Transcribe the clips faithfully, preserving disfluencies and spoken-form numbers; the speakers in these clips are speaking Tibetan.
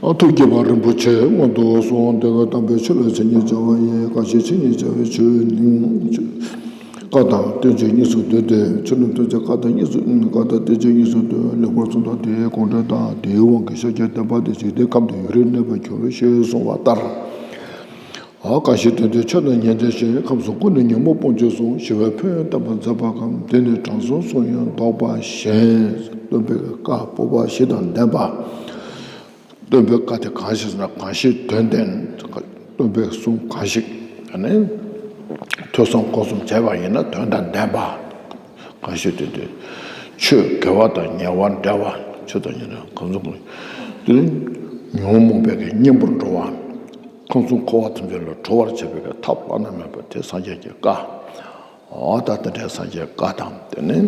ཨ། ཐུགས་བསྐྱེད་པ་རིན་པོ་ཆེ་སྔོན་དུ་སོང་། དེ་ལ་དམ་པའི་ཆོས་ལ་མཚན་ཉིད་བྱ་བ་ཡིན། གང་ཞིག་མཚན་ཉིད་བྱ་བའི་ཆོས་ནི། བཀའ་དང་བསྟན་བཅོས་གཉིས་སུ་འདུས་ཏེ། ཆོས་ནི་བསྟན་བཅོས་བཀའ་དང་གཉིས་སུ། བཀའ་དང་བསྟན་བཅོས་གཉིས་སུ་འདུས། ལེགས་པར་གསུངས་དང་དེའི་དགོངས་འགྲེལ་དང་། དེའི་དབང་གིས་ཤཱཀྱའི་བསྟན་པ་དེ་འཇིག་རྟེན་ཁམས་དེར་ཡུན་རིང་གནས་པར་འགྱུར་ཞེས་གསུངས་པ་ལྟར། ཨ། གང་ཞིག་དོན་དེ་ཆོས་དང་ཉན་ཐོས་ཞིང་། ཁམས་གསུམ་ཀུན་ནས་ཉོན་མོངས་སྤོང་བྱེད་གསུམ། ཞི་བའི་ཕན་ཡོན་བསྟན་པར་མཛད་པ་གམ། དེ་ནི་དྲང་སྲོང་གསུམ་ཡང་ལྡོག་པ་གཞན། སྟོན་པའི་བཀའ་སྤོབས་པ་བཞི་དང་ལྡན་པ། སྟོན་པའི་བཀའ་དེ་གང་ཞིག་ཟེར་ན། གང་ཞིག་དོན་དེ། སྟོན་པའི་གསུང་གང་ཞིག་ཨ་ནི་ཐོས་བསམ་སྒོམ་གསུམ་བྱས་པ་ཡིན་ན། དོན་དང་ལྡན་པ། གང་ཞིག་དོན་དེ་ཆོས་དགེ་བ་དང་ཉེ་བར་འབྲེལ་བ། ཆོས་དང་ཉེ་བར་གང་གསུང་གང་དེ་ཉོན་མོངས་པའི་གི་གཉེན་པོར་འགྲོ་བ། ཁམས་གསུམ་འཁོར་བ་ཐམས་ཅད་ལས་གྲོལ་བར་བྱེད་པའི་གི་ཐབས་བླ་ན་མེད་པ་དེ་སངས་རྒྱས་ཀྱི་བཀའ། འོ་ད་དེ་འདྲའི་སངས་རྒྱས་བཀའ་དང་། དེ་ནས་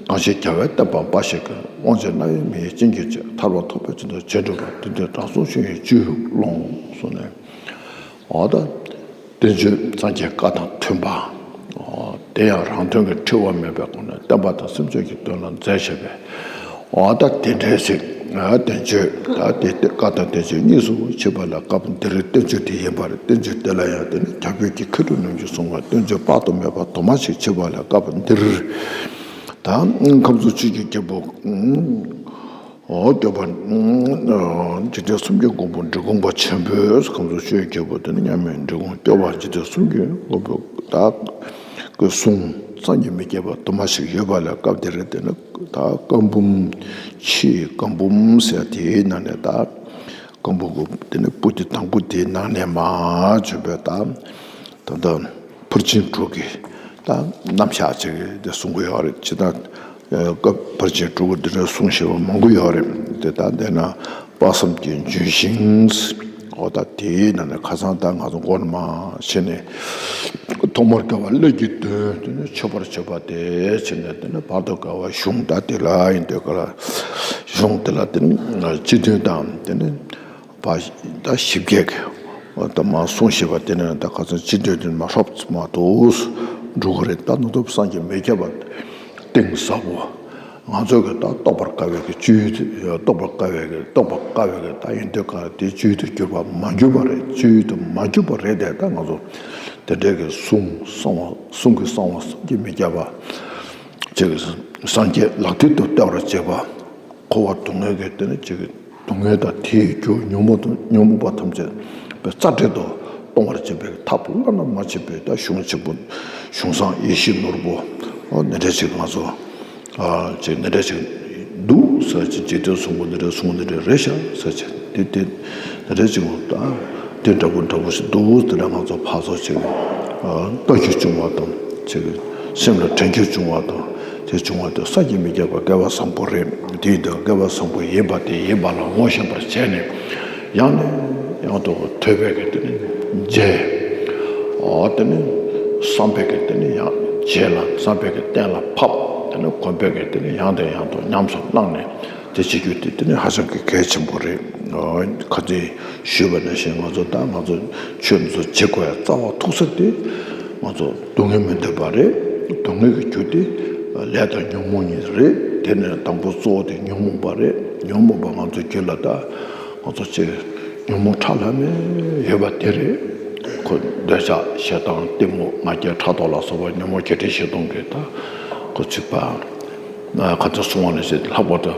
གང་ཞིག་རྒྱལ་བའི་བསྟན་པ་འབའ་ཞིག་གི། དབང་ཕྱུག་རྣམ་གཡེང་མི་ཡི་བྱིན་གྱིས་བརླབས། ཐར་པ་ཐོབ་པའི་ཕྱིར་དུ་རྗེས་འགྲོ་བ། དེ་འདིར་དྲང་སྲོང་ཆོས་དབྱིངས་སྤྱོད་ལོངས་གསུངས་ནས། འོ་ད་བསྟན་བཅོས་སངས་རྒྱས་བཀའ་དང་མཐུན་པ། འོ་དེ་ཡང་རང་དོན་གྱི་འཁྲུལ་བ་མེད་པའི་སྒོ་ནས་བསྟན་པ་དང་སེམས་ཅན་གྱི་དོན་ལ་མཛད་བཞིན་པའི། འོ་ད་དེ་འདྲའི་ཞིག་ཨ། བསྟན་བཅོས་ད་དེ་བཀའ་དང་བསྟན་བཅོས་གཉིས་སུ་ཕྱེ་བ་ལ་སྐབས་འདིར་བསྟན་བཅོས་དེ་ཡིན་པ་རེད། བསྟན་བཅོས་དེ་ལ་ཡང་དེ་ནི་རྒྱ་བོད་ཀྱི་མཁས་གྲུབ་རྣམས་ཀྱིས་གསུངས་པ་བསྟན་བཅོས་དཔག་ཏུ་མེད་པ་དུ་མ་ཞིག་ཕྱེ་བ་ལ་སྐབས་འདིར། ད་ཁམས་གསུམ་ཆོས་ཀྱི་རྒྱལ་པོ། འོ་སྐྱོབ་པ། འཇིག་རྟེན་གསུམ་གྱི་མགོན་པོ་འབྲི་གུང་པ་ཆེན་པོས། ཁམས་གསུམ་ཆོས་ཀྱི་རྒྱལ་པོ་དེ་ནི་མཉམ་མེད་འབྲི་གུང་སྐྱོབ་པ་འཇིག་རྟེན་གསུམ་གྱི་མགོན་པོ་དག་གི་གསུང་བསམ་གྱིས་མི་ཁྱབ་པ་དུ་མ་ཞིག་ཡོད་པ་ལ་སྐབས་དེར་དེ་ནི་ད་བཀའ་འབུམ། ཕྱིའི་བཀའ་འབུམ་ཟེར་དེའི་ནང་ནས། ད་བཀའ་འབུམ་དེ་ནི་པོ་ཏི་དང་པོ་དེའི་ནང་ནས་མར་བྱོན་པའི་ད་ད་ལྟ་ཕར་ཕྱིན་དྲུག་གི་ད་རྣམ་གཞག་ཅིག་དེ་གསུང་གི་ཡོད་རེད། ཇི་ལྟར་སྐབས་ཕར་ཕྱིན་དྲུག་གི་འདི་འདྲའི་གསུང་ཞེས་པ་མང་པོ་ཡོད་རེད། དེ་ད་འདི་ན་དཔག་བསམ་གྱི་ལྗོན་ཤིང་། འོ་ད་དེའི་ནང་ནས་ཁ་སང་ད་ང་ཚོ་མགོ་ནས་མར་བྱས་ནས། ཐོག་མར་དགེ་བ་ཀླད་ཀྱི་དོན་དེ་ནི་མཆོད་པར་བྱེད་པ་དེ་བྱས་ནས། དེ་ནི་བར་དུ་དགེ་བ་གཞུང་ད་དེ་ལ་ཡིན་དུས་ག་ལ། གཞུང་དེ་ལ་དེ་ནི་སྤྱི་དོན་དང་། དེ་ནི་བ་ད་ཞིབ་རྒྱས་ཀྱི་འོ་ད་མར་གསུང་ཞེས་པ་དེ་ནི་ད་ཁ་སང་སྤྱི་དོན་དེ་མར་ཧྲོབ་ཙམ་མར་འདུག་འགྲོ་གི་རེད། ད་ནུས་སྟོབས་བསམ་གྱིས་མི་ཁྱབ་པ་གཏིང་ཟབ་པོ། ང་ཚོ་གི་ད་རྟོགས་པར་དཀའ་བའི་གི་སྤྱོད་ཡུལ་དེ། རྟོགས་པར་དཀའ་བའི་གི། རྟོགས་པར་དཀའ་བའི་གི་ད་ཡིན་དུས་ག་ལ་དེ་སྤྱོད་ཡུལ་དུ་གྱུར་པ་མ་གྱུར་པ་རེད། སྤྱོད་ཡུལ་དུ་མ་གྱུར་པ་རེད་དེ། ད་ང་ཚོ་དེ་འདྲའི་གི་གསུང་གསང་བ། གསུང་གི་གསང་བ་བསམ་གྱིས་མི་ཁྱབ་པ་ཅིག་སངས་རྒྱས་ལག་མཐིལ་དུ་གཏད་པར་བྱེད་པ། འཁོར་བ་སྡུག་བསྔལ་གྱི་དེ་ནི་ཅིག་སྡུག་བསྔལ་དང་དེའི་རྒྱུ་ཉོན་མོངས་དང་ཉོན་མོངས་པ་ཐམས་ཅད་པའི་རྩ་བྲལ་དུ་གཏོང་བར་བྱེད་པའི་ཐབས་བླ་ན་མ་མཆིས་པའི་ད་གཞུང་ཆེན་པོ། གཞུང་བཟང་ཡེ་ཤེས་ནོར་བུ། འོ་འདི་འདྲ་ཅིག་ང་ཚོ། ཨ། ཅིག་འདི་འདྲ་ཅིག་འདུག་ཟེར་ཅིག་འཇིག་རྟེན་གསུམ་པོ་འདི་འདྲ་གསུང་འདི་འདྲ་རེད་ཤག་ཟེར་ཅིག་འདི་འདི་འདི་འདྲ་ཅིག་ད་འདི་འདྲ་པོ་འདྲ་པོ་ཞིག་འདུག་འདི་འདྲ་ང་ཚོ་ཕར་ཚུར་ཅིག་ཨ། ལྟ་རྒྱུ་བྱུང་བ་དང་། ཅིག་སེམས་ལ་དྲན་རྒྱུ་བྱུང་བ་དང་། དེ་བྱུང་བ་དེ་བསམ་གྱིས་མི་ཁྱབ་པ་སྐལ་བ་བཟང་པོ་རེད། དེ་ཡིན་དུས་སྐལ་བ་བཟང་པོ་ཡིན་པ་དེ་ཡིན་པ་ལ་ངོ་ཤེས་པར་བྱས་ནས། ཡང་ནས་ཡང་དུ་ཐོས་པའི་གི་དེ་ནི་རྗེས། འོ་དེ་ནི་བསམ་པའི་གི་དེ་ནི་ཡང་རྗེས་ལ་བསམ་པའི་གི་གཏན་ལ་ཕབ། དེ་ནི་གོམས་པའི་གི་དེ་ནི་ཡང་དང་ཡང་དུ་ཉམས་སུ་བླངས་ནས། དེ་བྱེད་རྒྱུ་དེ་དེ་ནི་ཧ་ཅང་གི་གལ་ཆེན་པོ་རེད། ཨོ། ཁ་སང་ཞུས་པ་ནང་བཞིན་ང་ཚོ་ད་ང་ཚོ་ཆོས་འདི་ཚོ་བྱེད་དགོས་ཡ་རྩ་བ་ཐུག་ས་དེ་ང་ཚོ་སྡུག་བསྔལ་མི་འདོད་པ་རེད། སྡུག་བསྔལ་གྱི་རྒྱུ་དེ་ལས་དང་ཉོན་མོངས་གཉིས་རེད། དེ་ནས་དང་པོ་གཙོ་བོ་དེ་ཉོན་མོངས་པ་རེད། ཉོན་མོངས་པ་ང་ཚོ་རྒྱུད་ལ་ད་ང་ཚོ་ཅིག་ཉོན་མོངས་ཁྲག་ལྷམ་མེ་ཡོད་པ་དེ་རེད། ཁོ་འདོད་ཆགས་ཞེ་སྡང་གཏི་མུག་ང་རྒྱལ་ཕྲག་དོག་ལ་སོགས་པ་ཉོན་མོངས་བརྒྱད་ཁྲི་བཞི་སྟོང་གི་ད་ཁོ་ཚུད་པ། ཁ་ཚ་གསུང་བ་ནས་བཤད་ལྷག་པར་དུ་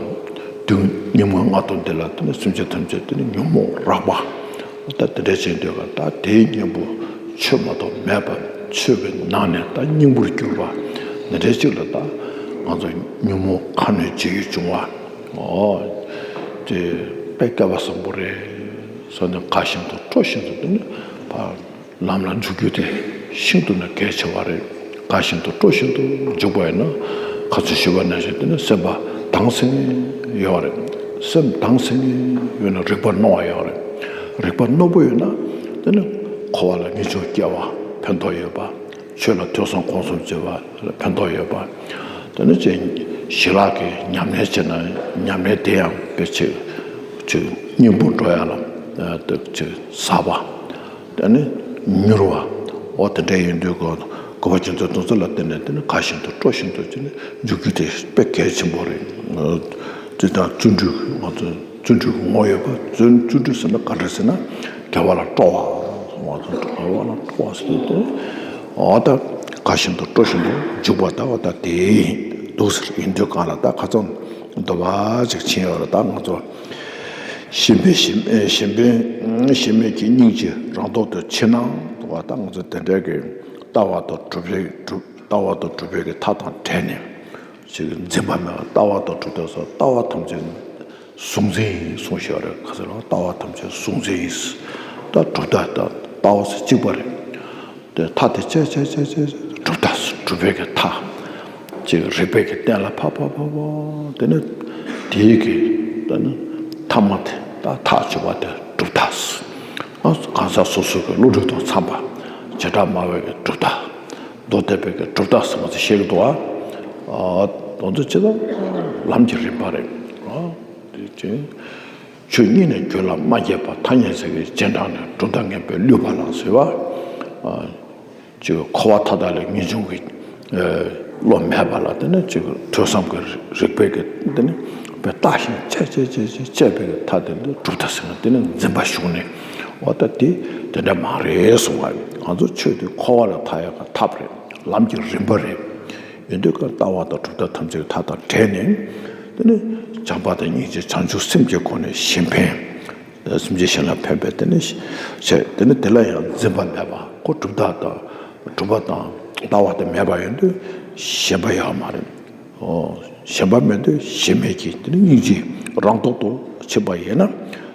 དུས་ཉིན་མོ་ལྔ་སྟོང་འདི་ལ་དེ་ནི་སེམས་ཅན་ཐམས་ཅད་དེ་ནི་ཉོན་མོངས་རགས་པ། ད་དེ་འདྲའི་བྱེད་འདོད་པ། ད་དེའི་གཉེན་པོ་ཆོས་མ་གཏོགས་མེད་པ། ཆོས་པའི་ནང་ནས་ད་སྙིང་པོར་གྱུར་པ་འདི་འདྲའི་ཅིག་ལ་ད་ང་ཚོ་ཉོན་མོངས་ཁ་གནོན་བྱེད་ཡུལ་བྱུང་བ། ཨོ། དེ་དཔེ་སྐལ་བ་བཟང་པོ་རེད་ཟེར་ནས་དགའ་བཞིན་དུ་སྤྲོ་བཞིན་དུ་དེ་ནི་ཕར། ལམ་ལ་འཇུག་རྒྱུ་དེ་ཤིན་ཏུ་ནས་གལ་ཆེ་བ་རེད། དགའ་བཞིན་དུ་སྤྲོ་བཞིན་དུ་འཇུག་པ་ཡིན་ན། ཁ་ཚུར་ཞུས་པ་ནང་བཞིན་དེ་ནི་སེམས་པ་དྭངས་སིང་ངེ་ཡོད་རེད། སེམས་དྭངས་སིང་ངེ་ཡོད་ན་རིག་པ་རྣོ་བ་ཡོད་རེད། རིག་པ་རྣོ་པོ་ཡོད་ན་དེ་ནི་འཁོར་བ་ལ་ངེས་འབྱུང་སྐྱེ་བ་ཕན་ཐོགས་ཡོད་པ། ཆོས་ལ་ཐོས་བསམ་སྒོམ་གསུམ་བྱེད་པ་ལ་ཕན་ཐོགས་ཡོད་པ། དེ་ནི་ཅིག་ཞི་ལྷག་གི་ཉམས་ལེན་བྱས་ན་ཉམས་ལེན་དེ་ཡང་དཔེ་ཆེ་ཅིག་སྙིང་པོ་འགྲོ་ཡ་ལ་ཅིག་ཟབ་པ། དེ་ནི་མྱུར་བ། འོ་དེ་འདྲ་ཡིན་དུས་གོ་གོ་བ་ཁྱེད་ཚོའི་དོན་ཚུལ་ལ་བརྟེན་ནས་དེ་ནི་དགའ་བཞིན་དུ་སྤྲོ་བཞིན་དུ་བྱས་ནས་འཇུག་རྒྱུ་དེ་དཔེ་གལ་ཆེན་པོ་རེད། དེ་དང་བརྩོན་འགྲུས་ང་ཚོ་ བརྩོན་འགྲུས་ཀྱི་ངོ་བོ་ཡོད་པ། བརྩོན་བརྩོན་འགྲུས་ཟེར་ན་ག་འདྲ་ཟེར་ན། དགེ་བ་ལ་སྤྲོ་བ། དགེ་བ་ལ་སྤྲོ་བ་ཟེར་དུས། འོ་ད་དགའ་བཞིན་དུ་སྤྲོ་བཞིན་དུ་འཇུག་པ་ད་འོ་ད་དེ་འདུག་ཟེར། ཡིན་དུས་གང་ལ་ད་ཁ་ཚང་འདུ་བ་ཅིག་ཕྱིན་ཡོད་རེད། ད་ང་ཚོ་ཞེན་པས་ཞེན་ཞེན་པས་ཞེན་མེད་ཀྱི་སྙིང་རྗེ་རང་ལྡོག་ཏུ་ཕྱིར་སྣང་འདུག་བ། ད་ང་ཚོ་དེ་འདྲའི་གི་ལྟ་བ་དང་གྲུབ་པའི་གྲུབ་ལྟ་བ་དང་གྲུབ་པའི་གི་མཐའ་དང་བྲལ་ནས། ཅིག་འཛིན་པ་མེད་པ། ལྟ་བ་དང་གྲུབ་མཐའ་སོགས་ལྟ་བ་ཐམས་ཅད་གཟུང་འཛིན་ཡིན་གསུངས་བཞག་རེད། ག་ཚོད་ལ་ལྟ་བ་ཐམས་ཅད་གཟུང་འཛིན་ཡིན། ད་གྲུབ་མཐའ་དང་ལྟ་བ་སོགས་གཅིག་པ་རེད། དེ་མཐའ་དེ་བཅད་བཅད་བཅད་བཅད་གྲུབ་མཐའ་སོགས་གྲུབ་པའི་གི་མཐའ། ཅིག་རིགས་པའི་གི་སྟེང་ལ་ཕབ་ཕབ་ཕབ་ཕབ། དེ་ནས་དེའི་གི་ད་ནི་ཐ་མ་དེ་ད་ཐག་ཆོད་པ་དེ་གྲུབ་མཐའ་སོགས། གང་ཟག་སོ་སོ་གི་བློ་གྲོས་དང་འཚམས་པ། བྱེ་བྲག་སྨྲ་བའི་གི་གྲུབ་མཐའ། མདོ་སྡེ་པའི་གི་གྲུབ་མཐའ་ཟེར་བ་ཚོ་བཤད་ཀྱི་འདུག་བ། ཨ། དེ་ཚོ་ཅི་ལྟར་ལམ་གྱི་རིམ་པ་རེད། ཨ། དེ་ཅི། ཆོས་ཉིད་ནས་རྒྱུད་ལ་མ་སྐྱེས་པ། ཐ་སྙད་ཚིག་གི་རྗེས་འབྲང་ནས། གྲུབ་མཐའ་ངེས་པས་བསླུས་པ་ལ་ཟེར་བ། ཨ། ཅི་འཁོར་བ་མཐའ་དག་ལས་ངེས་འབྱུང་གི་ཨ་བློ་མེད་པ་ལ་དེ་ནི་ཅི་ཐོས་བསམ་གྱི་རིགས་པའི་གི་དེ་ནི་བལྟ་ཞིང་དཔྱད་དཔྱད་དཔྱད་དཔྱད་དཔྱད་པའི་གི་མཐའ་དེ་ནི་གྲུབ་མཐའ་ཟེར་ན། དེ་ནི་འཛིན་པ་ཞུགས་ནས། འོ་ད་དེ་དེ་འདྲ་མ་རེད་གསུང་བ་རེད། ང་ཚོ་ཆོས་དེ་འཁོར་བ་ལས་ཐར་ཡག་གི་ཐབས་རེད། ལམ་གྱི་རིམ་པ་རེད། ཡིན་དུས་ཀྱང་ལྟ་བ་དང་གྲུབ་མཐའ་ཐམས་ཅད་མཐའ་དང་བྲལ་ནས། དེ་ནི་བྱམས་པ་དང་སྙིང་རྗེ་བྱང་ཆུབ་སེམས་ཀྱི་སྒོ་ནས་གཞན་ཕན། སེམས་ཅན་གཞན་ལ་ཕན་པའི་དེ་ནི་བྱས། དེ་ནི་དེ་ལ་ཡང་འཛིན་པ་མེད་པ། ཁོ་གྲུབ་མཐའ་དང་གྲུབ་པ་དང་ལྟ་བ་དེ་མེད་པ་ཡིན་དུས་ཞེན་པ་ཡོད་མ་རེད། ཨོ། ཞེན་པ་མེད་དུས་ཞེན་མེད་ཀྱི་དེ་ནི་སྙིང་རྗེ་རང་ལྡོག་ཏུ་ཕྱིན་པ་ཡིན་ན།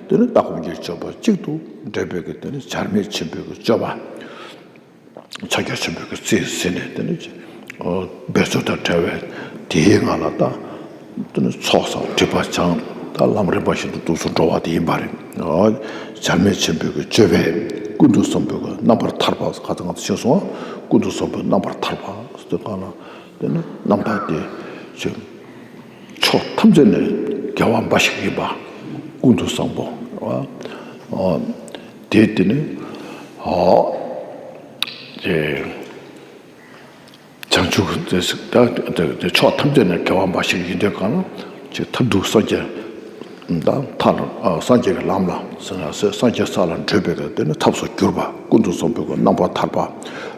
དེ་ནི་ལྟ་སྒོམ་གྱི་སྤྱོད་པ་གཅིག་ཏུ་འབྲེལ་བའི་གི་དེ་ནི་བྱར་མེད་ཆེན་པོའི་གི་སྤྱོད་པ། ཕྱག་རྒྱ་ཆེན་པོའི་གི་རྩིས་ཟིན་ནས། དེ་ནི་འབད་རྩོལ་དང་བྲལ་བའི་དེའི་ངང་ལ་ད། དེ་ནི་ཚོགས་བསགས་སྒྲིབ་པ་སྦྱངས། ད་ལམ་རིམ་པ་བཞིན་དུ་འདུག་སེ་འགྲོ་བ་དེ་ཡིན་པ་རེད། བྱར་མེད་ཆེན་པོའི་གི་སྤྱོད་པས་ཀུན་ཏུ་བཟང་པོའི་གི་རྣམ་པར་ཐར་པ། ཁ་ཚང་ང་ཚོ་ཤེས་སོང་། ཀུན་ཏུ་བཟང་པོའི་རྣམ་པར་ཐར་པ་ཟེར་དུས་གང་ལ། དེ་ནི་རྣམ་ཐར་དེ་ཕྱོགས་ཐམས་ཅད་ནས་དགེ་བ་འབའ་ཞིག་ཡིན་པ། ཀུན་ཏུ་བཟང་པོ། ཨ། ཨ། དེ་དེ་ནི། ཨ། དེ། བྱང་ཆུབ་དེ་ད་དེ་དེ་ཕྱོགས་ཐམས་ཅད་ནས་དགེ་བ་འབའ་ཞིག་ཡིན་དུས་གང་ལ། ཅིག་མཐར་ཐུག་སངས་རྒྱས་དང་མཐའ་ལ། ཨ། སངས་རྒྱས་ཀྱི་ལམ་ལ་ཟེར་ན་ཟེར། སངས་རྒྱས་ས་ལ་བགྲོད་པའི་གི་དེ་ནི་ཐབས་སུ་གྱུར་པ། ཀུན་ཏུ་བཟང་པོའི་གི་རྣམ་པར་ཐར་པ།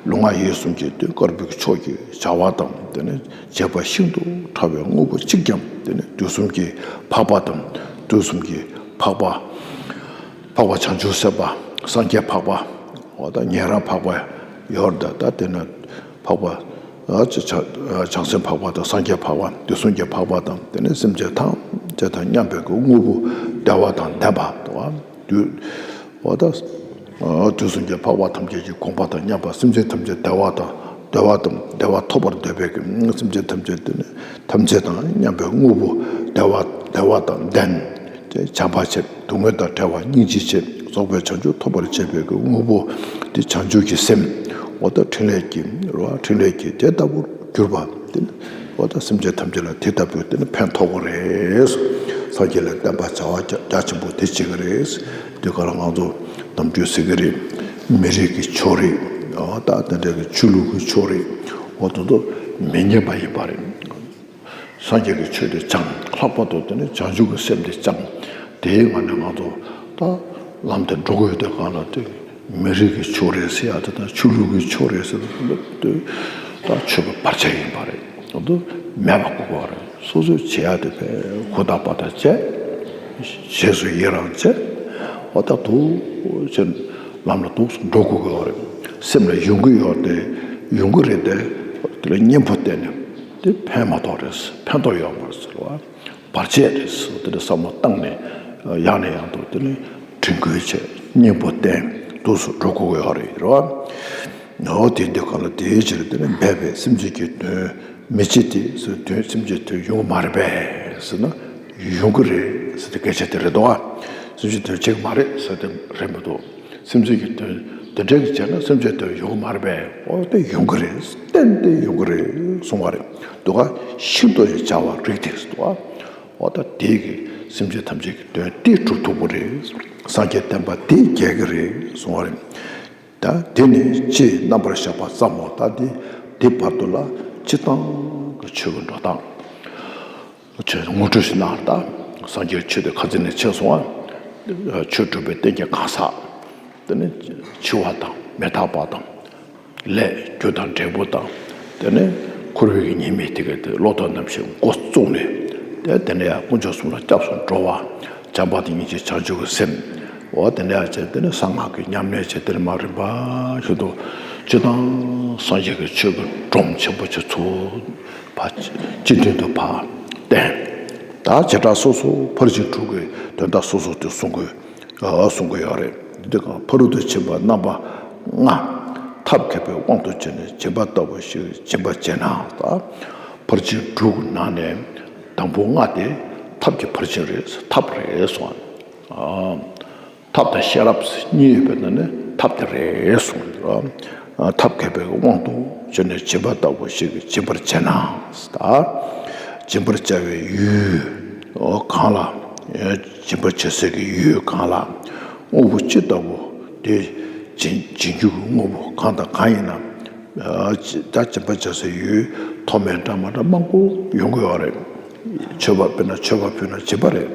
ལུས་ངག་ཡིད་གསུམ་གྱི་དེ་དཀར་པོའི་གི་ཕྱོགས་ཀྱི་བྱ་བ་དང་། དེ་ནི་བྱས་པ་ཤིན་ཏུ་ཕྲ་བའི་དངོས་པོ་གཅིག་ཀྱང་། དེ་ནི་དུས་གསུམ་གྱི་འཕགས་པ་དང་། དུས་གསུམ་གྱི་འཕགས་པ། འཕགས་པ་བྱང་ཆུབ་སེམས་དཔའ། སངས་རྒྱས་འཕགས་པ། འོ་ད་ཉན་རང་འཕགས་པ་ཡོད་རེད། ད་དེ་ནི་འཕགས་པ། ཨ། ཅི་བྱ། བྱང་སེམས་འཕགས་པ་དང་། སངས་རྒྱས་འཕགས་པ། དུས་གསུམ་གྱི་འཕགས་པ་དང་། དེ་ནི་སེམས་ཅན་ཐམས་ཅད་དང་མཉམ་པའི་གི་དངོས་པོ་བདེ་བ་དང་ལྡན་པ་དང་། དུས། འོ་ད། ཨ། དུས་གསུམ་གྱི་འཕགས་པ་ཐམས་ཅད་ཀྱི་དགོངས་པ་དང་མཉམ་པ། སེམས་ཅན་ཐམས་ཅད་བདེ་བ་དང་། བདེ་བ་དང་བདེ་བ་ཐོབ་པར་འདོད་པའི་གི་སེམས་ཅན་ཐམས་ཅད་དེ་ནི་ཐམས་ཅད་དང་མཉམ་པའི་དངོས་པོ་བདེ་བ། བདེ་བ་དང་ལྡན། བྱམས་པ་བྱེད། སྡུག་བསྔལ་དང་བྲལ་བ་སྙིང་རྗེ་བྱེད། རྫོགས་པའི་བྱང་ཆུབ་ཐོབ་པར་བྱེད་པའི་གི་དངོས་པོ་དེ་བྱང་ཆུབ་ཀྱི་སེམས། འོ་ད་འཕྲིན་ལས་ཀྱི་རོ། འཕྲིན་ལས་ཀྱི་དེ་ལྟ་བུར་གྱུར་པ་དེ་ནི། འོ་ད་སེམས་ཅན་ཐམས་ཅད་ལ་དེ་ལྟ་བུའི་དེ་ནི་ཕན་ཐོགས་པ་རེད། སངས་རྒྱས་ལ་བསྟན་པ་བྱ་བ་རྒྱ་རྒྱ་ཆེན་པོ་དེ་བྱེད་ཀྱི་རེད། དེ་ག་ལ་ང་ཚོ་ནམ་རྒྱུན་ཟེར་གྱི་རེད། མི་རིགས་ཀྱི་ཕྱོགས་རིས། འོ་ད་དེ་འདྲ་གི་ཆོས་ལུགས་ཀྱི་ཕྱོགས་རིས། འོ་དེ་ཚོ་མི་སྙན་པ་ཡིན་པ་རེད། སངས་རྒྱས་ཀྱི་ཆོས་དེ་སྦྱངས། ལྷག་པར་དུ་དེ་ནི་བྱང་ཆུབ་ཀྱི་སེམས་དེ་སྦྱངས། དེའི་ངང་ནས་ང་ཚོ་ད་ལམ་དེ་འགྲོ་གི་ཡོད་དུས་གང་ལ། དེ་མི་རིགས་ཀྱི་ཕྱོགས་རིས་ཟེར་ཡ་དེ་དང་། ཆོས་ལུགས་ཀྱི་ཕྱོགས་རིས་ཟེར་ཡ་དེ་ད་ཆོས་ཀྱི་བར་ཆད་ཡིན་པ་རེད། འོ་དེ་མེད་པ་དགོས་པ་རེད། སོ་སོས་བྱེད་ཡ་དེ་ཕར་ཧུར་ཐག་པ་ཐག་བྱས། རྗེས་སུ་ཡི་རང་བྱས། འོ་ད་འདུག་སེ་ལམ་ལ་འདུག་སེ་འགྲོ་དགོས་ཀྱི་ཡོད་རེད། སེམས་ལ་ཡོང་གི་ཡོད་དེ། ཡོང་གི་རེད་དེ། དེ་ལ་གཉེན་པོ་བསྟེན་ནས་དེ་ཕན་མ་ཐོགས་རེད། ཕན་ཐོགས་ཡོད་མ་རེད་ཟེར་བ། བར་ཆད་རེད་ཟེར། དེ་ལ་བསམ་བློ་བཏང་ནས་ཡང་ནས་ཡང་དུ་དེ་ནི་དྲན་སྐུལ་བྱས། གཉེན་པོ་བསྟེན། འདུག་སེ་འགྲོ་དགོས་ཀྱི་ཡོད་རེད། རེད་བ། འོ་དེ་འདི་ག་ལ་དེའི་ཕྱིར་དེ་ནི་འབད་པས་སེམས་ཅན་གྱི་དོན་མི་བྱེད་དེ་ཟེར། དོན་སེམས་ཅན་དོན་ཡོང་གི་མ་རེད་པས་ཟེར་ན། ཡོང་གི་རེད་ཟེར་ཏེ་སྐད་ཆ་དེ་རེད་དོ། སེམས་ཅན་དོན་བྱེད་ཀྱི་མ་རེད་ཟེར་ཏེ་རེད་མི་འདུག་སེམས་ཅན་གྱི་དོན་དེ་འདྲ་གི་བྱས་ན་སེམས་ཅན་དོན་ཡོང་གི་མ་རེད་པས། འོ་དེ་ཡོང་གི་རེད། གཏན་གཏན་ཡོང་གི་རེད་གསུང་བ་རེད་འདུག་ག་ཤིན་ཏུ་ཡང་བྱ་བ་རིགས་དེ་ཟེར་འདུག་ག་འོ་ད་དེ་གི་སེམས་ཅན་ཐམས་ཅད་ཀྱི་དོན་དེ་སྒྲུབ་ཐུབ་པ་རེད། སངས་རྒྱས་བསྟན་པ་དེ་རྒྱས་ཀྱི་རེད་གསུང་བ་རེད། ད་དེ་ནི་ཅེས་རྣམ་པར་བཞག་པ་ཙམ་མོ། ད་དེ་དེ་བར་དུ་ལ་སྤྱིར་བཏང་གི་ཆོས་ཀྱི་འགྲོ་སྟངས་ཆོས་ངོ་སྤྲོད་ཞིག་གནང་། ད་ སངས་རྒྱས་ཆོས་དེ་ཁ་ཚིག་ནས་ཆད་སོང་བ། ཆོས་སྒྲུབ་པའི་རྟེན་གྱི་གང་ཟག་དེ་ནི་འཆི་བ་དང་མི་རྟག་པ་དང་། ལས་རྒྱུ་དང་འབྲས་བུ་དང་། དེ་ནས་འཁོར་བའི་ཉེས་དམིགས་དེ་ག་དེ་བློ་ལྡོག་རྣམ་བཞི་འགོ་བཙུགས་ནས། དེ་དེ་ནས་ཡང་དཀོན་མཆོག་གསུམ་ལ་སྐྱབས་སུ་འགྲོ་བ། བྱམས་པ་དང་སྙིང་རྗེ་བྱང་ཆུབ་ཀྱི་སེམས། འོ་དེ་ནས་ཡང་བྱས་དེ་ནས་གསང་སྔགས་ཀྱི་ཉམས་ལེན་བྱས། དེ་ནས་མར་རིམ་པ་བཞིན་དུ་སྤྱིར་བཏང་སངས་རྒྱས་ཀྱི་ཆོས་ཀྱི་སྒྲོམ་ཆེན་པོ་ཆེ་ཚུར་ཕར་སྤྱི་མདུན་དུ་ཕར་བསྟན། ད་བྱེ་བྲག་སོ་སོ་ཕར་ཕྱིན་དྲུག་གི་དོན་དག་སོ་སོ་དེ་གསུང་དགོས། གསུང་གི་ཡོད་རེད། འདི་གང་ཕ་རོལ་ཏུ་ཕྱིན་པ་རྣམ་པ་ལྔ། ཐབས་མཁས་པའི་དབང་དུ་བྱས་ནས་སྦྱིན་པ་ལྟ་བུ་ཞིག་སྦྱིན་པ་བྱས་ན། ད་ཕར་ཕྱིན་དྲུག་ནང་ནས་དང་པོ་ལྔ་དེ་ཐབས་ཀྱི་ཕར་ཕྱིན་རེད། ཐབས་རེད་གསུངས། ཐབས་དང་ཤེས་རབ་གཉིས་ཡོད་པའི་ནང་ནས་ཐབས་དེ་རེད་གསུངས། ཐབས་མཁས་པའི་དབང་དུ་བྱས་ནས་སྦྱིན་པ་ལྟ་བུ་ཞིག་སྦྱིན་པར་བྱས་ན། ད་སྦྱིན་པར་བྱ་བའི་ཡུལ་གང་ལ། སྦྱིན་པ་བྱེད་སའི་གི་ཡུལ་གང་ལ། དངོས་པོ་ཅི་ལྟ་བུ་དེ་སྦྱིན་སྦྱིན་རྒྱུ་གི་དངོས་པོ་གང་དང་གང་ཡིན་ན། ད་སྦྱིན་པ་བྱེད་སའི་ཡུལ་མཐོ་དམན་འདྲ་མི་འདྲ་མང་པོ་ཡོང་གི་ཡོད་རེད། མཆོད་པ་ཕུལ་ན་མཆོད་པ་ཕུལ་ན་སྦྱིན་པ་རེད།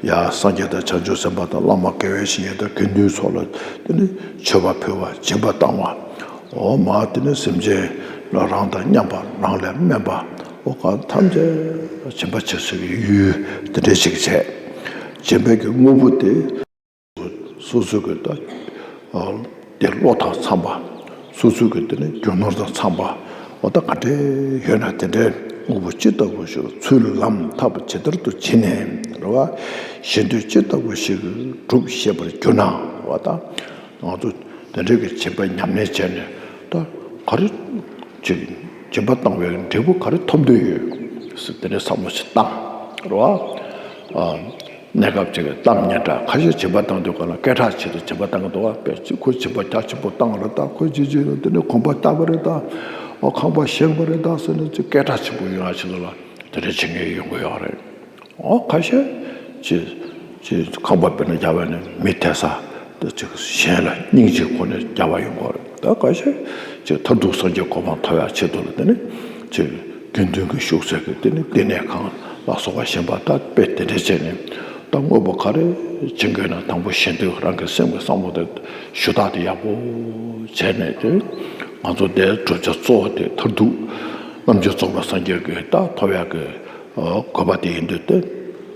ཡ་སངས་རྒྱས་དང་བྱང་ཆུབ་སེམས་དཔའ་དང་བླ་མ་དགེ་བའི་བཤེས་གཉེན་དང་དགེ་འདུན་སོགས་ལ་དེ་ནི་མཆོད་པ་ཕུལ་བ་སྦྱིན་པ་བཏང་བ། འོ་མ་དེ་ནི་སེམས་ཅན་ལ་རང་དང་མཉམ་པ་རང་ལས་དམན་པ། འོ་ག་ཐམས་ཅད་སྦྱིན་པ་བྱེད་སའི་ཡུལ་དེ་འདྲ་ཞིག་བྱས། སྦྱིན་པའི་གི་དངོས་པོ་དེ། སོ་སོའི་གི་ད་དེ་བློ་དང་འཚམས་པ། སོ་སོའི་གི་དེ་ནི་རྒྱུ་ནོར་དང་འཚམས་པ། འོ་ད་ག་འདྲ་ཡོད་ན་དེ་འདྲའི་དངོས་པོ་ཇི་ལྟ་བུ་ཞིག་ཚུལ་ལམ་ཐབས་ཇི་ལྟར་དུ་བྱས་ནས་རེད་བ། ཞེ་འདོད་ཇི་ལྟ་བུ་ཞིག་སྒྲུབ་ཤེས་པར་གྱུར་ན་རེད་བ། ད་ང་ཚོ་དེ་འདྲའི་གི་སྦྱིན་པ་ཉམས་ལེན་བྱས་ནས་ད་ག་རེ་ཅིག་སྦྱིན་པ་བཏང་བའི་འབྲས་བུ་ག་རེ་ཐོབ་འདོད་ཡོད་ཟེར་དེ་འདྲའི་བསམ་བློ་ཞིག་བཏང་རེད་བ། གནས་སྐབས་ཅིག་གི་གཏམ་སྙན་གྲགས། ཁ་ཤས་སྦྱིན་པ་བཏང་དུས་ག་ལ་སྐད་གྲགས་ཆེད་དུ་སྦྱིན་པ་བཏང་གི་འདུག་བ། དཔེ་ཅིག་ཁོས་སྦྱིན་པ་རྒྱ་ཆེན་པོ་བཏང་རེད་ད། ཁོས་ཅི་ཅི་ཡོད་དེ་ནས་གོམ་པ་བཏགས་པ་རེད་ད། ཨོ་ཁང་པ་བཞེངས་པ་རེད་ད་ཟེར་ནས་ཅིག་སྐད་གྲགས་ཆེན་པོ་ཡོང་ཡ་ཆེད་དུ་ལ་དེ་འདྲ་བྱེད་མཁན་ཡོང་གི་ཡོད་རེད། ཨོ་ཁ་ཤས་ཅིག་ཅིག་ཁང་པ་དཔེར་ན་རྒྱག་པ་ནས་མི་དེ་ས་དེ་ཅིག་གཞན་ལ་སྙིང་རྗེ་ཁོ་ནས་རྒྱག་པ་ཡོང་གི་རེད། ད་ཁ་ཤས་ཅིག་མཐར་ཐུག་སངས་རྒྱས་གོ་འཕང་ཐོབ་ཡ་ཆེད་དུ་ལ་དེ་ནས་ཅིག་དགེ་འདུན་གྱི་བཞུགས་སའི་གི་དེ་ནི་བསྟི་གནས་ཁང་ལ་སོགས་པ་བཞེངས་པ་ད་དཔེ་དེ་འདྲ་བྱས་ནས། ད་དངོས་པོ་ག་རེ་བྱེད་དགོས་ན་དང་པོ་ཞེ་འདོད་རང་གི་སེམས་ཀྱི་བསམ་བློ་དེ་ཞུ་དག་དེ་ཡག་པོ་བྱས་ནས་དེ། ང་ཚོ་དེ་བསྒྲུབ་བྱ་གཙོ་བོ་དེ་མཐར་ཐུག་རྣམ་འགྱུར་རྫོགས་པའི་སངས་རྒྱས་ཀྱི་ད་ཐོབ་ཡག་གི་དགོས་པ་དེ་ཡིན་དུས་དེ།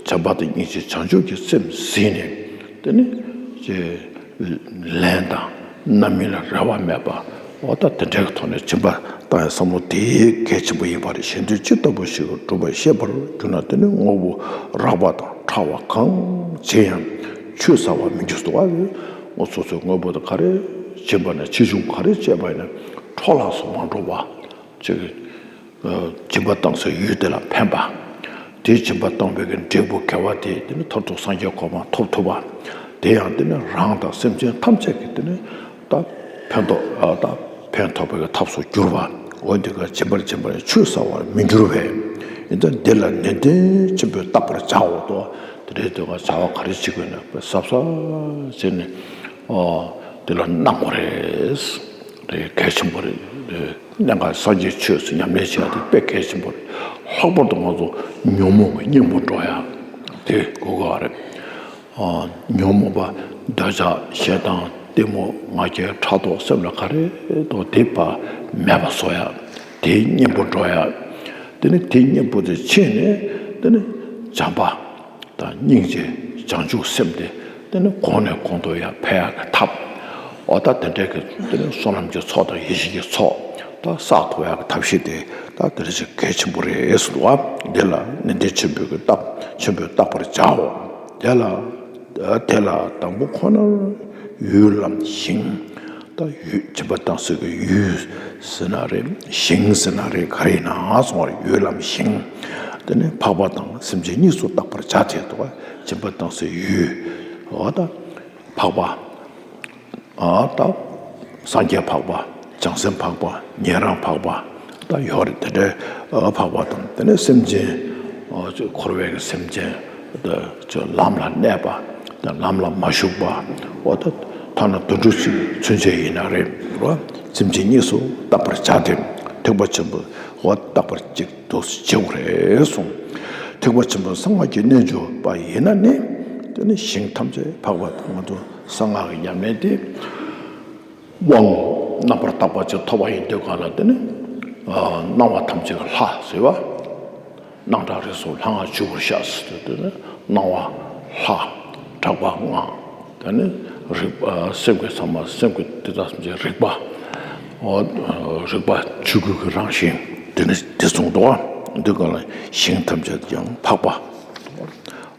བྱམས་པ་དང་སྙིང་རྗེ་བྱང་ཆུབ་ཀྱི་སེམས་ཟིན་ནས་དེ་ནི་ཅེ། ལན་དང་རྣམ་སྨིན་ལ་རེ་བ་མེད་པ། འོ་ད་དེ་འདྲའི་ཐོག་ནས་སྦྱིན་པ་བཏང་ཡའི་བསམ་བློ་དེ་གལ་ཆེན་པོ་ཡིན་པ་རེད། ཞེ་འདོད་ཅི་ལྟ་བུ་ཞིག་སྒྲུབ་པར་ཤེས་པར་གྱུར་ན་དེ་ནི་དངོས་པོ་རགས་པ་དང་ཕྲ་བ་གང་བྱེད་ཡང་ཆུད་ཟ་བར་མི་འགྱུར་ཏོ། ཨ་ནི་སོ་སོའི་དངོས་པོ་དེ་ག་རེ་བྱིན་པ་ན་ཆེ་ཆུང་ག་རེ་བྱས་པ་ཡིན་ན་འཕྲོ་བརླག་སུ་མ་འགྲོ་བ་ཅིག་སྦྱིན་པ་བཏང་སའི་ཡུལ་དེ་ལ་ཕན་པ། དེའི་སྦྱིན་པ་བཏང་བའི་གི་འབྲས་བུ་དགེ་བ་དེ་དེ་ནི་མཐར་ཐུག་སངས་རྒྱས་གོ་འཕང་ཐོབ་ཐུབ་པ། དེ་ཡང་དེ་ནི་རང་དང་སེམས་ཅན་ཐམས་ཅད་ཀྱི་དེ་ནི་ད་ཕན་ཐོགས་ད་ཕན་ཐོགས་པའི་གི་ཐབས་སུ་གྱུར་པ། འོ་དེ་ག་སྦྱིན་པར་སྦྱིན་པར་ཆུད་ཟ་བར་མི་འགྱུར་བས། ཡིན་ད་འདི་ལ་ནན་ཏན་ཆེན་པོས་བརྟག་པར་བྱའོ་ཏོ། དེ་འདྲའི་དེ་ག་བྱ་བ་ག་རེ་བྱེད་དགོས་ན་དཔེ་གཟབ་གཟབ་བྱས་ནས་འོ་དེ་ལ་གནང་དགོས་རེད། རེད། གལ་ཆེན་པོ་རེད། གནད་འགག་སངས་རྒྱས་ཆོས་སུ་ཉམས་ལེན་བྱེད་ཡ་དེ་དཔེ་གལ་ཆེན་པོ་རེད། ལྷག་པར་དུ་ང་ཚོ་ཉོན་མོངས་ཀྱི་གཉེན་པོ་འགྲོ་ཡ་དེ་དགོས་ཀྱི་རེད། ཨ། ཉོན་མོངས་པ་འདོད་ཆགས་ཞེ་སྡང་གཏི་མུག་ང་རྒྱལ་ཕྲག་དོག་སེམས་ལ་ག་རེ་འདུག་དེ་ཕར་མེད་པ་བཟོ་ཡ། དེའི་གཉེན་པོ་འགྲོ་ཡ། དེ་ནི་དེའི་གཉེན་པོ་དེ་ཕྱིན་ནས་དེ་ནི་བྱམས་པ། དང་སྙིང་རྗེ་བྱང་ཆུབ་སེམས་དེ་དེ་ནི་གོང་ནས་གོང་དུ་ཡར་འཕེལ་ཡག་གི་ཐབས། འོ་ད་དེ་འདྲའི་གི་དེ་ནི་བསོད་ནམས་ཀྱི་ཚོགས་དང་ཡེ་ཤེས་ཀྱི་ཚོགས་ད་བསགས་ཐུབ་ཡག་གི་ཐབས་ཤེས་དེ་ད་དེ་འདྲ་ཞིག་གལ་ཆེན་པོ་རེད་ཟེར་འདུག་བ། འདི་ལ་ནན་ཏན་ཆེན་པོས་ཀྱི་བརྟག་ཆེན་པོས་བརྟག་པར་བྱའོ། དེ་ལ་དེ་ལ་དང་པོ་ཁོ་ནར་ཡུལ་ལམ་ཞིང་། ད་ཡུལ་སྦྱིན་པ་བཏང་སའི་གི་ཡུལ་ཟེར་ན་རེད། ཞིང་ཟེར་ན་རེད། ག་རེ་ཡིན་ན་སོང་བར་ཡུལ་ལམ་ཞིང་། དེ་ནི་འཕགས་པ་དང་སེམས་ཅན་གཉིས་སུ་བརྟག་པར་བྱ་སྟེ་འདུག་བ། སྦྱིན་པ་བཏང་སའི་ཡུལ། འོ་ད་འཕགས་པ། ཨ་ད་སངས་རྒྱས་འཕགས་པ། བྱང་སེམས་འཕགས་པ། ཉན་རང་འཕགས་པ། ད་ཡོད་རེད། དེ་འདྲའི་འཕགས་པ་དང་དེ་ནི་སེམས་ཅན་འཁོར་བའི་གི་སེམས་ཅན། ལམ་ལ་གནས་པ། ལམ་ལ་མ་ཞུགས་པ། འོ་ད་ཐ་ན་དུད་འགྲོ་ཚུན་ཆད་ཡིན་ན་རེད་རོ། སེམས་ཅན་གཉིས་སུ་བརྟག་པར་བྱ་སྟེ། ཐེག་པ་ཆེན་པོ་འོ་བརྟག་པར་ཅིག་ཏུ་བྱེད་དགོས་རེད་གསུངས། ཐེག་པ་ཆེན་པོའི་གསང་སྔགས་ཀྱི་རྣལ་འབྱོར་པ་ཡིན་ན་ནི། དེ་ནི་ཞིང་ཐམས་ཅད་འཕགས་པ་དང་། ང་ཚོ་གསང་སྔགས་ཀྱི་ཉམས་ལེན་དེ་དབང་རྣམ་པར་དག་པ་ཅིག་ཐོབ་པ་ཡིན་དུས་གང་ལ། དེ་ནི་ཨ་སྣང་བ་ཐམས་ཅད་ཀྱི་ལྷ་ཟེར་བ། སྣང་གྲགས་རིག་གསུམ་ལྷ་སྔགས་ཆོས་སྐུར་ཤར་ཟེར་དུས། དེ་ནི་སྣང་བ་ལྷ། གྲགས་པ་ལྔ། དེ་ནི་རིག་པ། སེམས་ཀྱི་ཚང་མ། སེམས་ཀྱི་དེ་དག་ཐམས་ཅད་རིག་པ། འོ། རིག་པ་ཆོས་སྐུ་གི་རང་བཞིན། དེ་ནི་དེ་གསུངས་འདུག་པ། འདི་ག་ལ་ཞིང་ཐམས་ཅད་ཀྱང་འཕགས་པ།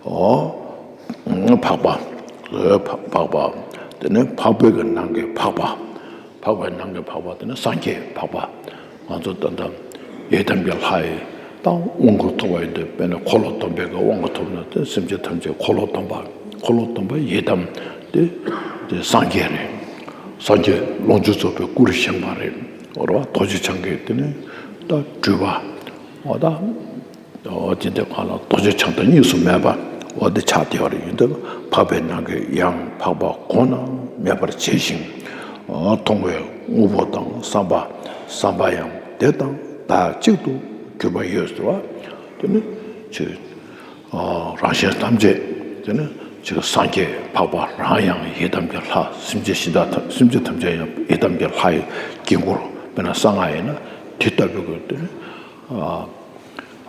འོ། འཕགས་པ། འཕགས་པ། དེ་ནི་འཕགས་པའི་གི་ནང་གི་འཕགས་པ། འཕགས་པའི་ནང་གི་འཕགས་པ། དེ་ནི་སངས་རྒྱས་འཕགས་པ། ང་ཚོ་ད་ལྟ་ཡི་དམ་གྱི་ལྷ་ཡི་ད་དབང་བསྐུར་ཐོབ་པ་ཡིན་དུས། དཔེར་ན་འཁོར་ལོ་སྡོམ་པའི་གི་དབང་བསྐུར་ཐོབ་ན། དེ་སེམས་ཅན་ཐམས་ཅད་འཁོར་ལོ་སྡོམ་པ། འཁོར་ལོ་སྡོམ་པ་ཡི་དམ་དེ་དེ་སངས་རྒྱས་རེད། སངས་རྒྱས་ལོངས་སྤྱོད་རྫོགས་པའི་སྐུར་བཞེངས་པ་རེད། འོ་རེད་པ། རྡོ་རྗེ་འཆང་གི་དེ་ནི་ད་སྤྲུལ་པ། འོ་ད། འོ་དེ་འདྲ་གང་ལ་རྡོ་རྗེ་འཆང་དང་གཉིས་སུ་མེད་པ། འོ་དེ་ཆགས་བསྡད་པ་རེད། ཡིན་དུས་འཕགས་པའི་ནང་གི་ཡང་འཕགས་པ་གོང་ན་མེད་པར་བྱས་ཤིང་། འོ་མཐོང་བའི་དངོས་པོ་དང་བསམ་པ། བསམ་པ་ཡང་དེ་དང་ད་གཅིག་ཏུ་གྱུར་པ་ཡོད་ཟེར་བ། དེ་ནི་ཆོས། རང་གཞན་ཐམས་ཅད་དེ་ནི་ཆོས་སངས་རྒྱས་འཕགས་པ་རང་ཡང་ཡི་དམ་གྱི་ལྷ། སེམས་ཅན་གཞི་བདག་ཐམས། སེམས་ཅན་ཐམས་ཅད་ཡང་ཡི་དམ་གྱི་ལྷ་ཡི་དཀྱིལ་འཁོར། དཔེར་ན་གསང་སྔགས་ཡིན་ན་དེ་ལྟ་བུའི་སྐོར་དེ་ནི། ཨ་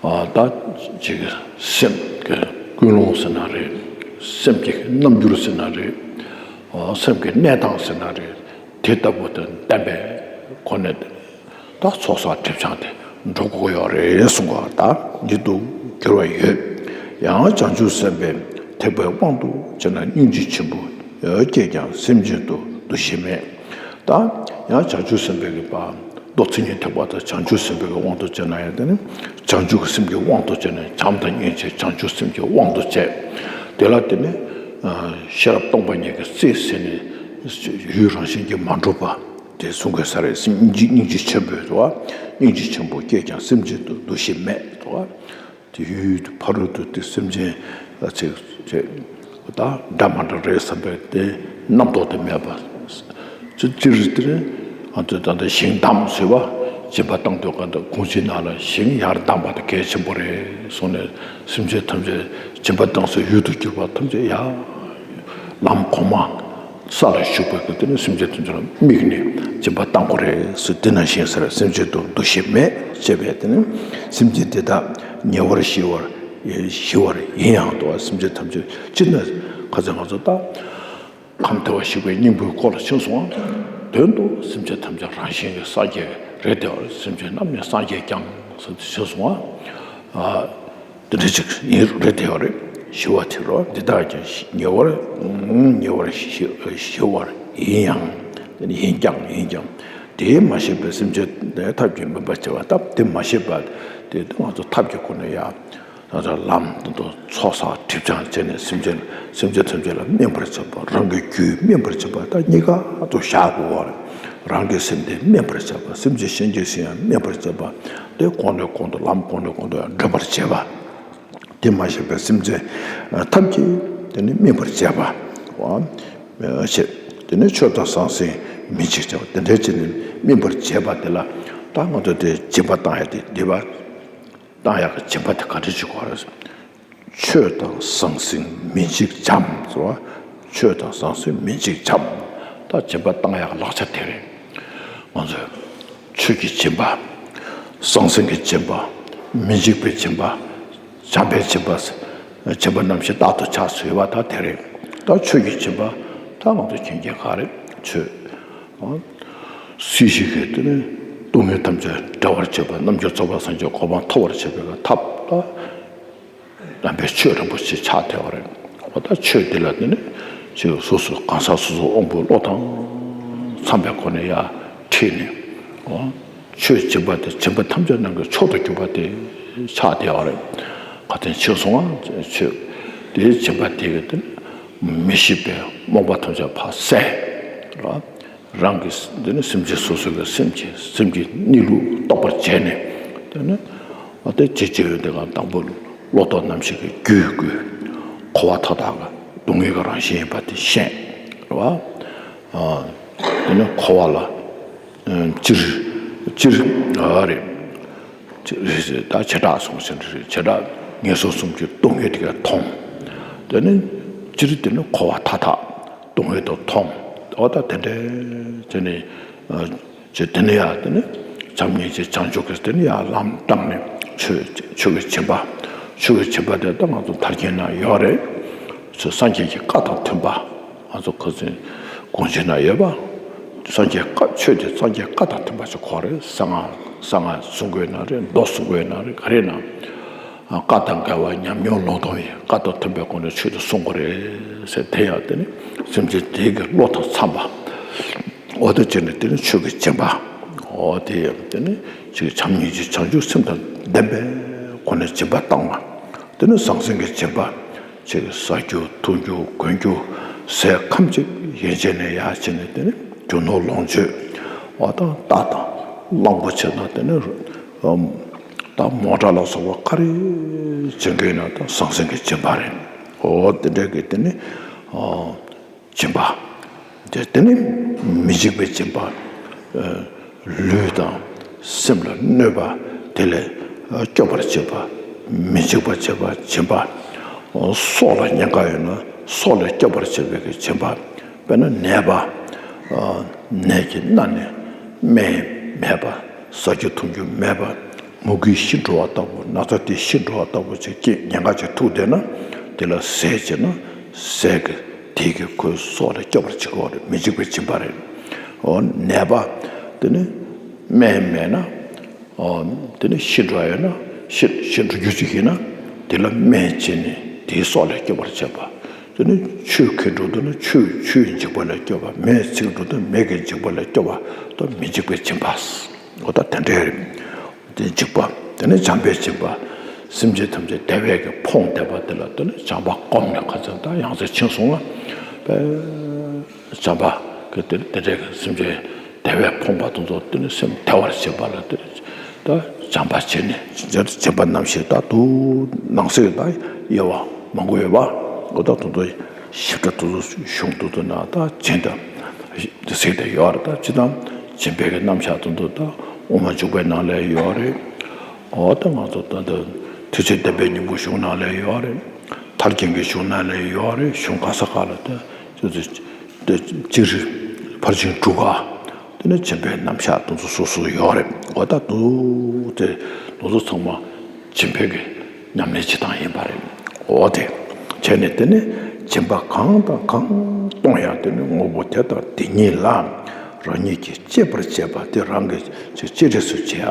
ཨ་ད་ཅིག་སེམས་ཀྱི་ཀུན་སློང་ཟེར་ན་རེད། སེམས་ཀྱི་རྣམ་འགྱུར་ཟེར་ན་རེད། ཨ་སེམས་ཀྱི་གནས་སྟངས་ཟེར་ན་རེད། དེ་ལྟ་བུ་དང་ལྡན་པའི་སྒོ་ནས། ད་ཚོགས་བསགས་སྒྲིབ་སྦྱང་དེ་འགྲོ་དགོས་ཡོད་རེད་གསུང་གི། ད་འདི་འདུག་གྱུར་བ་ཡོད། ཡང་བྱང་ཆུབ་སེམས་དཔའི་ཐེག་པའི་དབང་དུ་བྱས་ན། སྙིང་རྗེ་ཆེན་པོ་སྐྱེས་ཀྱང་སེམས་ཅན་དུ་འདུ་ཤེས་མེད། ད་ཡང་བྱང་ཆུབ་སེམས་དཔའི་གི་པ། མདོ་མཚན་ཉིད་ཐེག་པ་དང་བྱང་ཆུབ་སེམས་དཔའི་གི་དབང་དུ་བྱས་ན་ཡང་། དེ་ནི་བྱང་ཆུབ་ཀྱི་སེམས་ཀྱི་དབང་དུ་བྱས་ན། བྱམས་དང་སྙིང་རྗེ་བྱང་ཆུབ་སེམས་ཀྱི་དབང་དུ་བྱས། དེ་ལ་དེ་ནི་ཤེས་རབ་སྟོང་པ་ཉིད་ཀྱི་རྩིས་ཟིན་ནས་ཡུལ་རང་བཞིན་གྱིས་མ་གྲུབ་པ། དེ་གསུང་དགོས་ས་རེད། སྙིང་རྗེ། སྙིང་རྗེ་ཆེན་པོས་དོ། སྙིང་རྗེ་ཆེན་པོ་སྐྱེས་ཀྱང་སེམས་ཅན་དུ་འདུ་ཤེས་མེད་དོ། དེ་ཡུལ་ཕ་རོལ་ཏུ་དེ་སེམས་ཅན་ལ་ཚེ་ཚེ་ད་འདྲ་མ་འདྲ་རེད་བསམ་པའི་དེ་རྣམ་རྟོག་དེ་མེད་པ། ཅི་ཅི་རིགས་དེ་རེད། ཨ་ད་ད་ད་ཞིང་བསྡམས་ཟེར་བ། སྦྱིན་པ་བཏང་དུས་གང་དུ་གོང་ཆེན་ནང་ལ་ཞིང་ཡར་བསྡམས་པ་དེ་གལ་ཆེན་པོ་རེད་གསུངས་ནས། སེམས་ཅན་ཐམས་ཅད་སྦྱིན་པ་བཏང་སའི་ཡུལ་དུ་གྱུར་པ་ཐམས་ཅད་ཡར། ལམ་གོང་མ་ས་ལ་ཞུགས་པའི་སྐབས་དེ་ནི་སེམས་ཅན་ཐམས་ཅད་ལ་དམིགས་ནས་སྦྱིན་པ་བཏང་དགོས་རེད་ཟེར། དེ་ནང་བཞིན་ཟེར། སེམས་ཅན་དུ་འདུ་ཤེས་མེད་ཅེས་པས། དེ་ནི་སེམས་ཅན་དེ་དག་ཉེ་བར་ཞི་བར་ཞི་བར་ཡིན་ཡང་དོ། སེམས་ཅན་ཐམས་ཅད་སྤྱིར་ན་ཁ་ཚ་ང་ཚོ་ད་ཁམས་བདེ་བར་གཤེགས་པའི་སྙིང་པོའི་སྐོར་ལ་ཕྱིན་སོང་བ། དོན་དུ་སེམས་ཅན་ཐམས་ཅད་རང་བཞིན་གྱིས་སངས་རྒྱས་རེད་དེ། སེམས་ཅན་རྣམས་ནི་སངས་རྒྱས་ཀྱང་ཟེར་དུ་ཕྱིན་སོང་བ། འདི་འདྲ་ཅིག་ཡིན་རེད་དེ་ཡོད་རེད། ཞི་བ་དེ་རོ། འདི་དག་ཀྱང་ཉེ་བར་ཉེ་བར་ཞི་ཞི་བར་ཡིན་ཡང་། ཡིན་ཀྱང་ཡིན་ཀྱང་། དེས་མ་ཤེས་པའི་སེམས་ཅན་དེ་ཐབས་ཀྱིས་སྨིན་པར་བྱ་བ་སྟབས། དེ་མ་ཤེས་པ་དེ་ང་ཚོ་ཐབས་ཀྱི་སྒོ་ནས་ཡང་ད་ལྟ་ལམ་དུ་ཚོགས་བསགས་སྒྲིབ་སྦྱང་བྱས་ནས་སེམས་ཅན་སེམས་ཅན་ཐམས་ཅད་ལ་སྨིན་པར་བྱེད་པ། རང་གི་རྒྱུད་སྨིན་པར་བྱེད་པ། ད་གཉིས་ཀ་དུ་བཞག་དགོས་པ་རེད། རང་གི་སེམས་དེ་སྨིན་པར་བྱེད་པ། སེམས་ཅན་གཞན་གྱི་སེམས་ཡང་སྨིན་པར་བྱེད་པ། དེ་གོང་ནས་གོང་དུ་ལམ་གོང་ནས་གོང་དུ་ཡང་འགྲུབ་པར་བྱེད་པ། དེ་མ་ཤེས་པའི་སེམས་ཅན་ཐབས་ཀྱིས་དེ་ནི་སྨིན་པར་བྱེད་པ། བྱེད། དེ་ནི་ཆོས་དང་ཟང་ཟིང་མི་འཇིགས་བྱ་བ། དེ་འདྲའི་ཅིག་ནི་སྨིན་པར་བྱེད་པ་དེ་ལ་ད་ང་ཚོ་དེ་སྦྱིན་པ་བཏང་ཡ་དེ་འདི་བ། བཏང་ཡག་གི་སྦྱིན་པ་དེ་ག་འདྲ་བྱེད་དགོས་རེད། ཆོས་དང་ཟང་ཟིང་མི་འཇིགས་བྱའམ་ཟེར་བ། ཆོས་དང་ཟང་ཟིང་མི་འཇིགས་བྱའམ། ད་སྦྱིན་པ་བཏང་ཡག་གི་ལག་ཆ་དེ་རེད། ང་ཚོས་ཆོས་ཀྱི་སྦྱིན་པ། ཟང་ཟིང་གི་སྦྱིན་པ། མི་འཇིགས་པའི་སྦྱིན་པ། བྱམས་པའི་སྦྱིན་པ། སྦྱིན་པ་རྣམ་བཞི་རྟག་ཏུ་བྱ་ཟེར་བ་ད་དེ་རེད། ད་ཆོས་ཀྱི་སྦྱིན་པ་ད་ང་ཚོ་མཁྱེན་མཁྱེན་ག་རེད། ཆོས། སྲིད་ཞི་གི་དེ་ནི་སྡུག་བསྔལ་ཐམས་ཅད་བྲལ་བར་བྱེད་པ། རྣམ་འགྱུར་རྫོགས་པ་སངས་རྒྱས་གོ་འཕང་ཐོབ་པར་བྱེད་པའི་ཐབས་ད་དམ་པའི་ཆོས་རིན་པོ་ཆེ་ཆགས་བསྡད་པ་རེད། འོ་ད་ཆོས་འདི་ལ་དེ་ནི་ཆོས་སོ་སོ་གང་ཟག་སོ་སོ་དབང་པོའི་བློ་དང་འཚམ་པའི་སྒོ་ནས་ཡར་ཁྲིད་ནས། འོ་ཆོས་སྦྱིན་པ་དེ་སྦྱིན་པ་ཐམས་ཅད་ནང་གི་མཆོག་ཏུ་གྱུར་པ་དེ་ཆགས་བསྡད་པ་རེད། ག་དེ་ཕྱིན་སོང་ང་ཆོས་དེའི་སྦྱིན་པ་དེ་གི་དེ་ནི་མི་ཤེས་པའི་རྨོངས་པ་ཐམས་ཅད་ཕར་བསལ་ར། རང་གི་འདི་ནི་སེམས་ཅན་སོ་སོ་གི་སེམས་ཀྱི་སེམས་ཀྱི་གནས་ལུགས་རྟོགས་པར་བྱས་ནས། དེ་ནི་འོ་དེ་ཅི་བྱེད་ཡོད་དེ་གང་དང་པོ་བློ་ལྡོག་རྣམ་ཤེས་ཀྱི་རྒྱུད་བསྐུལ། འཁོར་བ་མཐའ་དག་གི་སྡུག་བསྔལ་གྱི་རང་བཞིན་ཡིན་པ་དེ་ཤེས། རེད་བ། དེ་ནི་འཁོར་བ་ལ་སྤྱིར་སྤྱིར་རེད། ད་བྱེ་བྲག་སོང་ཟིན་རེད། བྱེ་བྲག་ངན་སོང་གསུམ་གྱི་སྡུག་བསྔལ་དེ་ག་མཐོང་། དེ་ནི་སྤྱིར་དེ་ནི་འཁོར་བ་མཐའ་དག་སྡུག་བསྔལ་དུ་མཐོང་། འོ་ད་དེ་འདྲའི་དེ་ནི་ཨ་ཅེ་དེ་ནི་ཡ་དེ་ནི་བྱམས་སྙིང་རྗེ་བྱང་ཆུབ་ཀྱི་དེ་ནི་ཡ་ལམ་བཏང་ནས་ཆོས་ཆོས་ཀྱི་སྦྱིན་པ། ཆོས་ཀྱི་སྦྱིན་པ་དེ་ད་ང་ཚོ་མཐར་གྱིས་ན་ཡོད་རེད། ཆོས་སངས་རྒྱས་ཀྱི་བཀའ་དང་མཐུན་པ། ང་ཚོ་ཁ་སང་དགོངས་གཞི་ན་ཡོད་པ། སངས་རྒྱས་བཀའ་ཆོས་དེ་སངས་རྒྱས་བཀའ་དང་མཐུན་པ་ཞིག་གོ་རེད། གསང་སྔགས་གསང་སྔགས་གསུང་དགོས་ན་རེད། མདོ་གསུང་དགོས་ན་རེད། ག་རེ་ན། བཀའ་དང་འགལ་བ་ཉམས་མྱོང་ལོག་རྟོག་ཡིན། བཀའ་དང་མཐུན་པའི་སྒོ་ནས་ཆོས་དེ་གསུང་དགོས་རེད་ཟེར་དེ་ཡང་དེ་ནི་སེམས་ཅན་དེ་གི་བློ་དང་འཚམས་པ། འོ་དེ་བྱས་ནས་དེ་ནི་ཆོས་ཀྱི་སྦྱིན་པ། འོ་དེ་ཡང་དེ་ནི་ཆོས་ཀྱི་བྱམས་སྙིང་རྗེ་བྱང་ཆུབ་སེམས་དང་ལྡན་པའི་སྒོ་ནས་སྦྱིན་པ་བཏང་བ། དེ་ནི་ཟང་ཟིང་གི་སྦྱིན་པ། ཅིག་ཟ་རྒྱུ་འཐུང་རྒྱུ་གོན་རྒྱུ་ཟས་ཁམ་གཅིག་ཡན་ཆད་ནས་ཡར་བྱས་ནས་དེ་ནི་རྒྱུ་ནོར་ལོངས་སྤྱོད། འོ་ད་རྟ་དང་གླང་པོ་ཆེ་དང་དེ་ནི་ཨམ་ད་མོ་ཊ་ལ་སོགས་པ་ག་རེ་བྱེད་མཁན་ན་ད་ཟང་ཟིང་གི་སྦྱིན་པ་རེད། འོ་དེ་འདྲ་གི་དེ་ནི་ཨ། སྦྱིན་པ། དེ་དེ་ནི་མི་འཇིགས་པའི་སྦྱིན་པ། ཨ་ལུས་དང་སེམས་ལ་གནོད་པ་དེ་ལས་སྐྱོབ་པར་བྱེད་པ། མི་འཇིགས་པར་བྱེད་པ་སྦྱིན་པ། སྲོག་ལ་ཉེན་ཁ་ཡོད་ན་སྲོག་ལས་སྐྱོབ་པར་བྱེད་པའི་གི་སྦྱིན་པ། དཔེར་ན་ནད་པ། ཨ་ནད་ཀྱི་མནར་ནས་སྨན་མེད་པ། ཟ་རྒྱུ་འཐུང་རྒྱུ་མེད་པ། མུ་གེས་ཤི་འགྲོ་བ་ལྟ་བུ། ན་ཚ་དེ་ཤི་འགྲོ་བ་ལྟ་བུ་ཅིག་སྐྱེ་ཉེན་ཁ་ཅིག་ཐུག་བསྡད་ན་དེ་ལ་ཟས་བྱས་ན་ཟས་ཀྱི་དེ་གི་ཁོའི་སྲོག་ལ་སྐྱོབ་པར་བྱེད་དགོས་རེད། མི་འཇིགས་པའི་སྦྱིན་པ་རེད། འོ་ནད་པ་དེ་ནི་སྨན་མེད་ན། འོ་དེ་ནི་ཤི་འགྲོ་ཡོད་ན་ཤི་ཤི་འགྲོ་རྒྱུ་ཅིག་ཡིན་ན་དེ་ལ་སྨན་བྱས་ནས་དེའི་སྲོག་ལ་སྐྱོབ་པར་བྱེད་པ། དེ་ནི་ཆོས་ཁས་འགྲོ་འདུག་ན་ཆོས་ཆོས་འཇིགས་པ་ལས་སྐྱོབ་པ། མེས་ཚིག་འགྲོ་འདུག་མེ་གི་འཇིགས་པ་ལས་སྐྱོབ་པ། དེ་མི་འཇིགས་པའི་སྦྱིན་པ། འོ་ད་དེ་འདྲའི་རེད། དེ་འཇིགས་པ། དེ་ནི་བྱམས་པའི་སྦྱིན་པ། སེམས་ཅན་ཐམས་ཅད་བདེ་བའི་གི་ཕོངས་བདེ་བ་དེ་ལ་དེ་ནི་བྱམས་པ་སྒོམ་ནས་ཁ་ཚ་ད་ཡང་རྩེ་ཕྱིན་སོང་ལ། བྱམས་པ་གི་དེ་དེ་འདྲའི་གི་སེམས་ཅན་བདེ་བའི་ཕོངས་པ་དེ་ཚོ་དེ་ནི་སེམས་བདེ་བར་བྱེད་པ་ལ་དེ་ནི་ད་བྱམས་པ་བྱས་ནས་སྦྱིན་པ་རྣམ་བཞི་ད་དུ་ནང་གསེས་ད་དབྱེ་བ་མང་པོ་ཡོད་པ། འོ་ད་དེ་ཚོ་ཞིབ་ཕྲ་དེ་ཚོ་གཞུང་དེ་ཚོ་ན་ད་སྦྱིན་དང་དེ་ཟེར་དེ་ཡོད་རེད། ད་སྤྱི་དང་སྦྱིན་པའི་གི་རྣམ་གཞག་དེ་ཚོ་ད་དབུ་མ་འཇུག་པའི་ནང་ལ་ཡོད་རེད། འོ་ད་ང་ཚོ་ད་ད་དུས་ཚོད་བདེན་པའི་སྙིང་པོ་གཞུང་ནང་ལ་ཡོད་རེད། ཐར་རྒྱན་གྱི་གཞུང་ནང་ལ་ཡོད་རེད། གཞུང་ག་ས་ག་ལ་ད་ཅིག་རེད། ཕར་ཕྱིན་དྲུག་ག་དེ་ནི་སྦྱིན་པའི་རྣམ་གཞག་དེ་ཚོ་སོ་སོ་ཡོད་རེད། འོ་ད་དུ་དེ་དེ་ཚོ་ཚང་མ་སྦྱིན་པའི་གི་ཉམས་ལེན་བྱེད་སྟངས་ཡིན་པ་རེད། འོ་དེ་བྱས་ནས་དེ་ནི་སྦྱིན་པ་གང་དང་གང་གཏོང་ཡང་དེ་ནི་དངོས་པོ་དེ་དང་དེ་ཉིད་ལ་རང་ཉིད་ཀྱིས་གཅེས་པར་བྱེད་པ་དེ་རང་གིས་གཅེས་སྤྲས་སུ་བྱེད་ཡ།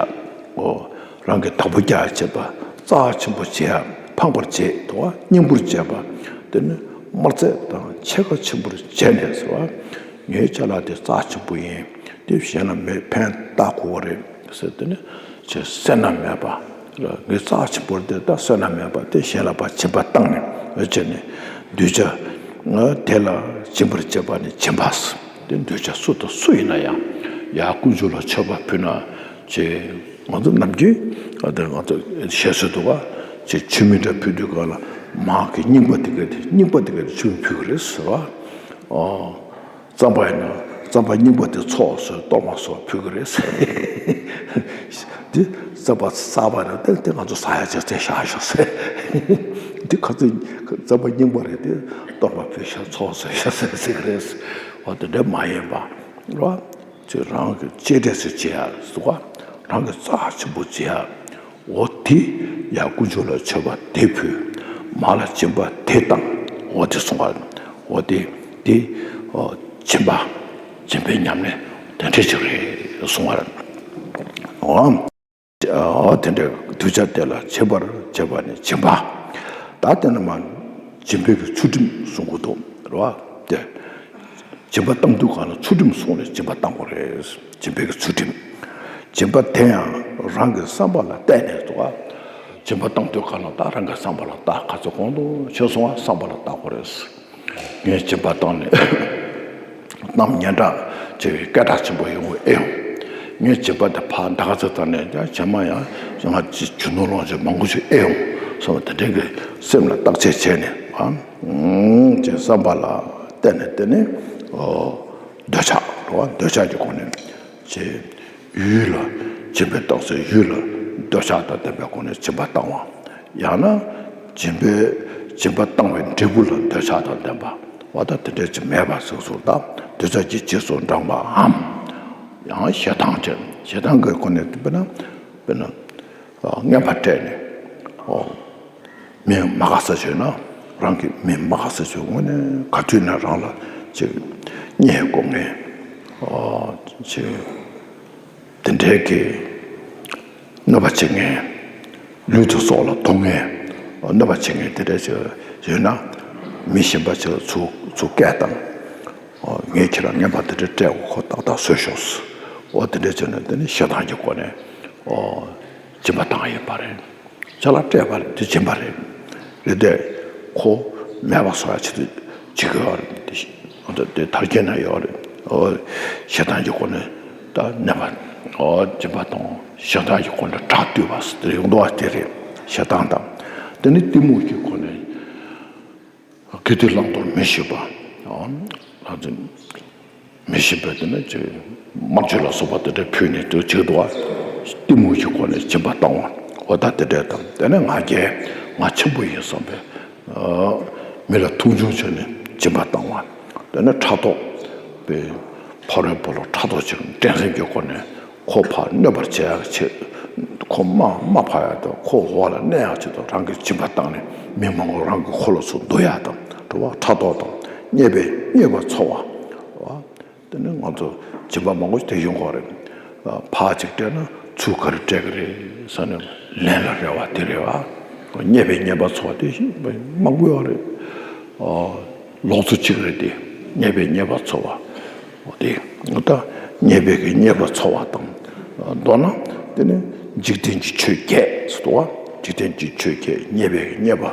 འོ། རང་གི་བདག་པོ་རྒྱག་བྱེད་པ། རྩ་ཆེན་པོ་བྱེད་ཡ། ཕངས་པར་བྱེད་དོ། སྙིང་པོར་བྱེད་པ། དེ་ནི་དམར་ཟས་དང་ཕྱེད་ཀ་ཆེན་པོར་བྱས་ནས་ཟེར་བ། ངའི་ཅ་ལག་དེ་རྩ་ཆེན་པོ་ཡིན། དེ་གཞན་ལ་མེད་ཕན་བཏགས་དགོས་པ་རེད་ཟེར། དེ་ནི་ཅེས་བསོད་ནམས་མེད་པ། ངའི་རྩ་ཆེན་པོར་དེ་ད་བསོད་ནམས་མེད་པ་དེ་གཞན་ལ་ཕར་སྦྱིན་པ་བཏང་ནས་འོ་བྱས་ནས་གདུལ་བྱ་དེ་ལ་སྦྱིན་པར་བྱེད་པ་ནི་སྦྱིན་པ། དེ་གདུལ་བྱ་སུ་དང་སུ་ཡིན་ན་ཡང་ཡར་དཀོན་མཆོག་ལ་མཆོད་པ་ཕུལ་ན་ཅེས། ང་ཚོ་ནམ་རྒྱུན་ཨ་དེ་ང་ཚོ་བཤད་སྲོལ་འདུག་ག་ཅེས་མཆོད་མེ་འདྲ་ཕུལ་དུས་ག་ལ་མར་གྱི་རྙིང་པ་དེ་ག་དེ་རྙིང་པ་དེ་ག་དེ་མཆོད་མེ་ཕུལ་གི་རེད་ཟེར་བ། ཨོ། རྩམ་པ་ཡིན་ན་རྩམ་པ་རྙིང་པ་དེ་ཚོས་ཟེར་གཏོར་མ་སོགས་ཕུལ་གི་རེད་ཟེར། དེ་རྩམ་པ་གསར་པ་རེད་དེ་དེ་ང་ཚོ་ཟ་ཡ་ཆ་ཚད་བཞག་ཤོག་ཟེར། དེ་ག་ཚོད་རྩམ་པ་རྙིང་པ་རེད་དེ་གཏོར་མ་ཕུལ་ཤག་ཚོས་ཟེར་ཤག་ཟེར་ཟེར་གི་རེད། འོ་དེ་འདྲ་མ་ཡིན་པ་རེད་བ། ཅེས་རང་གི་གཅེས་སྤྲས་སུ་བྱེད་ཡ་ཟེར་བ། རང་གི་རྩ་ཆེན་པོ་བྱེད་ཡ། འོ་དེ་ཡར་དཀོན་མཆོག་ལ་མཆོད་པ་དེ་ཕུལ། མར་ལ་སྦྱིན་པ་དེ་བཏང་། འོ་དེ་གསུང་བ། འོ་དེ་དེ་ཨོ་སྦྱིན་པ་སྦྱིན་པའི་ཉམས་ལེན་དེ་འདྲ་ཅིག་རེད་གསུང་བ། འོ། ཨ་དེ་འདྲའི་གདུལ་བྱ་དེ་ལ་བྱེད་པར་བྱེད་པ་ནི་སྦྱིན་པ། ད་དེ་ནི་མ་སྦྱིན་པའི་གི་ཚུལ་ཁྲིམས་གསུང་གི་འདུག་རེད་བ། དེ་སྦྱིན་པ་བཏང་དུས་གང་ལ་ཚུལ་ཁྲིམས་བསྲུངས་ནས་སྦྱིན་པ་བཏང་དགོས་རེད། སྦྱིན་པའི་གི་ཚུལ་ཁྲིམས། སྦྱིན་པ་དེ་ཡང་རང་གི་བསམ་པ་ལ་བརྟེན་ནས་འདུག་བ། སྦྱིན་པ་བཏང་དུས་གང་ལ་ད་རང་གི་བསམ་པ་ལ་བལྟ། ག་ཚོད་གོང་དུ་ཕྱིན་སོང་བ་བསམ་པ་ལ་བལྟ་དགོས་རེད། ངས་སྦྱིན་པ་བཏང་ནས་གཏམ་སྙན་གྲགས་ཆེ་བའི་སྐད་གྲགས་ཆེན་པོ་ཡོང་བའི་ཨེ་ཡོང་། ངས་སྦྱིན་པ་དེ་ཕར་འདྲ་ག་ཚོད་བཏང་ནས་ཀྱང་རྗེས་མ་ཡང་ང་རྒྱུ་ནོར་ལོངས་སྤྱོད་མང་པོ་ཞིག་ཨེ་ཡོང་བསམ་པ་དེ་འདྲའི་གི་སེམས་ལ་བརྟག་དཔྱད་བྱས་ནས་ཨ་ཅེས་བསམ་པ་ལ་བརྟེན་ནས་དེ་ནས་འདོད་ཆགས་རེད་བ། འདོད་ཆགས་ཀྱི་སྒོ་ནས་ཅེས་ཡུལ་ལ་སྦྱིན་པ་བཏང་སའི་ཡུལ་ལ་འདོད་ཆགས་དང་ལྡན་པའི་སྒོ་ནས་སྦྱིན་པ་བཏང་བ། ཡང་ན་སྦྱིན་པའི་སྦྱིན་པ་བཏང་བའི་འབྲས་བུ་ལ་འདོད་ཆགས་དང་ལྡན་པ། འོ་ད་དེ་འདྲ་ཅིག་མེད་པ་སོ་སོར་དང་འདོད་ཆགས་ཀྱི་རྗེས་སུ་འབྲངས་པའམ། ཡང་ཞེ་སྡང་ཅན། ཞེ་སྡང་གི་སྒོ་ནས་དཔེར་ན་དཔེར་ན་ཨ་རྔན་པ་སྤྲད་ནས། ཨོ། མི་མ་དགའ་ས་བྱུང་ན། རང་གི་མི་མ་དགའ་ས་བྱུང་། དངོས་གནས་ག་དུས་ན་རང་ལ་ཅིག་བརྙས་བཀོག་མཁན། ཨོ། ཅིག་དེ་འདྲའི་གི་གནོད་པ་བྱེད་མཁན། ལུས་དང་སྲོག་ལ་གཏོང་མཁན། གནོད་པ་བྱེད་མཁན་དེ་འདྲ་ཅིག་ཡོད་ན། མི་གཞན་པ་ཅིག་ལ་ཚུར་ཚུར་སྐད་བཏང་། ཨོ། ངས་ཁྱེད་རང་རྔན་པ་དེ་འདྲ་སྤྲད་དགོས། ཁོ་ཏག་ཏག་བཟོས་ཤོག། ཨོ། དེ་འདྲ་བྱས་ན་དེ་ནི་ཞེ་སྡང་གི་སྒོ་ནས། ཨོ། སྦྱིན་པ་བཏང་ཡིན་པ་རེད། ཅ་ལག་སྤྲད་པ་རེད། དེ་སྦྱིན་པ་རེད། རེད་དེ། ཁོ་མེད་པ་བཟོ་ཡ་ཆེད་དུ་བྱེད་ཀྱི་ཡོད་རེད། དེ་ཤི་འོ་ད་དེ་དར་རྒྱས་ན་ཡོད་རེད། ཨོ། ཞེ་སྡང་གི་སྒོ་ནས་ད་ནད་པ། ཨོ། སྦྱིན་པ་གཏོང་། ཞེ་སྡང་གི་སྒོ་ནས་གྲགས་བསྡུས་པ་ཟེར་དེ་ཡོང་དོ་བ་དེ་རེད། ཞེ་སྡང་དང་། དེ་ནི་གཏི་མུག་གི་སྒོ་ནས། དགེ་སྡིག་བླང་དོར་མི་ཤེས་པ། ཨོ། ལ་དེ། མི་ཤེས་པའི་དེ་ནི་ཅིག་དམར་མཆོད་ལ་སོགས་པ་དེ་འདྲ་ཕུལ་ནས་དུ་བྱེད་དུ་བ། གཏི་མུག་གི་སྒོ་ནས་སྦྱིན་པ་བཏང་བ། འོ་ད་དེ་འདྲ་དང་། དེ་ནས་ང་རྒྱལ་ང་ཆེན་པོ་ཡིན་བསམ་པའི། ཨ། མི་ལ་མཐོང་ཆུང་བྱས་ནས་སྦྱིན་པ་བཏང་བ། དེ་ནས་ཕྲག་དོག་པའི་ཕ་རོལ་པོ་ལ་ཕྲག་དོག་ཅིག་འགྲན་སེམས་ཀྱི་སྒོ་ནས་ཁོ་ཕར་གནོད་པར་བྱེད་ཡག་ཆེད། ཁོ་མ་མ་ཕར་ཡག་དང་ཁོ་འོག་ལ་གནས་ཡག་ཆེད་དུ་རང་གིས་སྦྱིན་པ་བཏང་ནས་མི་མང་པོ་རང་གི་ཁོ་ལ་ཚུར་འདུ་ཡག་དང་འགྲོ་བ་ཕྲག་དོག་དང་། བརྙས་པས་བརྙས་པ་འཚོ་བ། དེ་ནི་ང་ཚོ་སྦྱིན་པ་མང་པོ་དེ་ཡོང་གི་རེད། ཕར་ཅིག་སྤྲད་ན་ཚུར་ག་རེ་སྤྲད་ཀྱི་རེད་ཟེར་ནས་ལན་ལ་རེ་བ་དེ་རེད་བ། བརྙས་པས་བརྙས་པ་འཚོ་བ་དེ་མང་པོ་ཡོད་རེད། ལོག་འཚོ་གཅིག་རེད་དེ། བརྙས་པས་བརྙས་པ་འཚོ་བ། འོ་དེ། ད་བརྙས་པས་ཀྱི་བརྙས་པ་འཚོ་བ་དང་། མདོར་ན་དེ་ནི་འཇིག་རྟེན་གྱི་ཆོས་བརྒྱད་ཟེར་དོ། འཇིག་རྟེན་གྱི་ཆོས་བརྒྱད། བརྙས་པས་ཀྱི་བརྙས་པ།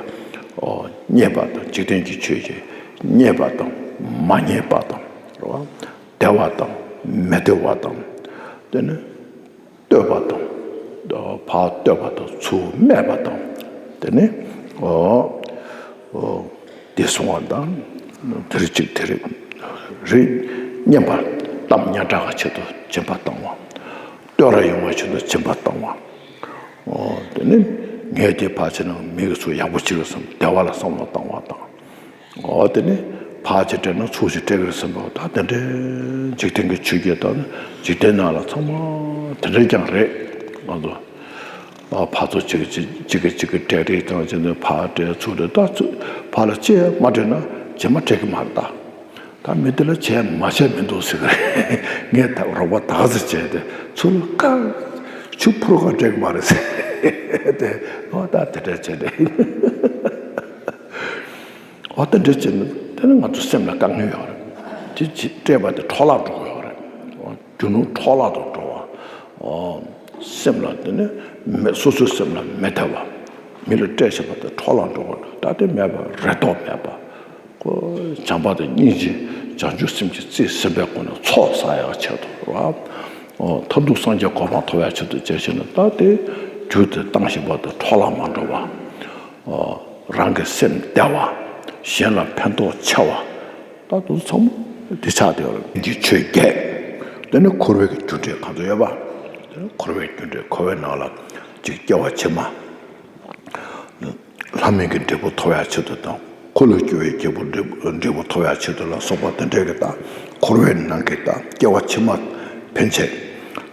ཨོ། བརྙས་པ་དང་། འཇིག་རྟེན་གྱི་ཆོས་བརྒྱད། བརྙས་པ་དང་མ་བརྙས་པ་དང་། རེད་བ། བདེ་བ་དང་མི་བདེ་བ་དང་། དེ་ནི་བསྟོད་པ་དང་། ཕར་བསྟོད་པ་དང་ཚུར་སྨད་པ་དང་། དེ་ནི། ཨོ། ཨོ། དེ་གསུང་བ་དང་། དེ་རིགས་གཅིག་དེ་རིགས་རིགས་སྙན་པ། གཏམ་སྙན་གྲགས་ཀྱི་ཆེད་དུ་སྦྱིན་པ་བཏང་བ། བསྟོད་ར་ཡོང་བའི་ཆེད་དུ་སྦྱིན་པ་བཏང་བ། ཨོ། དེ་ནི་ངས་དེ་ཕར་བྱས་ན་མི་གིས་ཚུར་ཡག་པོ་བྱེད་ཀྱི་བསམ། བདེ་བ་ལ་བསམ་བློ་བཏང་བ་དང་། ཨོ། དེ་ནི་ཕར་ཅིག་སྤྲད་ན་ཚུར་ཅིག་སྤྲད་ཀྱི་རེད་བསམ་པ། ད་དེ་འདྲའི་འཇིག་རྟེན་གྱི་ཆོས་བརྒྱད་དང་། འཇིག་རྟེན་ནང་ལ་ཚང་མ་དེ་འདྲ་རྐྱང་རེད། ང་ཚོ། ཨ། ཕར་ཚུར་གཅིག་གིས་གཅིག་གིས་གཅིག་གི་སྤྲད་རེས་དང་བྱས་ནས། ཕར་སྤྲད་ཚུར་སྤྲད། ད་ཚུར་ཕར་ལ་ཅིག་མ་སྤྲད་ན་རྗེས་མ་སྤྲད་ཀྱི་མ་རེད་ད། ད་མི་དེ་ལ་བྱས་མ་བྱས་མི་འདུག་ཟེར་གི་རེད། ངས་ད་རོགས་པ་ད་ག་ཚོད་བྱས་ཏེ་ཚུར་ལ་ཀ་ཆུ་ཕུར་ག་སྤྲད་ཀྱི་མ་རེད་ཟེར་ཏེ། ཨོ། ད་དེ་འདྲ་བྱས་ཏེ། ཨོ། དེ་འདྲ་བྱས་ན་དེ་ནི་ང་ཚོ་སེམས་ལ་དཀའ་ངལ་ཡོད་རེད། དེ་ཅིག་སྤྲད་པ་དེ་འཕྲོ་བརླག་འགྲོ་གི་ཡོད་རེད། རྒྱུ་ནོར་འཕྲོ་བརླག་ཏུ་འགྲོ་བ། ཨོ། སེམས་ལ་དེ་ནི་མི། སོ་སོའི་སེམས་ལ་མི་བདེ་བ། མི་ལ་སྤྲད་བྱས་པ་དེ་འཕྲོ་བརླག་འགྲོ་གི་རེད། ད་དེ་མེད་པ། རེ་དོགས་མེད་པ། ཁོ་བྱམས་པ་དང་སྙིང་རྗེ། བྱང་ཆུབ་སེམས་ཀྱི་རྩིས་ཟིན་པའི་སྒོ་ནས་ཚོགས་བསགས་ཡག་ཆེད་དུ་རེད་བ། ཨོ། མཐར་ཐུག་སངས་རྒྱས་གོ་འཕང་ཐོབ་ཡག་ཆེད་དུ་བྱས་ཤིང་ན། ད་དེ་རྒྱུ་དེ་བཏང་བཞིན་པ་དེ་འཕྲོ་བརླག་མ་འགྲོ་བ། ཨོ། རང་གི་སེམས་བདེ་བ། གཞན་ལ་ཕན་ཐོགས་ཆེ་བ། ད་དུང་ཚང་མ་དེ་ཆགས་བསྡད་ཡོད་རེད། འདི་ཆོས་བརྒྱད། དེ་ནི་འཁོར་བའི་གི་རྒྱུ་འབྲས་གང་དུ་ཡོད་པ། དེ་ནི་འཁོར་བའི་རྒྱུ་འབྲས། འཁོར་བའི་ནང་ལ་ཅིག་སྐྱེ་བ་ཕྱི་མ། ལྷ་མིན་གྱི་འབྲས་བུ་ཐོབ་ཡག་ཆེད་དུ་དང་། འཁོར་ལོས་སྒྱུར་བའི་རྒྱལ་པོ་འབྲས་བུ། འབྲས་བུ་ཐོབ་ཡག་ཆེད་དུ་ལ་སོགས་པ་དེ་འདྲའི་གི། ད་འཁོར་བའི་ནང་གི་ད་སྐྱེ་བ་ཕྱི་མ་ཕན་ཆད།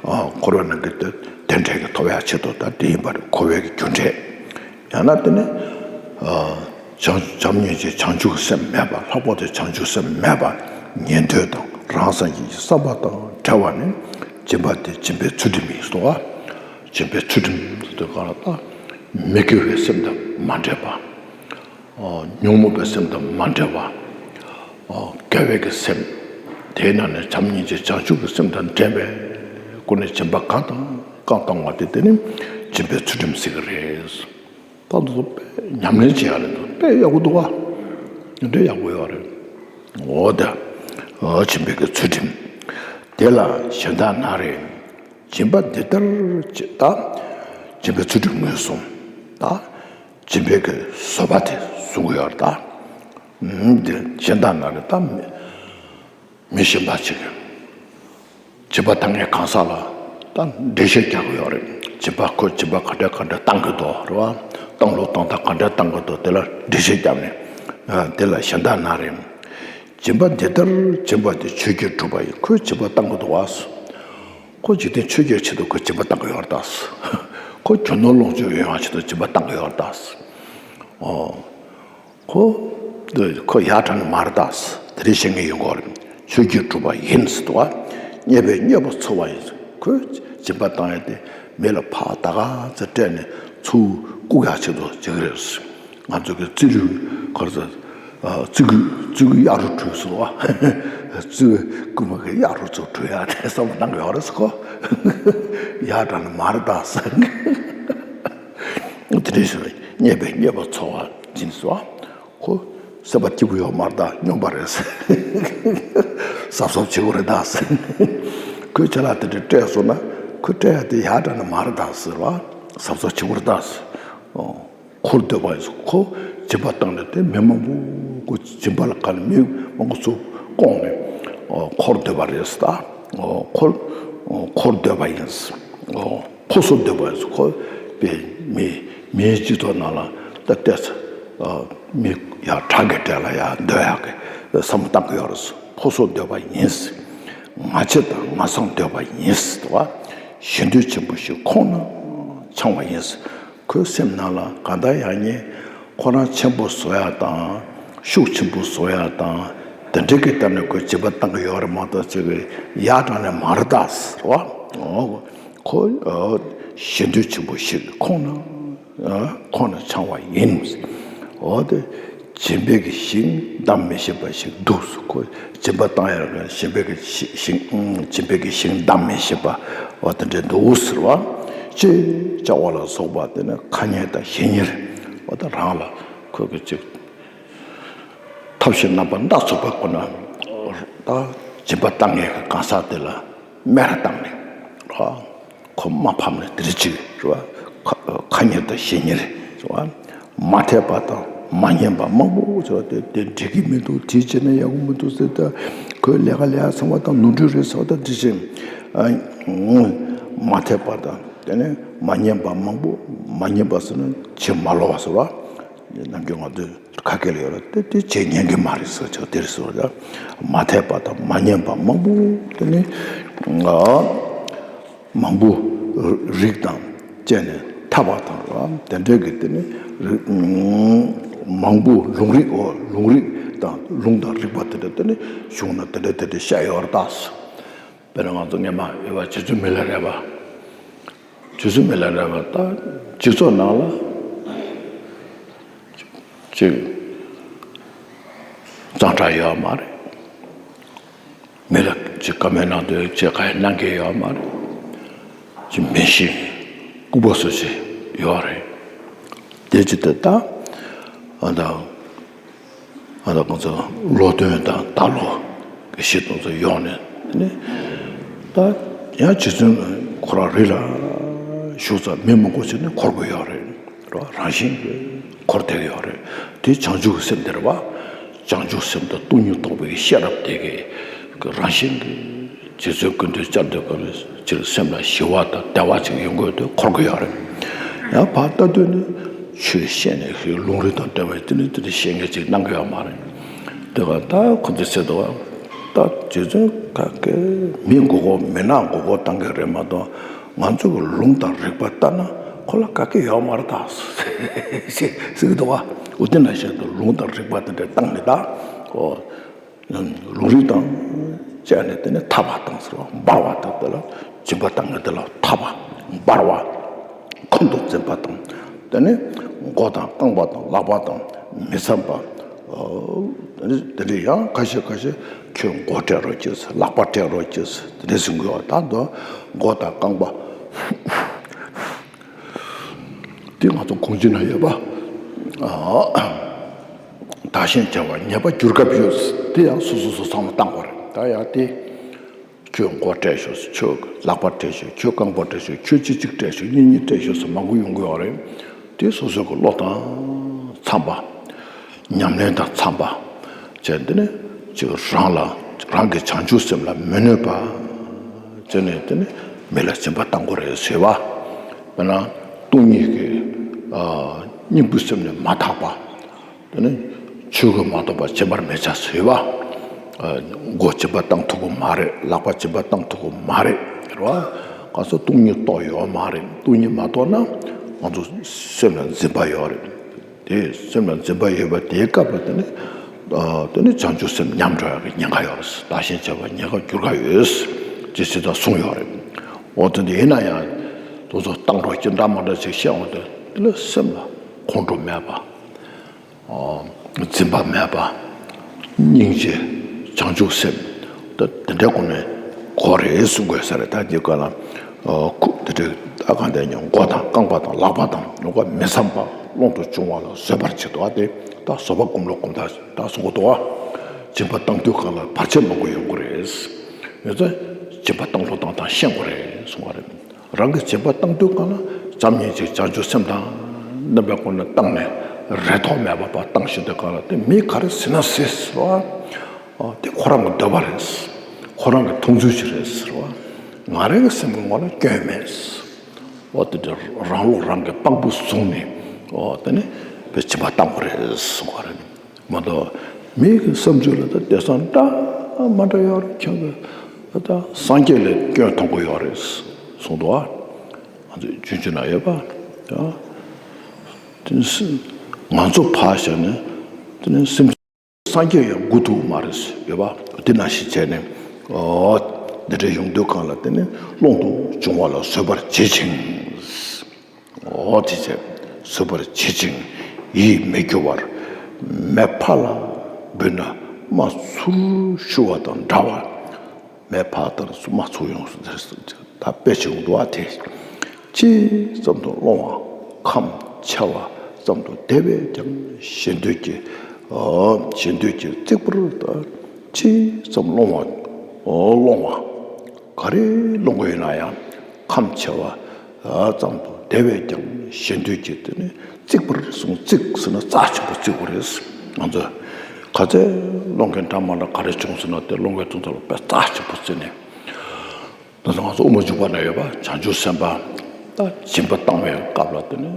ཨ། འཁོར་བའི་ནང་གི་དེ་དེ་འདྲའི་གི་ཐོབ་ཡག་ཆེད་དུ། ད་དེ་ཡིན་པ་རེད། འཁོར་བའི་གི་རྒྱུ་འབྲས། ཡང་ན་དེ་ནི། ཨ། བྱམས་བྱམས་སྙིང་རྗེ་བྱང་ཆུབ་ཀྱི་སེམས་མེད་པ། ལྷག་པར་དུ་བྱང་ཆུབ་སེམས་མེད་པ། ཉན་ཐོས་དང་རང་སངས་རྒྱས་ཀྱི་བསམ་པ་དང་བྲལ་བ་ནི་སྦྱིན་པ་སྟེ་སྦྱིན་པའི་ཚུལ་ཁྲིམས་ཡིན་ཟེར་བ། སྦྱིན་པའི་ཚུལ་ཁྲིམས་ཟེར་དུས་གང་ལ། ད་མི་དགེ་བའི་སེམས་དང་མ་འདྲེས་པ། ཨོ། ཉོན་མོངས་པའི་སེམས་དང་མ་འདྲེས་པ། ཨོ། དགེ་བའི་གི་སེམས། དེའི་ནང་ནས་བྱམས་སྙིང་རྗེ་བྱང་ཆུབ་ཀྱི་སེམས་དང་འདྲེས་པའི་སྒོ་ནས་སྦྱིན་པ་གང་དང་གང་བཏང་བ་དེ། དེ་ནི་སྦྱིན་པའི་ཚུལ་ཁྲིམས་ཟེར་གི་རེད། ད་དུང་དཔེ་ཉམས་ལེན་བྱེད་ཡག་རེད་འདུག་དཔེ་ཡག་པོ་འདུག་བ། འདི་འདྲའི་ཡག་པོ་ཡོད་རེད། འོ་ད། ཨོ། སྦྱིན་པའི་གི་ཚུལ་ཁྲིམས། དེ་ལ་གཞན་དག་ན་རེ། སྦྱིན་པ་འདི་ལྟར་ཅེས། ད་སྦྱིན་པའི་ཚུལ་ཁྲིམས་ངོས་བཟུང་། ད་སྦྱིན་པའི་གི་བཟོད་པ་དེ་བཟུང་གི་ཡོད་རེད་ད། ཨུམ། འདི་གཞན་དག་ན་རེ། ད་མི་མི་གཞན་པ་ཅིག་གིས་སྦྱིན་པ་བཏང་མཁན་གང་ཟག་ལ་ད་འགྲེལ་བཤད་རྒྱག་གི་ཡོད་རེད། སྦྱིན་པ་ཁོས་སྦྱིན་པ་ག་འདྲ་ག་འདྲ་བཏང་གི་འདུག་རེད་བ། བཏང་ལུགས་བཏང་སྟངས་ག་འདྲ་བཏང་གི་འདུག་དེ་ལ་འགྲེལ་བཤད་བརྒྱབ་ནས། ཨ། དེ་ལ་གཞན་དག་ན་རེ། སྦྱིན་པ་འདི་ལྟར་སྦྱིན་པ་དེ་ཆོས་ཀྱིས་གྲུབ་པ་ཡིན། ཁོས་སྦྱིན་པ་བཏང་གི་འདུག་བ། ཁོ་འཇིག་རྟེན་ཆོས་ཀྱི་ཆེད་དུ་ཁོས་སྦྱིན་པ་བཏང་གི་ཡོད་རེད་ད། ཁོ་རྒྱུ་ནོར་ལོངས་སྤྱོད་ཡོང་ཡག་ཆེད་དུ་སྦྱིན་པ་བཏང་གི་ཡོད་རེད་ད། ཨོ། ཁོ། ཁོ་ཡག་དྲག་ནི་མ་རེད་ད། དེ་རིང་བཤད་མཁན་ཡིན་གོ་རེད། ཆོས་ཀྱིས་གྲུབ་པ་ཡིན་ཟེར་དུས། བརྙས་པས་བརྙས་པ་འཚོལ་བ་ཡིན། ཁོས་སྦྱིན་པ་བཏང་ཡ་དེ་མི་ལ་ཕར་ད་ག་ཚོད་སྤྲད་ནས་ཚུར་བཀུག་ཡག་ཆེད་དུ་བྱེད་ཀྱི་རེད། ང་ཚོ་གི་རྩིས་རུས་ཁོ་ཚོ། ཨ། རྩིས་རྒྱུད། རྩིས་རྒྱུད་གཡག་རུ་བྲོས་སོང་བ། རྩིས་རྒྱུད་རྐུན་མ་གི་གཡག་རུ་ཚུར་བྲོས་ཡ་དེ་བསམ་བློ་བཏང་གི་ཡོད་རེད་ཟེར་ཁོ། ཡག་དྲག་ནི་མ་རེད་ད་ཟེར། དེ་འདྲ་ཞིག་རེད། བརྙས་པས་བརྙས་པ་འཚོལ་བ་ཡིན་ཟེར་བ། ཁོ་སེམས་པ་སྐྱིད་པོ་ཡོད་མ་རེད་ད། སྨྱོན་པ་རེད་ཟེར། གཟབ་གཟབ་བྱེད་དགོས་རེད་ད་ཟེར། ཁོས་ཅ་ལག་དེ་འདྲ་སྤྲད་སོང་ན་ཁོས་སྤྲད་ཡ་དེ་ཡག་དྲག་ནི་མ་རེད་ད་ཟེར་བ། གཟབ་གཟབ་བྱེད་དགོས་རེད་ད་ཟེར། ཨོ། འཁོར་འདོད་པ་ཡིན་ཟེར། ཁོ་སྦྱིན་པ་བཏང་ནས་དེ་མི་མང་པོ། ཁོ་སྦྱིན་པ་ལ་དགའ་ནས་མི་མང་པོ་ཚུར་བསྐོངས་ནས། ཨོ། འཁོར་འདོད་པ་རེད་ཟེར་ད། ཨོ། འཁོར། ཨོ། འཁོར་འདོད་པ་ཡིན་ཟེར། ཨོ། ཕོ་སོ་འདོད་པ་ཡིན་ཟེར། ཁོ་པའི་མི། མིའི་སྤྱི་ཚོགས་ནང་ལ་ད་བལྟས་ཚེ། ཨ། མི་ཡག་དྲག་གི་གྲས་ལ་ཡར་འདོད་ཡག་གི་བསམ་བློ་བཏང་གི་ཡོད་རེད་ཟེར། ཕོ་སོ་འདོད་པ་ཡིན་ཟེར། ང་རྒྱལ་དང་ང་བཟང་འདོད་པ་ཡིན་ཟེར་བ། ཞེ་འདོད་ཆེན་པོ་ཞིག་ཁོང་ན་འཆང་བ་ཡིན་ཟེར། ཁོའི་སེམས་ནང་ལ་གང་ལྟར་ཡང་ཉེ། ཁོ་རང་ཆེན་པོ་བཟོ་ཡག་དང་། ཤུགས་ཆེན་པོ་བཟོ་ཡག་དང་། དེ་འདྲ་གི་ཐད་ནས་ཁོས་སྦྱིན་པ་བཏང་གི་ཡོད་རེད་མ་གཏོགས་ཅིག་གི་ཡག་དྲག་ནི་མ་རེད་ད་ཟེར་བ། ཨོ། ཁོ། ཨོ། ཞེ་འདོད་ཆེན་པོ་ཞིག་ཁོང་ན། ཨོ། ཁོང་ན་འཆང་བ་ཡིན། ཨོ། དེ་སྦྱིན་པའི་གི་ཞིང་བདག་མི་ཤེས་པ་ཞིག་འདུག་ཟེར། ཁོ་སྦྱིན་པ་བཏང་ཡ་ལ་སྦྱིན་པའི་གི་ཞི་ཞིང་། སྦྱིན་པའི་གི་ཞིང་བདག་མི་ཤེས་པ། ཨོ། དེ་འདྲ་འདུག་ཟེར་བ། ཅེས་བྱ་བ་ལ་སོགས་པ་དེ་ནི་ཁ་ཉེས་དང་ཞེ་ཉེས། ཨོ། ད་རང་ལ་ཁོ་གི་ཅིག་ཐབས་ཤེས་རྣམ་པ་སྣ་ཚོགས་པ་ཁོ་ན། ད་སྦྱིན་པ་བཏང་ངེས་ཀྱི་གང་ཟག་དེ་ལ་སྨད་ར་བཏང་ནས། ཨ། ཁོ་མ་ཕམ་ནས་དེ་རིགས་ཅིག་རེད་བ། ཁ་ཁ་ཉེས་དང་ཞེ་ཉེས་རེད་བ། མ་འཐད་པ་དང་མ་ཉན་པ་མང་པོ་བྱས་པ་དེ། དེ་འགྲིག་གི་མི་འདུག་དེ་བྱས་ན་ཡག་པོ་མི་འདུག་ཟེར། ད་ཁོས་ལས་ཀ་ལས་ཚང་བ་དང་ནོར་འཁྲུལ་རེད་ཟེར་བ་དང་དེ་བཞིན། ཨ། མ་འཐད་པ་དང་དེ་ནས་མ་ཉན་པ་མང་པོ། མ་ཉན་པ་ཟེར་ན་ཆེས་མ་ལོ་བ་ཟེར་བ། ནམ་རྒྱུན་ང་ཚོས་ཁ་སྐད་ལ་ཡོད་རེད། དེ་དེ་བྱེད་ཉན་གི་མ་རེད་ཟེར་ཆོག་དེར་ཟེར་བ། མ་འཐད་པ་དང་མ་ཉན་པ་མང་པོ་དེ་ནི། ཨ། མང་པོ་རིགས་དང་བཅས་ནས་འཐབ་པ་དང་། དེ་འདྲའི་གི་དེ་ནི་རིགས་མང་པོ། ལུང་རིགས། ཨོ། ལུང་རིགས་དང་ལུང་དང་རིགས་པ་དེ་འདྲ་དེ་ནི་གཞུང་ན་དེ་འདྲ་དེ་འདྲ་བཤད་ཡོད་རེད་ད། དཔེར་ན་ང་ཚོ་སྔས་མ་ཡོད་པ་རྗེ་བཙུན་མི་ལ་རས་པ། རྗེ་བཙུན་མི་ལ་རས་པ་ད་སྤྱི་ཚོགས་ནང་ལ་ཅིག་གཙང་སྦྲ་ཡོད་མ་རེད། མི་ལ་ཅིག་བཀའ་མོལ་གནང་དུས་ཅིག་ག་ཡེ་གནང་མཁན་ཡོད་མ་རེད། ཅིག་མི་ཤེས་ལྐུགས་པ་བཟོ་བྱེད་ཡོད་རེད། དེ་ཅི་སྟེ་ད། ཨ། ད། ཨ། ད་ཁོང་ཚོ་ལོ་སྟོན་དང་ད་ལོ་གི་གཞི་གཏོང་ཚོ་ཡོང་ནས་ནི། ད་ཡང་རྗེ་བཙུན་ཁོ་རང་རི་ལ་བཞུགས་ཙང་མི་མང་པོ་ཞིག་ནི་འཁོར་གི་ཡོད་རེད། རང་བཞིན་གྱིས་འཁོར་བསྡད་ཀྱི་ཡོད་རེད། དེ་བྱང་ཆུབ་ཀྱི་སེམས་དེ་རེད་བ། བྱང་ཆུབ་སེམས་དང་སྟོང་ཉིད་རྟོགས་པའི་ཤེས་རབ་དེ་གི་རང་བཞིན་གྱིས། རྗེ་བཙུན་སྐུ་མདུན་བཅར་དུས་སྐབས་ལ་ཅིག་སེམས་ལ་ཞི་བ་དང་བདེ་བ་ཅིག་ཡོང་དགོས་དུས་འཁོར་གི་ཡོད་རེད། ཡང་ཕར་ལྟ་དུས་ནི་ཆོས་བཤད་ནས་ལུང་རིགས་དང་འབྲེལ་བའི་དེ་ནི་དེ་འདྲ་བཤད་མཁན་ཅིག་གནང་གི་ཡོད་མ་རེད། དེ་ག་ད་ཁོ་ཚོས་ཟེར་འདུག་བ། ད་རྗེ་བཙུན་ག་གེ་མི་མགོ་སྐོར། མི་ནག་མགོ་སྐོར་བཏང་གི་རེད་མ་གཏོགས། ང་ཚོ་གི་ལུང་དང་རིགས་པ་ལྟར་ན་ཁོ་ལ་ག་གེ་ཡོད་མ་རེད་ད་ཟེར་གི་འདུག་བ། འོ། དེ་ནང་བཞིན་དུ་ལུང་དང་རིགས་པ་དེ་འདྲ་བཏང་ནས་ད། ཨོ། ལུང་རིགས་དང་བཅས་ནས་དེ་ནས་འཐབ་པ་དང་ཟེར་བ། འབར་བ་དང་། དེ་ལ་སྦྱིན་པ་བཏང་ནས་དེ་ལ་འཐབ་པ། འབར་བ། ཁོང་དུ་འཛིན་པ་དང་། དེ་ནས་མགོ་དང་རྐང་པ་དང་ལག་པ་དང་མི་ཚངས་པ། ཨོ། དེ་ནས་དེ་འདྲ་ཡང་ཁ་ཤས་ཁ་ཤས་ཁྱོད་མགོ་སྤྲད་རོགས་གྱིས། ལག་པ་སྤྲད་རོགས་གྱིས། དེ་འདྲ་གསུང་གི་ཡོད། ད་དུང་མགོ་དང་རྐང་པ། དེ་ང་ཚོ་གོང་ཆེན་ན་ཡོད་པ། ཨ། བདག་གཞན་བརྗེ་བར་ངེས་པར་འགྱུར་སྐབས་ཡོད། དེ་ཡང་སོ་སོ་སོ་ཚང་མ་བཏང་དགོས་རེད། ད་ཡང་དེ། ཁྱོད་མགོ་སྤྲད་ཤོག་ཟེར། ཁྱོད་ལག་པ་སྤྲད་ཤོག། ཁྱོད་རྐང་པ་སྤྲད་ཤོག། ཁྱོད་གཅིག་གཅིག་སྤྲད་ཤོག། གཉིས་གཉིས་སྤྲད་ཤོག་ཟེར་མང་པོ་ཡོང་གི་ཡོད་རེད། དེ་སོ་སོ་གི་བློ་དང་འཚམས་པ། ཉམས་ལེན་དང་འཚམས་པ་བྱས། འདི་ནི་ཅིག་རང་ལ། རང་གི་བྱང་ཆུབ་སེམས་ལ་མི་གནོད་པ་བྱས་ནས། འདི་ནི་མི་ལ་སྦྱིན་པ་བཏང་དགོས་རེད་ཟེར་བ། དཔེར་ན་སྟོང་ཉིད་ཀྱི། ཨ། སྙིང་པོའི་སེམས་ནི་མ་དག་པ། དེ་ནི་ཆོས་གོས་མ་གཏོགས་པ་སྦྱིན་པར་མི་བྱ་ཟེར་བ། མགོ་སྦྱིན་པ་བཏང་ཐུབ་ཀྱི་མ་རེད། ལག་པ་སྦྱིན་པ་བཏང་ཐུབ་ཀྱི་མ་རེད། རེད་བ། གང་ཟག་སྟོང་ཉིད་རྟོགས་ཡོད་མ་རེད། སྟོང་ཉིད་མ་རྟོགས་ན་ང་ཚོ་སེམས་ལ་འཛིན་པ་ཡོད་རེད། དེ་སེམས་ལ་འཛིན་པ་ཡོད་པ་དེའི་སྐབས་ལ་དེ་ནི་དེ་ནི་བྱང་ཆུབ་སེམས་ཉམས་འགྲོ་ཡག་གི་ཉེན་ཁ་ཡོད་རེད། བདག་གཞན་བརྗེ་བ་ཉེན་ཁ་འགྱུར་ཁ་ཡོད་ཅེས་ཇི་ལྟར་གསུངས་ཡོད་རེད། འོ་དེ་འདི་ཡིན་ན་ཡང་དེ་ཚོ་བཏང་འགྲོ་ཅི་འདྲ་མ་འདྲ་ཅིག་བཤད་འོང་དུས་དེ་ལ་སེམས་ལ་ཁོང་ཁྲོ་མེད་པ། འཛིན་པ་མེད་པ། སྙིང་རྗེ། བྱང་ཆུབ་སེམས། ད་དེ་འདྲའི་སྒོ་ནས་གོ་རེད་གསུང་དགོས་ས་རེད། ད་འདི་ག་ལ་ཁུ་དེ་འདྲའི་ད་གང་དེ་ཉོན་མགོ་དང་རྐང་པ་དང་ལག་པ་དང་ལུས་པ་མི་བསམ་པ་ཀློང་དུ་བྱུང་བ་ལ་བཟོད་པར་བྱེད་དོ། ཨ་དེ་ད་བཟོད་པ་སྒོམ་ལ་སྒོམ་ད་ད་གསུང་གི་འདུག་ཨ། སྦྱིན་པ་བཏང་དུས་གང་ལ་བར་ཆད་མང་པོ་ཡོང་གི་རེད། ཡོད་ཚེ་སྦྱིན་པ་བཏང་ལུགས་དང་དང་ཤེས་དགོས་རེད་གསུང་བ་རེད། རང་གི་སྦྱིན་པ་བཏང་དུས་གང་ལ་བྱམས་སྙིང་རྗེ་བྱང་ཆུབ་སེམས་དང་རྣམ་པའི་སྒོ་ནས་བཏང་ནས་རེ་དོགས་མེད་པ་བ་བཏང་བཞིན་དུ་གང་ལ་དེ་མི་ག་རེ་ཟེར་ན་ཟེར་ཟེར་བ། དེ་ཁོ་རང་གི་འདོད་པ་རེད། ཁོ་རང་གི་མཐོང་ཚུལ་ཞིག་རེད་ཟེར་བ། ང་རང་གི་སེམས་ཀྱི་ངོ་ལ་སྐྱོན་མེད། འོ་དེ་འདྲ་རང་བློ་རང་གི་དཔང་པོ་བཟུང་ནས་འོ་དེ་ནས་བའི་སྦྱིན་པ་བཏང་དགོས་རེད་གསུང་བ་རེད། མ་གཏོགས་མི་གི་བསམ་ཚུལ་ལ་ད་དེང་སང་འདྲ་མ་འདྲ་ཡོད་རེད། ཁྱོད་ཀྱི་ད་སངས་རྒྱས་ལས་སྐྱོན་མཐོང་གི་ཡོད་རེད་གསུངས་འདུག་ཨ། ང་ཚོས་རྒྱུན་ཆད་ན་ཡོད་པ། ཡང་དེ་ནི་སེམས་ང་ཚོ་ཕར་བཞག་ནས་དེ་ནི་སེམས་སངས་རྒྱས་ཡང་སྒུག་ཐུབ་མ་རེད་ཡོད་པ། དེ་ནང་བཞིན་བྱས་ནས་འོ་འདི་འདྲ་ཡོང་དུས་གང་ལ་དེ་ནི་ཀློང་དུ་བྱུང་བ་ལ་བཟོད་པར་བྱེད་ཅིང་། འོ་དེ་བྱས་བཟོད་པར་བྱེད་ཅིང་ཡིད་མི་སྐྱོ་བར། མེ་ཕར་ལ་འབུད་ན་རྨ་ཚུར་ཤུར་བ་དང་འདྲ་བར། མེ་ཕར་ལྟར་རྨ་ཚུར་ཡོང་ཟེར་ད་དཔེ་ཆེན་པོ་འདུག་ཨ། དེ་ཇི་ཙམ་དུ་སློང་བ་ཁམས་ཆེ་བ་ཙམ་དུ་དེ་བས་ཀྱང་ཞེ་འདོད་ཀྱིས་ཞེ་འདོད་ཀྱིས་བརྩིགས་པར་ལྟ། ཇི་ཙམ་སློང་བ་སློང་བ་ག་རེ་སློང་གི་ཡོད་ན་ཡང་ཁམས་ཆེ་བ་ཙམ་དུ་དེ་བས་ཀྱང་ཞེ་འདོད་ཀྱིས་དེ་ནི་བརྩིགས་པར་གསུངས། བརྩིགས་ཟེར་ན་རྩ་ཆེན་པོ་བརྩིགས་པ་རེད། ང་ཚོས་ག་ཚད་སློང་མཁན་འདྲ་མ་འདྲ་ག་རེ་བྱུང་ཟེར་ན་དེ་སློང་མཁན་དེ་ཚོ་ལ་དཔེ་རྩ་ཆེན་པོ་བརྩིས་ནས། ད་ང་ཚོ་དབུ་མ་འཇུག་པ་ན་ཡོད་པ་བྱང་ཆུབ་སེམས་དཔའ་ད་སྦྱིན་པ་བཏང་བའི་སྐབས་ལ་དེ་ནི་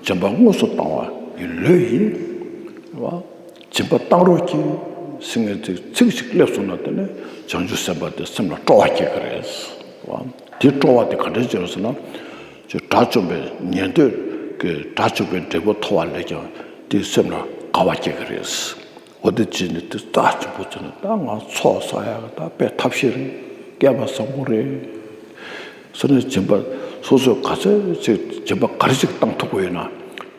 སྦྱིན་པ་དངོས་སུ་བཏང་བ་ཡི་ལོས་ཡིན། སྦྱིན་པ་བཏང་རོགས་གྱིས་ཟེར་མཁན་ཚིག་ཚིག་ཞིག་སླེབས་སོང་ན་དེ་ནི་བྱང་ཆུབ་སེམས་དཔའ་དེ་སེམས་ལ་སྤྲོ་བ་སྐྱེ་གི་རེད། དེ་སྤྲོ་བ་དེ་ག་འདྲས་བྱེད་རོགས་ཟེར་ན། ཅེས་དགྲ་བཅོམ་པའི་ཉན་ཐོས་ཀྱི་དགྲ་བཅོམ་པའི་འབྲས་བུ་ཐོབ་པ་ལས་ཀྱང་དེ་སེམས་ལ་དགའ་བ་སྐྱེ་གི་རེད། འོ་དེ་བྱས་ནས་དེ་རྩ་ཆེན་པོ་བརྩིས་ནས་ད་ང་ཚོགས་བསགས་ཡག་གི་ད་དཔེ་ཐབས་ཤེས་རེད། སྐལ་བ་བཟང་པོ་རེད། སོ་ནས་སྦྱིན་པ་སོ་སོས་ག་ཚོད་ཅིག་སྦྱིན་པ་ག་རེ་ཅིག་བཏང་ཐུབ་ཀྱི་ཡོད་ན་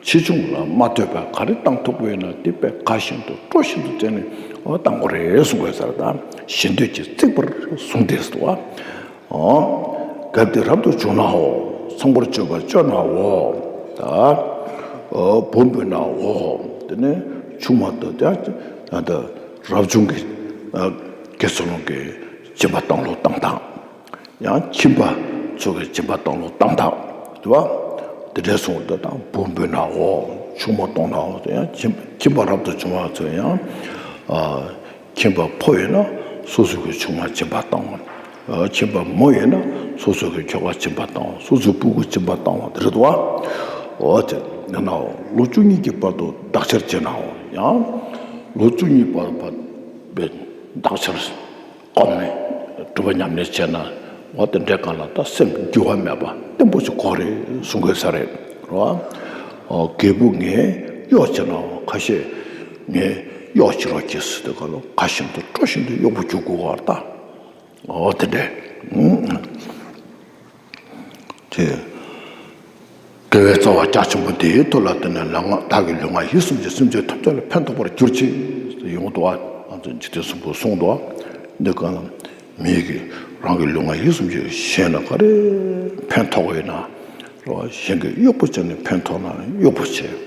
ཆེ་ཆུང་ལ་མ་ལྟོས་པར་ག་རེ་བཏང་ཐུབ་ཀྱི་ཡོད་ན་དེ་དཔེ་དགའ་བཞིན་དུ་སྤྲོ་བཞིན་དུ་བརྩིས་ནས་འོ་བཏང་དགོས་རེད་གསུང་དགོས་ས་རེད། ད་ཞེ་འདོད་ཀྱིས་བརྩིགས་པར་གསུངས་ཏེ་སོ། སྐབས་དེ་རབ་ཏུ་བྱུང་ནའོ། ཚངས་པར་སྤྱོད་པར་སྤྱོད་ནའོ། ད་འབུམ་འབུལ་ནའོ། དེ་ནས་ཆུང་མ་དང་ད་རབ་བྱུང་གི་དགེ་ཚུལ་སློང་གི་སྦྱིན་པ་བཏང་ལུགས་བཏང་སྟངས། ཡང་ཁྱིམ་པ་ཚོ་གི་སྦྱིན་པ་བཏང་ལུགས་བཏང་སྟངས་དེ་བ། དེ་འདྲའི་སོང་དུས་ད་འབུམ་འབུལ་ནའོ། ཆུང་མ་གཏོང་ནའོ། དེ་ཡང་ཁྱིམ་ཁྱིམ་པ་རབ་ཏུ་བྱུང་བ་ཚོ་ཡང་། ཁྱིམ་པ་ཕོ་ཡིན་ན་སོ་སོ་གི་ཆུང་མ་སྦྱིན་པ་བཏང་བ། ཁྱིམ་པ་མོ་ཡིན་ན་སོ་སོ་གི་ཁྱོ་ག་སྦྱིན་པ་བཏང་བ། སོ་སོའི་སྤུ་གུ་སྦྱིན་པ་བཏང་བ་དེ་རེད་དོ། འོ་དེ་ཡིན་ནའོ། ལོ་བཅུ་གཉིས་ཀྱི་བར་དུ་འདག་སྦྱར་བྱེད་ནའོ། ཡང་ལོ་བཅུ་གཉིས་བར་བར་བའི་འདག་སྦྱར་སྐོམ་ནས་སྒྲུབ་པ་ཉམས་ལེན་བྱས་ན་འོ་དེ་འདྲའི་སྒང་ལ་ད་སེམས་འགྱུར་བ་མེད་པ་བརྟན་པོ་ཞིག་དགོས་རེད་གསུང་དགོས་ས་རེད་རོ། རྒད་པོ་ངས་གཡོག་བྱེད་ནའོ། ཁ་ཤས་ངས་གཡོག་བྱེད་རོགས་གྱིས་ཟེར་དུས་ག་ལོ་དགའ་བཞིན་དུ་སྤྲོ་བཞིན་དུ་གཡོག་པོ་རྒྱུག་དགོས་བར་ད། འོ་དེ་འདྲས། དེ། དགེ་བའི་རྩ་བ་རྒྱ་ཆེན་པོ་འདིའི་ཐོག་ལ་བརྟེན་ནས་ལུས་ངག་བདག་གི་ལུས་ངག་ཡིད་གསུམ་གྱི་སེམས་ཅན་ཐམས་ཅད་ལ་ཕན་ཐོགས་པར་གྱུར་ཅིག་ཡོང་དུ་བ། ང་ཚོ་འཇིག་རྟེན་གསུམ་པོ་གསུངས་འདུག་བ། འདི་ག་ལ་མི་གི་རང་གི་ལུས་ངག་ཡིད་གསུམ་གྱི་གཞན་ལ་ག་རེ་ཕན་ཐོགས་ཡོད་ན། རོ། གཞན་གྱི་གཡོག་པོ་བྱས་ནས་ཕན་ཐོགས་ན་གཡོག་པོ་བྱས།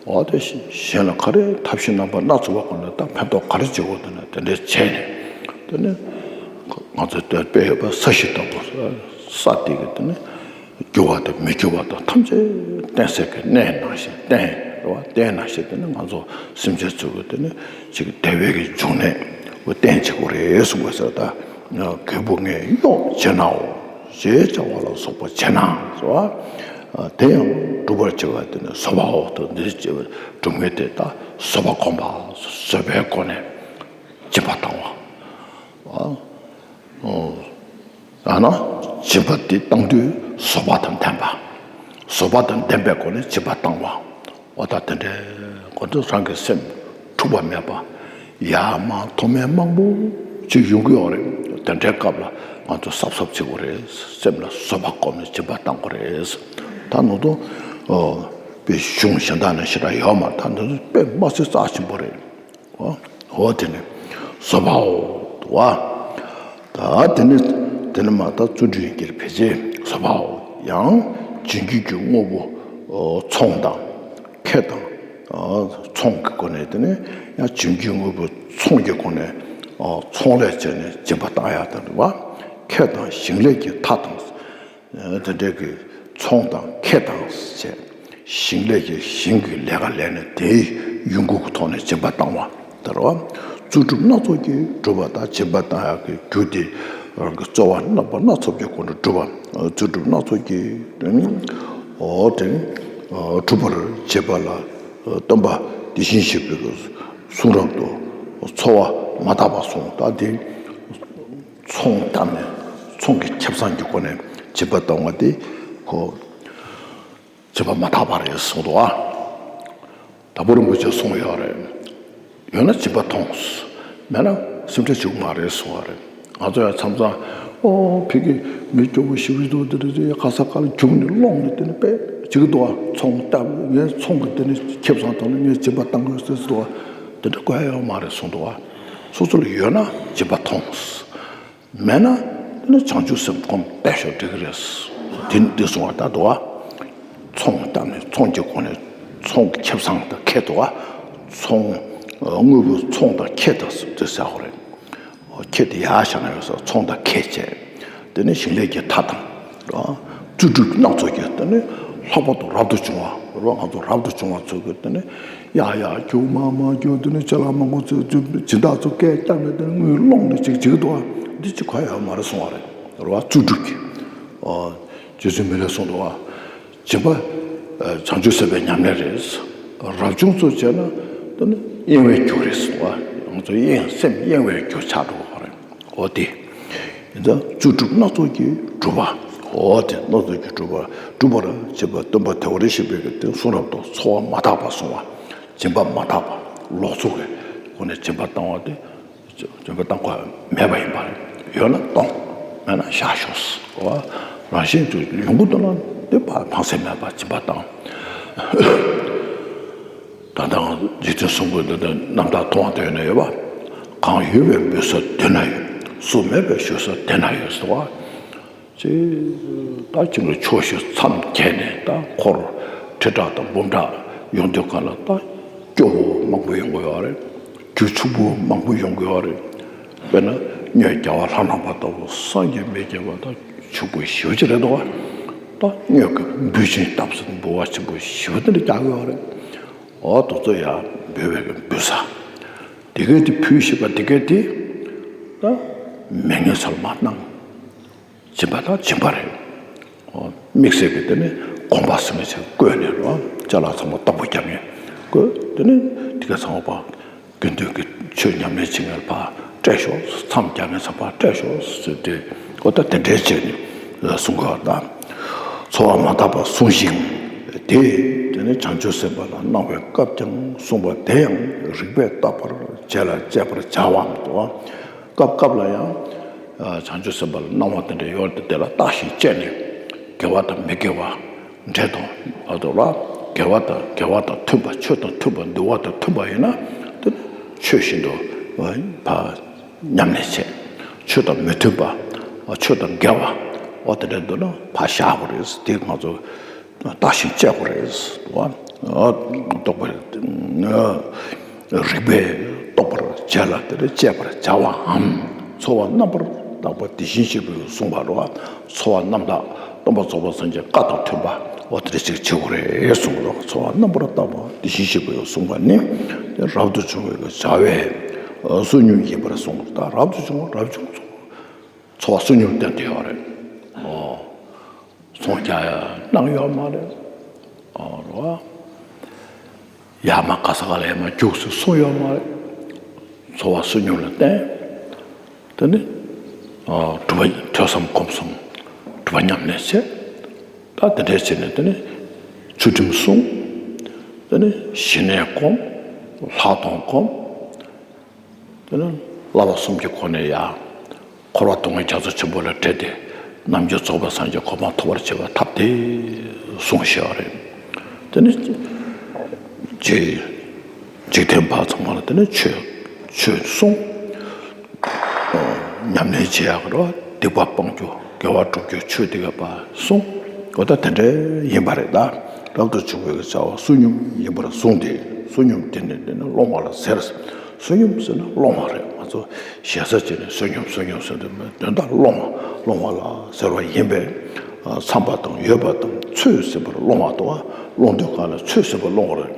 འོ་དེ་གཞན་ལ་ག་རེ་ཐབས་ཤེས་རྣམ་པ་སྣ་ཚོགས་པ་ཀུན་ནས་ད་ཕན་ཐོགས་ག་རེ་བྱེད་དགོས་འདུག་ན་དེ་འདྲས་བྱས་ནས། དེ་ནས་ང་ཚོ་དེ་དཔེ་ཡོད་པ་ས་གཞི་ལྟ་བུ། ས་དེ་གི་དེ་ནས་རྒྱུ་བ་དང་མི་རྒྱུ་བ་དང་ཐམས་ཅད་བརྟེན་སའི་གི་གནས་ནང་བཞིན་བརྟེན་རེད་བ། བརྟེན་ནང་བཞིན་དེ་ནས་ང་ཚོ་སེམས་ཅན་ཚོ་གི་དེ་ནས་ཅིག་བདེ་བའི་གི་འབྱུང་གནས་བརྟེན་བྱེད་དགོས་རེད་གསུངས་པ་ཟེར། ད་རྒད་པོ་ངས་གཡོག་བྱེད་ནའོ། ཞེས་བྱ་བ་ལ་སོགས་པ་བྱེད་ན་སོ། དེ་ཡང་སྒྲུབ་པར་བྱེད་པ་དེ་ནི་བཟོད་པའོ། དེ་འདི་སྒྲུབ་མཁན་དེ་ད་བཟོད་པ་སྒོམ་པ། བཟོད་པའི་སྒོ་ནས་སྦྱིན་པ་བཏང་བ། ཡང་ན་སྦྱིན་པ་དེ་བཏང་དུས་བཟོད་པ་དང་ལྡན་པ། བཟོད་པ་དང་ལྡན་པའི་སྒོ་ནས་སྦྱིན་པ་བཏང་བ། འོ་ད་དེ་འདྲའི་སྒོ་ནས་རང་གི་སེམས་འཁྲུག་པ་མེད་པ། ཡར་མར་མཐོ་དམན་མང་པོ་ཅིག་ཡོང་གི་ཡོད་རེད། དེ་འདྲའི་སྐབས་ལ་ང་ཚོ་གཟབ་གཟབ་བྱེད་དགོས་རེད། སེམས་ལ་བཟོད་པ་སྒོམ་ནས་སྦྱིན་པ་བཏང་དགོས་རེད། ད་ནང་དུ་དཔེ་གཞུང་གཞན་དག་ནས་ཞེ་དྲག་ཡོད་མ་རེད། ད་འདི་ཚོ་དཔེ་མ་སྲིད་རྩ་ཆེན་པོ་རེད། འོ་དེ་ནི་བཟོད་པའོ། འདུག་བ། ད་དེ་ནི་དེ་ནི་མ་ད་བརྩོན་འགྲུས་ཀྱི་ཕལ་ཆེར་བཟོད་པའོ། ཡང་བྱིན་གྱིས་བརྒྱུད་དངོས་པོ་ཚོང་དང་ཁེ་དང་། ཚོང་གི་སྒོ་ནས་དེ་ནི་ཡང་བྱིན་གྱིས་བརྒྱུད་དངོས་པོ་ཚོང་གི་སྒོ་ནས་ཚོང་ལས་བྱས་ནས་སྦྱིན་པ་བཏང་ཡག་དང་འདུག་བ། ཁེ་དང་ཞིང་ལས་ཀྱི་མཐའ་དང་། དེ་འདྲའི་གི་ཚོང་དང་ཁེ་དང་བཅས། ཞིང་ལས་ཀྱི་ཞིང་གི་ལས་ཀ་ལས་ནས་དེའི་ཡོང་སྒོ་གི་ཐོག་ནས་སྦྱིན་པ་བཏང་བ་དེ་རེད་བ། རྩོལ་སྒྲུབ་སྣ་ཚོགས་ཀྱིས་སྒྲུབ་པ་དང་། སྦྱིན་པ་བཏང་ཡག་གི་རྒྱུ་དེ་རང་གི་རྩོལ་བ་རྣམ་པ་སྣ་ཚོགས་ཀྱི་སྒོ་ནས་སྒྲུབ་པ། རྩོལ་སྒྲུབ་སྣ་ཚོགས་ཀྱིས་དེ་ནི་འོ་དེ་ནི་སྒྲུབ་པར་བྱེད་པ་ལ་སྟོན་པ་དེ་བཞིན་གཤེགས་པའི་གསུང་རབ་ཏུ་འཚོ་བ་མ་དག་པ་གསུངས། ད་དེ། ཚོང་བཏབ་ནས་ཚོང་གི་ཁེ་བཟང་གི་སྒོ་ནས་སྦྱིན་པ་གཏོང་བ་དེ་ཁོ་སྦྱིན་པ་མ་དག་པ་རེད་གསུངས་འདུག་ཨ། དྭགས་པོ་རིན་པོ་ཆེས་གསུངས་ཡོད་རེད། ཡོད་ན་སྦྱིན་པ་ཐོངས། མེད་ན་སེམས་ཁྲལ་བྱེད་དགོས་མ་རེད་གསུངས་པ་རེད། ང་ཚོ་ཡང་མཚམས་མཚམས་ཨོ་ཕ་གི་མི་སྐྱོ་པོ་ཞེ་པོ་འདུག་དེ་འདྲ་དེ་ག་ས་ག་ལ་རྒྱུགས་ནས་སློང་ནས་དེ་ནས་དཔེ་བྱེད་ཀྱི་འདུག་ཨ། ཚོང་བཏབ་ངས་ཚོང་གི་དེ་ནས་ཁེ་བཟང་ཐོག་ནས་ངས་སྦྱིན་པ་བཏང་དགོས་ཟེར་འདུག་ཨ། དེ་འདྲ་དགོས་ཡ་ཡོད་མ་རེད་གསུངས་འདུག་ཨ། སོ་སོ་ལ་ཡོད་ན་སྦྱིན་པ་ཐོངས། མེད་ན་དེ་ནི་བྱང་ཆུབ་སེམས་སྒོམ་བསྡད་ཤོག་འགྲིག་གི་རེད། དེ་འདི་གསུང་བ་ལྟར་དུ་བ། ཚོང་བཏབ་ནས་ཚོང་གི་སྒོ་ནས་ཚོང་གི་ཁེ་བཟང་དང་ཁེ་དུ་བ། ཚོང་དངོས་པོའི་ཚོང་དང་ཁེ་དང་ཟེར་ཟེར་བ་རེད། ཁེ་དེ་ཡར་བཞག་ན་ཡོད་ས་ཚོང་དང་ཁེ་བྱས། དེ་ནི་ཞིང་ལས་ཀྱི་མཐའ་དང་། རྩོལ་སྒྲུབ་སྣ་ཚོགས་ཀྱི་དེ་ནི་ལྷག་པར་དུ་རབ་ཏུ་བྱུང་བ་རེད་བ། ང་ཚོ་རབ་ཏུ་བྱུང་བ་ཚོ་གི་དེ་ནི། ཡ་ཡ་རྒྱུག་མ་མ་རྒྱུག་དེ་ནི་ཅ་ལག་མང་པོ་ཚོས་སྦྱིན་བདག་ཚོ་སྐད་བཏང་ནས་དེ་ནི་དངུལ་སློང་ནས་ཅིག་བྱེད་ཀྱི་འདུག་བ། འདི་ཅིག་ག་ཡོད་མ་རེད་གསུང་བ་རེད། རེད་བ། རྩོལ་སྒྲུབ་ཀྱི། རྗེ་བཙུན་མི་ལས་གསུངས་འདུག་བ། སྦྱིན་པ་བྱང་ཆུབ་སེམས་དཔའི་ཉམས་ལེན་རེད། རབ་བྱུང་ཚོ་བྱས་ན་དེ་ནི་གཡེང་བའི་རྒྱུ་རེད་གསུང་བ། ང་ཚོ་གཡེང་སེམས་གཡེང་བའི་རྒྱུ་ཆགས་འགྲོ་བ་རེད། འོ་དེ། ཡིན་ཙང་རྩོལ་སྒྲུབ་སྣ་ཚོགས་ཀྱིས་སྒྲུབ་པ། འོ་དེ་སྣ་ཚོགས་ཀྱིས་སྒྲུབ་པ། སྒྲུབ་པར་བྱེད་པ་སྟོན་པ་དེ་བ་རེ་ཞིག་པའི་གི་དེ་གསུང་རབ་ཏུ་འཚོ་བ་མ་དག་པ་གསུང་བ། སྦྱིན་པ་མ་དག་པ། ལོག་འཚོ་གི་སྒོ་ནས་སྦྱིན་པ་བཏང་བ་དེ། སྦྱིན་པ་བཏང་དགོས་མེད་པ་ཡིན་པ་རེད། ཡོད་ན་གཏོང་། མེད་ན་བཞག་ཤོག་འོ། རང་བཞིན་དུ་ཡོང་གི་འདུག་ན་དེ་ཕ་ཕངས་སེམས་མེད་པ་སྦྱིན་པ་བཏང་། ད་ལྟ་འཇིག་རྟེན་གསུམ་པོ་འདི་ནི་རྣམ་དག་མཐོང་བ་དེ་ཡོད་ན་ཡོད་པ། གང་ཡོད་པའི་འབུལ་ས་དེ་ན་ཡོད། སུ་མེད་པའི་ཞུ་ས་དེ་ན་ཡོད་ཟེར་བ། ཅེས་ད་ཅིག་ལ་ཆོས་ཞུ་མཚམས་བརྒྱད་ནས་ད་འཁོར་ཁྲི་ཕྲག་དང་འབུམ་ཕྲག་ཡོང་དུས་ག་ལ་ད་སྐྱོ་བོ་མང་པོ་ཡོང་གི་ཡོད་རེད། རྒྱུ་ཕྱུག་པོ་མང་པོ་ཡོང་གི་ཡོད་རེད། དཔེར་ན་སྨྱོས་རྒྱལ་བ་ལྷ་ནང་པ་ལྟ་བུ་སངས་རྒྱས་མི་རྒྱལ་བ་ད་ཕྱུག་པོ་ཞེ་པོ་ཅིག་རེད་འདུག་བ། ད་སྨྱོས་ཀྱི་འབུལ་ཆེན་བཏབ་ཟིན་འབུལ་བ་ཆེན་པོ་ཞེ་པོ་དེ་འདྲ་རྒྱག་གི་ཡོད་རེད། འོ་དེ་ཚོ་ཡང་འབུལ་བའི་གི་འབུལ་ས། དེ་གས་དེ་ཕུལ་ཤེས་པ་དེ་གས་དེ་ད་མེད་མཁན་ཚོར་མ་གནང་། སྦྱིན་པ་དང་སྦྱིན་པ་རེད། འོ་དམིགས་བསལ་གྱི་དེ་ནི་དགོན་པ་ཟེར་མཁན་ཅིག་བསྐོས་ནས་རོ། ཅ་ལག་ཚང་མ་བདག་པོ་རྒྱག་མཁན་བསྐོས། དེ་ནི་དེ་ག་ཚང་མ་ཕར་དགེ་འདུན་གྱི་ཆོས་ཉམས་ལེན་བྱེད་མཁན་ཕར་སྤྲད་ཤོག་མཚམས་རྒྱག་མཁན་ཚང་མ་ཕར་སྤྲད་ཤོག་ཟེར་ཏེ། འོ་ད་དེ་འདྲའི་བྱས་ནས་གསུང་གི་ཡོད་ད། འཚོ་བ་མ་དག་པ་བསྲུང་ཞིང་། དེ་དེ་ནི་བྱང་ཆུབ་སེམས་དཔའ་ལ་གནང་བའི་སྐབས་ཀྱང་གསུངས་པ་དེ་ཡང་རིགས་པས་བརྟག་པར་བྱས་ལ་སྤྱད་པར་བྱའམ་དོ། སྐབས་སྐབས་ལ་ཡང་། ཨ། བྱང་ཆུབ་སེམས་དཔའ་ལ་གནང་བ་དེ་འདྲ་ཡོད་དེ་དེ་ལ་བརྟགས་ཤིང་དཔྱད་ནས་དགེ་བ་དང་མི་དགེ་བ་འབྲས་དང་བར་དུ་ལ་དགེ་བ་དང་དགེ་བ་དང་མཐུན་པ་ཆོས་དང་མཐུན་པ་འདུལ་བ་དང་མཐུན་པ་ཡིན་ན་དེ་ཆོས་བཞིན་དུ་ཕར་ཉམས་ལེན་བྱེད། ཆོས་དང་མི་མཐུན་པ་ཆོས་དང་འགལ་བ་འོ་དེ་འདྲ་འདུག་ན་ཕར་བཞག་དགོས་རེད། དེ་ང་ཚོ། བརྟགས་ཤིང་དཔྱད་དགོས་རེད། རྟོག་པ་རིགས་པས་རྟོགས་པར་བྱས་ལ་དེར་དཔྱད་པར་བྱ་བའམ། འཚོ་བ་རྣམ་པར་དག་པ་དེ་བཞིན་གཤེགས་པས་གསུངས་པ་རེད་བ། འཚོ་བ་རྣམ་དག་སྟོན་པ་རྫོགས་པའི་སངས་རྒྱས་བཀའ་དང་མཐུན་པ་འོ་དེ་འདྲ་ཅིག་བྱེད་དགོས་རེད་གསུངས་པ་རེད་བ། འཚོ་བ་རྣམ་པར་དག་པ་དེ་བཞིན་གཤེགས་པས་གསུངས་པ་ནི་རབ་ཏུ་བྱུང་བའི་བྱ་བའི་བསོད་སྙོམས་ཡིན་པར་གསུངས། ད་རབ་ཏུ་བྱུང་བ་རབ་བྱུང་འཚོ་བ་བསོད་སྙོམས་བསྟན་ཏེ་ཡོད་རེད། ཨོ། ཚོང་རྒྱག་ཡ་གནང་ཡོད་མ་རེད། ཨོ་རོ། ཡར་མར་ག་ས་ག་ལ་ཡར་མར་རྒྱུགས་ཟེར་གསུངས་ཡོད་མ་རེད། འཚོ་བ་བསོད་སྙོམས་ལ་བརྟེན། དེ་ནི་ཨ་སྒྲུབ་པ་ཐོས་བསམ་སྒོམ་གསུམ་སྒྲུབ་པ་ཉམས་ལེན་བྱས། ད་དེ་འདྲས་བྱས་ནས་དེ་ནི་ཚུལ་ཁྲིམས་བསྲུང་། དེ་ནི་ཞི་གནས་སྒོམ། ལྷག་མཐོང་སྒོམ། དེ་ནི་བསླབ་པ་གསུམ་གྱི་སྒོ་ནས་ཡང་འཁོར་བ་སྡུག་བསྔལ་རྒྱ་མཚོ་ཆེན་པོ་ལས་བསྒྲལ་ཏེ་རྣམ་མཁྱེན་རྫོགས་པའི་སངས་རྒྱས་གོ་འཕང་ཐོབ་པར་བྱེད་པའི་ཐབས་དེ་གསུངས་བཞག་པ་རེད། དེ་ནི་འཇིག་འཇིག་རྟེན་པ་ཚང་མ་ལ་དེ་ནི་ཆོས་ཆོས་གསུངས། ཉམས་ལེན་བྱེད་ཡག་རོ། སྡིག་པ་སྤང་རྒྱུ་དགེ་བ་སྒྲུབ་རྒྱུ་ཆོས་དེ་ག་པ་གསུངས། འོ་ད་དེ་འདྲ་ཡིན་པ་རེད་ད། རབ་ཏུ་བྱུང་བའི་བྱ་བ་བསོད་སྙོམས་ཡིན་པར་བཟུང་སྟེ་བསོད་སྙོམས་དེ་ནི་དེ་ནི་སློང་བ་ལ་ཟེར། བསོད་སྙོམས་ཟེར་ན་སློང་བ་རེད། ང་ཚོ་ཞེ་ས་བྱས་ནས་བསོད་སྙོམས་བསོད་སྙོམས་ཟེར་དུས་མེད། དོན་དག་སློང་བ་སློང་བ་ལ་ཟེར་བ་ཡིན་པས། ཚངས་པ་དང་ཡོད་པ་དང་ཚོད་ཟིན་པར་སློང་བ་དང་། སློང་དུས་གང་ལ་ཚོད་ཟིན་པར་སློང་བ་རེད།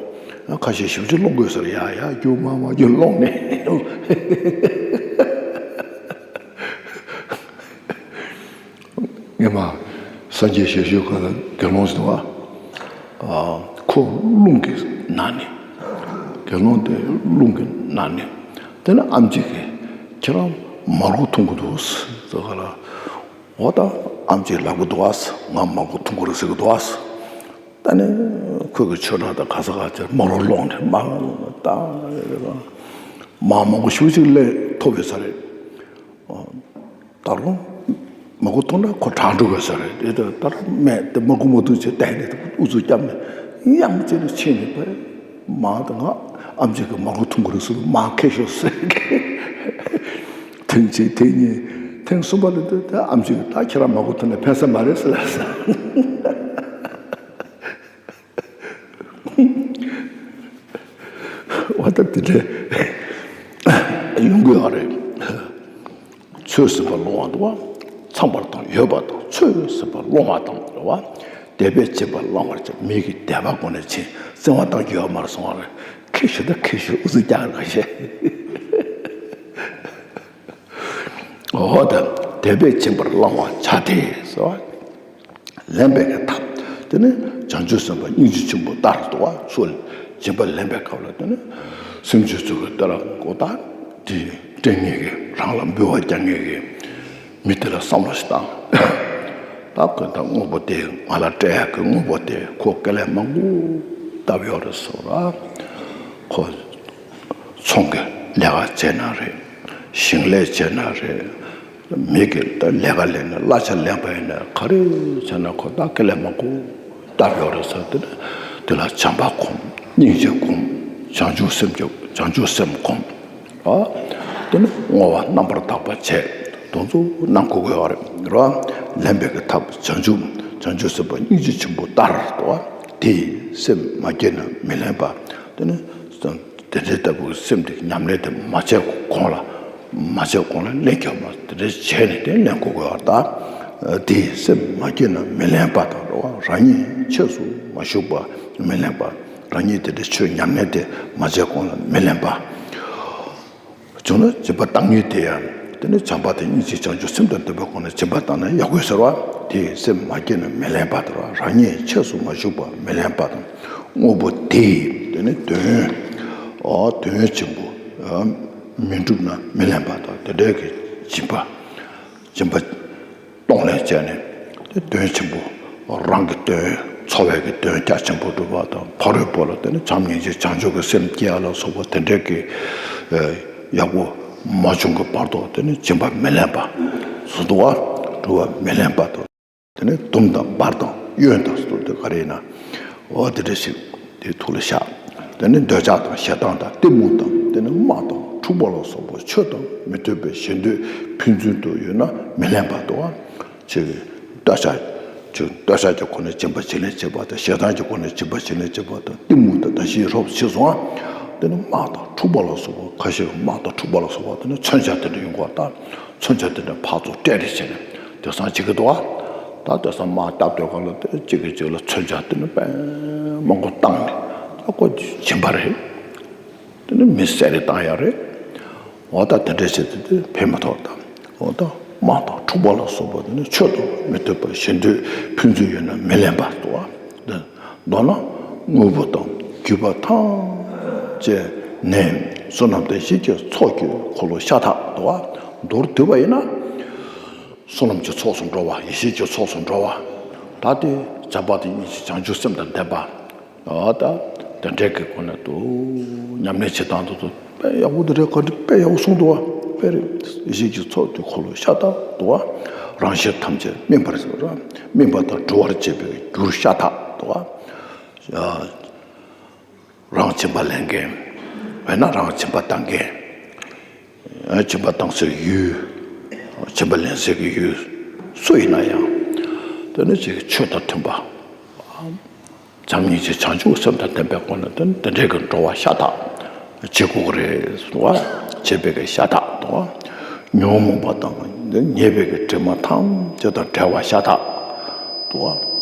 ཁ་ཤས་ཞིབ་ཅིག་སློང་དགོས་ཟེར། ཡ་ཡ་རྒྱུ་མ་མ་རྒྱུ་སློང་ནས། ངས་མ་སངས་རྒྱས་ཞལ་བཞུགས་སྐབས་ལ་དགེ་སློང་ཟེར་བ། ཁོ་རླུང་གི་ནང་ནས། དགེ་སློང་དེ་རླུང་གི་ནང་ནས། དེ་ནས་ཨམ་ཆི་གིས་ཁྱེད་རང་མར་ཁུ་འཐུང་གི་འདུག་ཟེར་ག་ལ། འོ་ད་ཨམ་ཆི་ལབ་གི་འདུག་ཨ། ང་མར་ཁུ་འཐུང་གི་རེད་ཟེར་གི་འདུག་ཨ། ད་ནི་ཁོས་གི་ཆོས་གྲྭ་དང་ག་ས་ག་ཅིག་མར་ཁུ་སློང་ནས་མར་ད་མར་མང་པོ་ཞེ་པོ་ཅིག་ལེན་ཐུབ་ཡོད་ས་རེད། ད་རུང་མར་ཁུ་འཐུང་ན་ཁོ་དྲག་འགྲོ་གི་ས་རེད། དེ་ད་ལྟ་རུང་སྨད་དེ་མར་ཁུ་མ་འཐུང་བྱས་བསྡད་ནས་ཨུ་ཚུགས་བརྒྱབ་ནས་ཡང་ཅིག་ནས་ཕྱིན་ནས་པས། མ་ད་ང་ཨམ་ཆི་གིས་མར་ཁུ་འཐུང་གི་རེད་ཟེར། མར་ཁེ་ཤོག་ཟེར། ཐེངས་གཅིག་ཐེངས་གཉིས་ཐེངས་གསུམ་པ་ལ་ད་ཨམ་ཆི་གིས་ད་ཁྱེད་རང་མར་ཁུ་འཐུང་ན་ཕན་ས་མ་རེད་ཟེར། འོ་ད་དེ་འདྲ་ཡོང་གི་ཡོད་རེད། ཚོད་ཟིན་པར་སློང་བ་འདུག་བ། ཚངས་པ་དང་ཡོད་པ་དང་ཚོད་ཟིན་པར་སློང་བ་དང་འདུག་བ། དད་པས་བྱིན་པ་བླང་བར་བྱ། མི་གིས་དད་པ་སྒོ་ནས་བྱིན། བརྩེ་བ་བཏང་རྒྱུ་ཡོད་མ་རེད་སོང་བ་རེད། ཁེ་ཤོ་ད་ཁེ་ཤོ་ཨུ་ཚུགས་རྒྱག་རོགས་བྱེད། འོ་ད་དད་པས་བྱིན་པར་བླང་བར་བྱ་སྟེ་ཟེར་བ། ལེན་པའི་གི་ཐབས། དེ་ནི་བྱང་ཆུབ་སེམས་དཔའ་སྙིང་རྗེ་ཆེན་པོ་ལྟར་དུ་བ། ཚུར་སྦྱིན་པ་ལེན་པའི་སྐབས་ལ་དེ་ནི་སེམས་ཅན་ཚོ་གི་ལྟར་མགོ་བཏགས་དེ་སྤྲད་ངེས་ཀྱི། རང་ལ་འབུལ་བ་རྒྱག་ངེས་ཀྱི་མི་དེ་ལ་བསམ་བློ་ཞིག་བཏང་། ད་ཁོས་ད་དངོས་པོ་དེ་ང་ལ་སྤྲད་ཡག་གི་དངོས་པོ་དེ་ཁོ་དཀའ་ལས་མང་པོ་བཏབ་ཡོད་རེད་ཟེར་བ། ཁོ་ཚོང་གི་ལས་ཀ་བྱས་ན་རེད། ཞིང་ལས་བྱས་ན་རེད། མི་གི་ད་ལས་ཀ་ལས་ནས་གླ་ཆ་ལེན་པ་ཡིན་ན་ག་རེ་བྱས་ན་ཁོ་ད་དཀའ་ལས་མང་པོ་བཏབ་ཡོད་རེད་ཟེར། དེ་ནས་དེ་ལ་བྱམས་པ་སྒོམ། སྙིང་རྗེ་སྒོམ། བྱང་ཆུབ་སེམས་ཀྱི་བྱང་ཆུབ་སེམས་སྒོམ། ཨ། དེ་ནས་བསྔོ་བ་རྣམ་པར་དག་པ་བྱས། དེ་ཚོ་གནང་དགོས་ཀྱི་ཡོད་རེད། རེད་བ། ལེན་པའི་གི་ཐབས་བྱང་ཆུབ་བྱང་ཆུབ་སེམས་དཔའ་སྙིང་རྗེ་ཆེན་པོ་ལྟར་དུ་བ། དེ་སེམས་མ་སྐྱེས་ན་མི་ལེན་པ། དེ་ནས་དེ་འདྲའི་ལྟ་བུའི་སེམས་དེ་ཉམས་ལེན་དེ་མ་བྱས་གོང་ལ། མ་བྱས་གོང་ལ་ལེན་རྒྱུ་མ། དེ་འདྲ་བྱས་ནས་དེ་ལེན་དགོས་ཀྱི་ཡོད་རེད་ད། དེ་སེམས་མ་སྐྱེས་ན་མི་ལེན་པ་དང་འགྲོ་བ། རང་ཉིད་ཆོས་སུ་མ་ཞུགས་པ་མི་ལེན་པ། རང་ཉིད་དེ་འདྲའི་ཆོས་ཉམས་ལེན་དེ་མ་བྱས་གོང་ལ་མི་ལེན་པ། བྱུང་ན་སྦྱིན་པ་བཏང་ནུས་དེ་ཡང་དེ་ནི་བྱམས་པ་དང་སྙིང་རྗེ་བྱང་ཆུབ་སེམས་དང་ལྡན་པའི་སྒོ་ནས་སྦྱིན་པ་བཏང་ན་ཡག་པོ་ཡོད་ཟེར་བ། དེ་སེམས་མ་སྐྱེས་ན་མི་ལེན་པ་དང་། རང་ཉིད་ཆོས་སུ་མ་ཞུགས་པ་མི་ལེན་པ་དང་། དངོས་པོ་དེ་དེ་ནི་དོན། ཨོ་དོན་ཆེན་པོ་མི་འགྲུབ་ན་མི་ལེན་པ་དང་། དེ་འདྲའི་གི་སྦྱིན་པ་སྦྱིན་པ་གཏོང་ལེན་བྱས་ནས་དེ་དོན་ཆེན་པོ། རང་གི་དོན། འཚོ་བའི་གི་དོན་རྒྱ་ཆེན་པོ་སྒྲུབ་པ་དང་། ཕ་རོལ་པོ་ལ་དེ་ནི་བྱམས་སྙིང་རྗེ་བྱང་ཆུབ་ཀྱི་སེམས་སྐྱེ་ཡ་ལ་སོགས་པ་དེ་འདྲའི་གི་ཡག་པོ་མ་བྱུང་གི་བར་དུ་དེ་ནི་སྦྱིན་པ་མི་ལེན་པ། བཟོ་འདུག་བ། སྒྲུབ་པ་མི་ལེན་པ་དང་། དེ་ནས་དུམ་དང་འབར་དང་གཡོན་དང་ཟེར་དུས་ག་རེ་ཡིན་ན། འོ་དེ་འདྲ་ཞིག་དེ་ཐུགས་ལ་བཞག་དེ་ནས་འདོད་ཆགས་དང་ཞེ་སྡང་དང་གཏི་མུག་དང་། དེ་ནས་དམག་དང་འཁྲུག་པ་ལ་སོགས་པ་ཆོས་དང་མི་མཐུན་པའི་ཞེ་འདོད་ཕན་ཚུན་དུ་ཡོད་ན་མི་ལེན་པ་དང་། ཅིག་འདོད་ཆགས་ཅིག་འདོད་ཆགས་ཀྱི་སྒོ་ནས་སྦྱིན་པ་བྱེད་ལེན་བྱེད་པ་དང་། ཞེ་སྡང་གི་སྒོ་ནས་སྦྱིན་པ་བྱེད་ལེན་བྱེད་པ་དང་། གཏི་མུག་དང་དང་ཞེས་རོབ་ཆེ་སོང་། དེ་ནས་དམག་དང་འཁྲུག་པ་ལ་སོགས་པ། ཁ་ཤས་ཀྱི་དམག་དང་འཁྲུག་པ་ལ་སོགས་པ་དེ་ནི་མཚོན་ཆ་དེ་འདྲ་ཡོང་གི་བ་དང་། མཚོན་ཆ་དེ་འདྲ་ཕར་ཚུར་སྤྲད་རེས་བྱས་ནས་དེང་སང་བྱེད་ཀྱི་འདུག་བ། ད་དེང་སང་དམག་བརྒྱབ་སྡོད་ག་ལ་དེ་གཅིག་གིས་གཅིག་ལ་མཚོན་ཆ་དེ་ནི་དཔེ་མང་པོ་བཏང་ནས་ད་ཁོ་སྦྱིན་པ་རེད། དེ་ནི་མི་བསད་རེས་བཏང་ཡ་རེད། འོ་ད་དེ་འདྲ་བྱས་ཏེ་དེ་ཕན་མི་ཐོགས་ད། འོ་ད་ དམག་དང་འཁྲུག་པ་ལ་སོགས་པ་དེ་ནི་ཆོས་དང་མི་མཐུན་པ་གཞན་དོན་ཕན་ཚུན་ཡོད་ན་མི་ལེན་པ་དུ་བ། མདོར་ན་དངོས་པོ་དང་བརྒྱུད་པ་ཐམས་ཅད་ནས་བསོད་ནམས་དེ་བཞིན་གྱི་ཚོགས་ཀྱི་འཁོར་ལོ་ཤ་སྟག་དུ་བ། མདོར་བསྡུས་པ་ཡིན་ན། བསོད་ནམས་ཀྱི་ཚོགས་སུ་འགྲོ་བ། ཡེ་ཤེས་ཀྱི་ཚོགས་སུ་འགྲོ་བ། ད་དེ་བྱམས་པ་དང་སྙིང་རྗེ་བྱང་ཆུབ་སེམས་དང་ལྡན་པ། ཨ་ད་དེ་འདྲའི་གི་སྒོ་ནས་དུ་ཉམས་ལེན་བྱེད་སྟངས་དུ་དུ་དཔེ་ཡག་པོ་དེ་འདྲའི་བཀའ་འདྲི་དཔེ་ཡག་པོ་གསུངས་འདུག་བ། དཔེ་རེད། ཡེ་ཤེས་ཀྱི་ཚོགས་ཀྱི་འཁོར་ལོ་ཤ་སྟག་འདུག་བ། རང་གཞན་ཐམས་ཅད་སྨིན་པར་སྨིན་པ་དང་གྲོལ་བར་བྱེད་པའི་རྒྱུར་ཤ་སྟག་འདུག་བ། རང་སྦྱིན་པ་ལེན་མཁན། འོ་ན་རང་སྦྱིན་པ་བཏང་མཁན། སྦྱིན་པ་བཏང་སའི་ཡུལ། སྦྱིན་པ་ལེན་སའི་གི་ཡུལ། སུ་ཡིན་ན་ཡང་། དེ་ནི་ཅིག་ཆོས་དང་མཐུན་པ། བྱམས་སྙིང་རྗེ་བྱང་ཆུབ་སེམས་དང་ལྡན་པའི་སྒོ་ནས་དེ་དེ་འདྲའི་གི་འགྲོ་བ་ཤ་སྟག་བྱེད་དགོས་ཀྱི་རེད་གསུང་བ། བྱེད་པའི་གི་ཤ་སྟག་དང་། ཉོན་མོངས་པ་དང་ཉེས་པའི་གི་དྲི་མ་ཐམས་ཅད་དང་བྲལ་བ་ཤ་སྟག་དང་།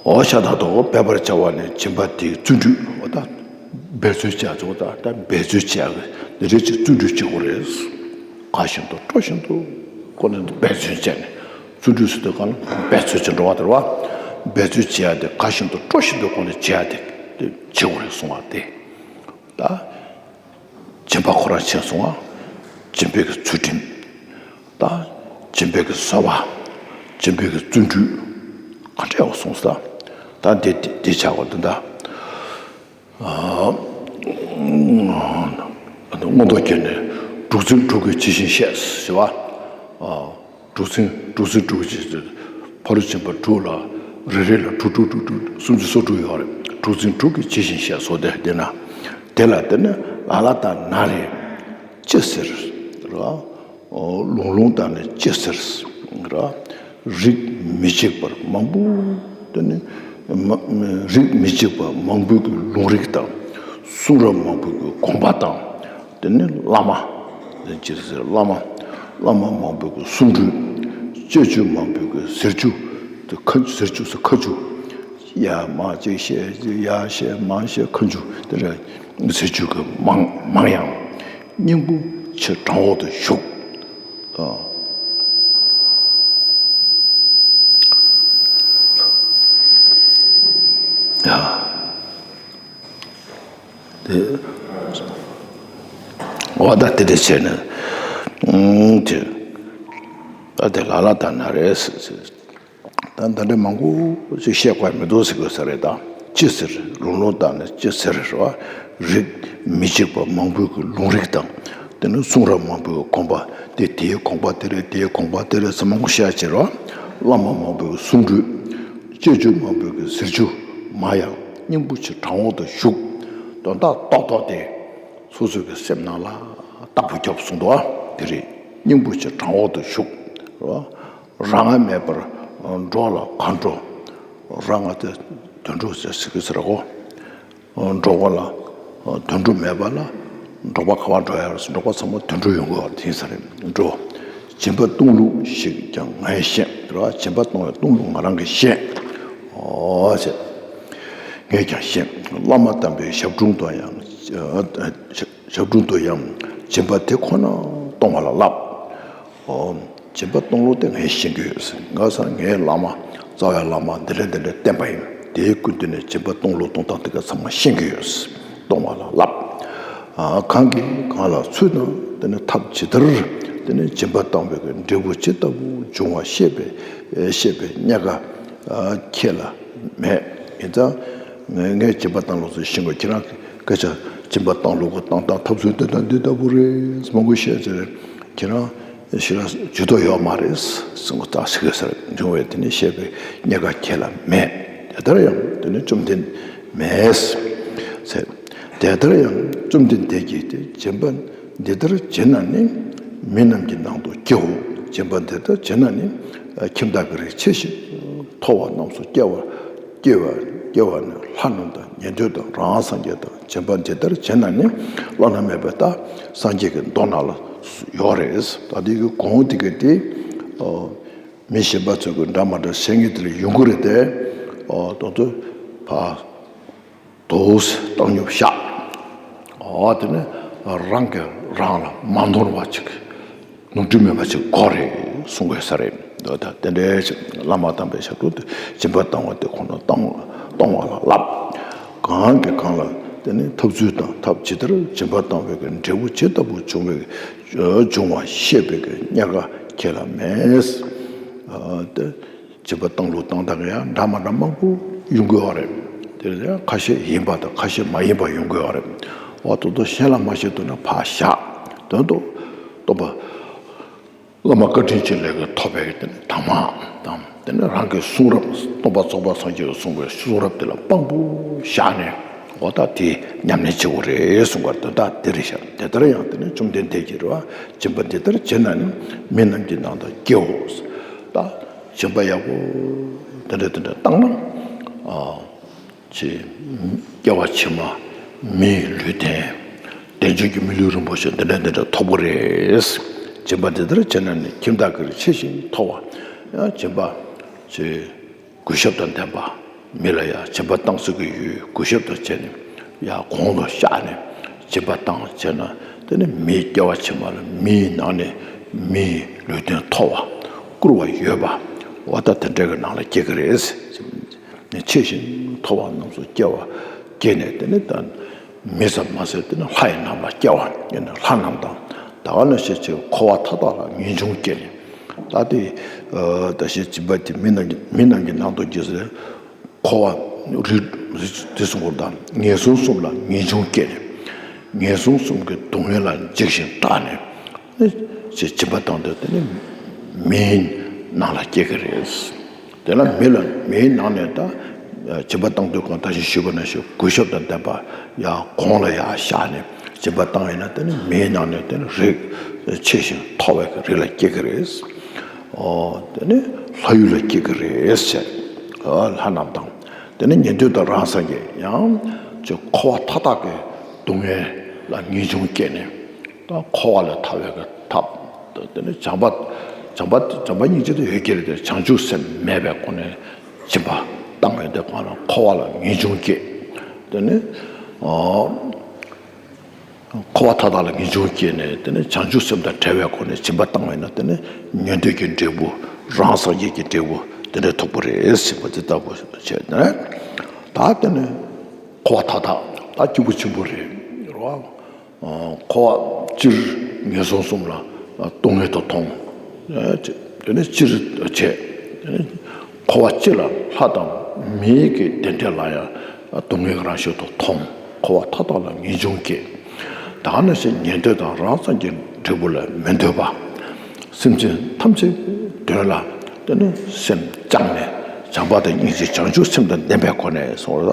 འོ་ཤ་སྟག་ཏུ་འབད་པར་བྱ་བ་ནི་སྦྱིན་པ་དེའི་བརྩོན་འགྲུས། འོ་ད་འབད་བརྩོན་བྱ་ཆོག་ད་ད་འབད་བརྩོན་བྱ་གི་འདི་རེད་ཅེས་བརྩོན་འགྲུས་བྱེད་དགོས་རེད། དགའ་བཞིན་དུ་སྤྲོ་བཞིན་དུ་ཁོ་ནི་འབད་བརྩོན་བྱས་ནས་བརྩོན་འགྲུས་སུ་དེ་གང་འབད་བརྩོན་བྱེད་འགྲོ་བ་དེ་རེད་བ། འབད་བརྩོན་བྱེད་ཡ་དེ་དགའ་བཞིན་དུ་སྤྲོ་བཞིན་དུ་ཁོ་ནི་བྱེད་ཡ་དེ་དེ་བྱེད་དགོས་རེད་གསུང་བ་དེ། ད། སྦྱིན་པ་ཁོ་རང་ཕྱིན་སོང་ང་། སྦྱིན་པའི་གི་ཚུལ་ཁྲིམས། ད། སྦྱིན་པའི་གི་བཟོད་པ། སྦྱིན་པའི་གི་བརྩོན་འགྲུས། ག་འདྲ་ཡོད་སོང་ས། ད་འདི་འདི་འདི་བྱ་བ་འདི་འདྲ། ཨ། མངོན་རྟོགས་རྒྱན་ནས་དྲུག་འཛིན་དྲུག་གིས་ཇི་བཞིན་བཤད་ཟེར་བ། ཨ། དྲུག་འཛིན་དྲུག་འཛིན་དྲུག་ཅེས་ཕ་རོལ་ཕྱིན་པ་དྲུག་ལ་རེ་རེ་ལ་དྲུག་དྲུག་དྲུག་དྲུག་སུམ་ཅུ་སོ་དྲུག་ཡོད་རེད། དྲུག་འཛིན་དྲུག་གིས་ཇི་བཞིན་བཤད་སོ། དེ་དེ་ན་དེ་ལ་དེ་ནི་ལ་ལ་དང་ན་རེ་ཅི་ཟེར་ར། ལུང་ལུང་དང་ནི་ཅི་ཟེར་ར། རིགས་མི་གཅིག་པར་མང་པོ་དེ་ནི་མ་རིགས་མི་གཅིག་པ་མང་པོའི་གི་ལུང་རིགས་དང་། གསུང་རབ་མང་པོའི་གི་དགོངས་པ་དང་། དེ་ནི་བླ་མ། དེ་ཅི་ཟེར་བླ་མ། བླ་མ་མང་པོའི་གི་གསུང་སྒྲོས། སྤྱོད་བརྒྱུད་མང་པོའི་གི་ཟེར་རྒྱུ། དེ་ཁ་ཟེར་རྒྱུ་ཟེར་ཁ་རྒྱུ། ཡ་མ་ཅིག་བཤད་ཡ་བཤད་མ་བཤད་ཁ་རྒྱུ་དེ་འདྲ་ཟེར་རྒྱུ་གི་མང་མང་ཡང་། སྙིང་པོ་ཆེ་བྲང་འོག་ཏུ་བཞུགས། ཨ། ཡ། དེ། འོ་ད་དེ་འདྲ་བྱས་ནས། ཨུམ། དེ། ད་དེ་ལ་ལ་དང་ན་རེ་ཟེར་ཟེར། ད་ད་འདྲ་མང་པོ་ཞིག་བཤད་དགོས་མི་འདུག་ཟེར་དགོས་ས་རེད་ད། ཅི་ཟེར་ལུང་ལུང་དང་ནི་ཅི་ཟེར་རེད་བ། རིགས་མི་གཅིག་པ་མང་པོའི་གི་ལུང་རིགས་དང་། དེ་ནི་གསུང་རབ་མང་པོའི་གི་དགོངས་པ། དེ་དེའི་དགོངས་པ་དེ་རེད། དེའི་དགོངས་པ་དེ་རེད་ཟེར་མང་པོ་བཤད་ཀྱི་རེད་བ། བླ་མ་མང་པོའི་གི་གསུང་སྒྲོས། སྤྱོད་བརྒྱུད་མང་པོའི་གི་ཟེར་རྒྱུ་མང་ཡང་སྙིང་པོ་ཆེ་བྲང་འོག་ཏུ་བཞུགས། དོན་དག་རྡོག་རྡོག་དེ་སོ་སོའི་གི་སེམས་ནང་ལ་བརྟག་པ་རྒྱོབ་གསུངས་འདུག་བ། དེ་རེད། སྙིང་པོ་ཆེ་བྲང་འོག་ཏུ་བཞུགས། རོ། རང་དབང་མེད་པར་འགྲོ་ལ་གང་འགྲོ། རང་ང་དེ་དུད་འགྲོ་ཟེར་ཟེར་གི་ཟེར་གོ། འགྲོ་བ་ལ་དུད་འགྲོ་མེད་པ་ལ་འགྲོ་བ་ག་བ་འགྲོ་ཡ་རེད། འགྲོ་བ་ཚང་མ་དུད་འགྲོ་ཡོང་གི་ཡོད་དེ་ཡིན་ས་རེད། འགྲོ། སྦྱིན་པ་གཏོང་ལུགས་ཤིག་ཀྱང་ངས་ཤེས། རེད་བ། སྦྱིན་པ་གཏོང་བའི་གཏོང་ལུགས་ང་རང་གིས་ཤེས། ཨོ་ཟེར། ངས་ཀྱང་ཤེས། བླ་མ་དམ་པའི་ཞབས་དྲུང་དུ་ཡང་། ཞབས་དྲུང་དུ་ཡང་སྦྱིན་པ་དེ་ཁོ་ན་གཏོང་བ་ལ་བསླབ། ཨོ། སྦྱིན་པ་གཏོང་ལུགས་དེ་ངས་ཤེས་ཀྱི་ཡོད་ཟེར། ང་ས་ངའི་བླ་མ་རྩ་བའི་བླ་མ་འདི་འདྲ་འདི་འདྲ་བསྟེན་པ་ཡིན། དེའི་སྐུ་མདུན་ནས་སྦྱིན་པ་གཏོང་ལུགས་གཏོང་སྟངས་དེ་ག་ཚང་མ་ཤེས་ཀྱི་ཡོད་ཟེར། གཏོང་བ་ལ་བསླབ། ཨ། གང་གིས་གང་ལ་ཚུལ་དང་དེ་ནི་ཐབས་ཇི་ལྟར། དེ་ནི་སྦྱིན་པ་བཏང་བའི་འབྲས་བུ་ཇི་ལྟ་བུ་འབྱུང་བ་ཤེས་པའི་ཤེས་པའི་རྙེད་དཀའ་ཁྱེད་ལ་མེད། ཡིན་ཙང་ངས་ངས་སྦྱིན་པ་བཏང་ལུགས་ཚོ་ཤེས་དགོས། ཁྱེད་རང་སྐད་ཆ་སྦྱིན་པ་བཏང་ལུགས་ཀྱི་བཏང་སྟངས་ཐབས་ཚུལ་དེ་དང་འདི་ལྟ་བུ་རེད། མང་པོ་བཤད་ཚེ་ཁྱེད་རང་ཞེ་དྲག་ཇུས་གཏོགས་ཡོད་མ་རེད་གསུང་གི། ད་ཟེར་གི་ཟེར་འབྱུང་བས་དེ་ནི་ཤེས་པའི་རྙེད་དཀའ་ཁྱེད་ལ་མེད། དེ་ལྟར་ཡང་དེ་ནི་བཅོམ་ལྡན་མེད་ཟེར། དེ་ལྟར་ཡང་བཅོམ་ལྡན་འདས་ཀྱིས་དེ་སྦྱིན་པ་འདི་ལྟར་བྱེད་ན་ནི་མི་རྣམས་ཀྱི་ནང་དུ་སྐྱེའོ། སྦྱིན་པ་འདི་ལྟར་བྱེད་ན་ནི་ཁྱིམ་བདག་གི་རིགས་ཆེ་ཞིང་མཐོ་བ་རྣམས་སུ་སྐྱེ་བ། སྐྱེ་བ་སྐྱེ་བ་ནི་ལྷ་རྣམས་དང་ཉན་ཐོས་དང་རང་སངས་རྒྱས་དང་། སྦྱིན་པ་འདི་ལྟར་བྱེད་ན་ནི་བླ་ན་མེད་པའི་ད་སངས་རྒྱས་ཀྱི་མདོ་ནང་ལ་ཡོད་རེད། ད་དེ་གི་གོང་དེ་གི་དེ་མི་གཞན་པ་ཚོས་གི་འདྲ་མ་འདྲ་བཤད་མཁན་དེ་ལ་ཡོང་གི་རེད་དེ། ད་དུ་ཕ། དོ། བཏང་སྙོམས་བཞག། ཨོ་དེ་ནི་ རང་གིས་རང་ལ་མ་ནོར་བ་ཅིག་ནོར་འཁྲུལ་མེད་པ་ཅིག་དགོས་རེད་གསུང་གི་ཡོད་ས་རེད། འདི་ལྟ་དེ་འདྲའི་ཅིག་བླ་མ་དམ་པའི་ཞབས་དྲུང་དུ་སྦྱིན་པ་བཏང་བ་དེ་ཁོ་ན་གཏོང་གཏོང་བ་ལ་བསླབ། གང་གིས་གང་ལ་དེ་ནི་ཐབས་ཚུལ་དང་ཐབས་ཇི་ལྟར་སྦྱིན་པ་བཏང་བའི་གི་འབྲས་བུ་ཇི་ལྟ་བུ་འབྱུང་བའི་འབྱུང་བ་ཤེས་པའི་གི་གཉེར་ཁ་ཁྱེད་ལ་མེད། ཨ་དེ། སྦྱིན་པ་བཏང་ལུགས་བཏང་སྟངས་ཡང་འདྲ་མ་འདྲ་མང་པོ་ཡོང་གི་ཡོད་རེད། དེ་ཡང་ཁ་ཤས་ཡིན་པ་དང་ཁ་ཤས་མ་ཡིན་པ་ཡོང་གི་ཡོད་རེད། འོ་དོ་དོ་གཞན་ལ་མ་བཤད་དུས་ན་ཕར་བཞག་དོན་དུ་སྟོན་པ་བླ་མ་བཀའ་དྲིན་ཅན་ལས་ཀྱི་ཐོབ་པའི་དེ་ནི་དམ་དང་དེ་ནི་རང་གི་གསུང་རབ་སྟོན་པ་རྫོགས་པ་སངས་རྒྱས་ཀྱི་གསུང་པའི་གསུང་རབ་དེ་ལ་དཔང་པོ་བཞག་ནས་འོ་ད་དེ་ཉམས་ལེན་བྱེད་དགོས་རེད་གསུང་བར་དོན་དག་དེ་རེད་ཤག་དེ་ལྟར་ཡང་དེ་ནི་བཅོམ་ལྡན་འདས་ཀྱིས་རེད་བ། སྦྱིན་པ་འདི་ལྟར་བྱས་ན་ནི་མི་རྣམས་ཀྱི་ནང་དུ་སྐྱེའོ། ད། སྦྱིན་པ་ཡག་པོ་དེ་འདྲ་དེ་འདྲ་བཏང་ན། ཨ། ཅེས། སྐྱེ་བ་ཕྱི་མ་མིའི་ལུས་རྟེན་བདེ་མཆོག་གི་མི་ལུས་རིན་པོ་ཆེ་འདི་འདྲ་འདི་འདྲ་ཐོབ་པ་རེད། སྦྱིན་པ་འདི་ལྟར་བྱས་ན་ནི་ཁྱིམ་བདག་གིར་ཆེ་ཞིང་མཐོ་བ། ཡང་སྦྱིན་པ། ཅེས། གུས་ཞབས་དང་ལྡན་པ། མི་ལ་ཡང་སྦྱིན་པ་བཏང་ས་གི་ཡུལ་གུས་ཞབས་དང་བཅས་ནས་ཡང་གོང་ལ་བཤགས་ནས་སྦྱིན་པ་བཏང་བྱས་ན་དེ་ནི་མིའི་སྐྱེ་བ་ཕྱི་མ་ལ་མིའི་ནང་ནས་མིའི་ལུས་རྟེན་མཐོ་བ་བཀུར་བ་ཡོད་པ་འོ་ད་དེ་འདྲ་གི་ནང་ལ་སྐྱེ་གི་རེད། ནས་ཆེ་ཞིང་མཐོ་བ་རྣམས་སུ་སྐྱེ་བ་སྐྱེས་ནས་དེ་ནི་ད་མི་ཙམ་མ་ཟད་དེ་ནི་ལྷ་ཡི་རྣམས་ལ་སྐྱེ་བ་སྐྱེས་ནས་ལྷ་རྣམས་དང་ད་ག་ནང་བཞིན་གྱི་འཁོར་བ་མཐའ་དག་ལ་ངེས་འབྱུང་སྐྱེས་ནས། ད་དེ་ད་ཞེས་སྦྱིན་པ་དེ་མི་རྣམས་ཀྱི་མི་རྣམས་ཀྱི་ནང་དུ་སྐྱེས་ཟེར། འཁོར་བ་རིགས་རིགས་དེ་གསུམ་པོ་དང་ངན་སོང་གསུམ་ལ་ངེས་འབྱུང་སྐྱེས་ནས། ངན་སོང་གསུམ་གྱི་སྡུག་བསྔལ་ལ་འཇིགས་ཤིང་སྐྲག་ནས། ཞེས་སྦྱིན་པ་བཏང་དུས་དེ་ནི་མིའི་ནང་ལ་སྐྱེ་གི་རེད། དེ་ལ་མི་ལ་མིའི་ནང་ནས་ད་སྦྱིན་པ་བཏང་དུས་གང་ད་ཞིང་ཞུས་པ་ནང་བཞིན་གུས་ཞབས་དང་ལྡན་པ་ཡང་གོང་ལ་ཡང་བཞག་ནས་སྦྱིན་པ་བཏང་ཡིན་ན་དེ་ནི་མིའི་ནང་ནས་དེ་ནི་རིགས་ཆེ་ཞིང་མཐོ་བའི་རིགས་ལ་སྐྱེ་གི་རེད། ཨོ། དེ་ནི་ལྷ་ཡུལ་ལ་སྐྱེ་གི་རེད་ཟེར། ཨོ། ལྷ་རྣམས་དང་། དེ་ནི་ཉན་ཐོས་དང་རང་སངས་རྒྱས་ཡང་ཅིག་འཁོར་བ་མཐའ་དག་གི་སྡུག་བསྔལ་ལ་ངེས་འབྱུང་སྐྱེས་ནས་ད་འཁོར་བ་ལས་ཐར་བའི་གི་ཐབས། དེ་ནི་བྱམས་པ་བྱམས་པ་བྱམས་པ་སྙིང་རྗེ་དེ་ཡོད་ཀྱི་རེད་དེ་བྱང་ཆུབ་སེམས་མེད་པའི་སྒོ་ནས་སྦྱིན་པ་བཏང་བའི་དེ་གང་ལ་འཁོར་བ་ལ་ངེས་འབྱུང་སྐྱེས། དེ་ནི་ཨོ། འཁོར་བ་མཐའ་དག་ལ་ངེས་འབྱུང་སྐྱེས་ནས་དེ་ནི་བྱང་ཆུབ་སེམས་དང་བྲལ་བའི་སྒོ་ནས་སྦྱིན་པ་བཏང་བས་ན་དེ་ནི་ཉན་ཐོས་ཀྱི་འབྲས་བུ་རང་སངས་རྒྱས་ཀྱི་འབྲས་བུ་དེ་འདྲ་ཐོབ་པ་རེད་ཟེར་བ་དེ་ལྟ་བུ་བྱས་ནས། ད་དེ་ནི་འཁོར་བ་མཐའ་དག་ད་སྐྱེས་བུ་ཆེན་པོ་རེད་རོ། འཁོར་བ་སྤྱིར་ངན་སོང་གསུམ་ལ་སྡུག་བསྔལ་དུ་མཐོང་། དེ་ནི་སྤྱིར་བྱས། འཁོར་བ་སྤྱི་ལ་ལྷ་དང་མིའི་གི་བདེ་འབྲས་ལ་ཡང་སྡུག་བསྔལ་རང་བཞིན་དུ་མཐོང་། འཁོར་བ་མཐའ་དག་ལ་ངེས་འབྱུང་སྐྱེ། ད་ག་ནང་བཞིན་ཉན་ཐོས་དང་རང་སངས་རྒྱས་འབྲས་བུ་ལ་མི་འདོད་པ། སེམས་ཅན་ཐམས་ཅད་དོན་ལ་དེ་ནི་སེམས་བཅངས་ནས་བྱམས་པ་དང་སྙིང་རྗེ་བྱང་ཆུབ་སེམས་དང་ལྡན་པའི་སྒོ་ནས་སོང་ལ་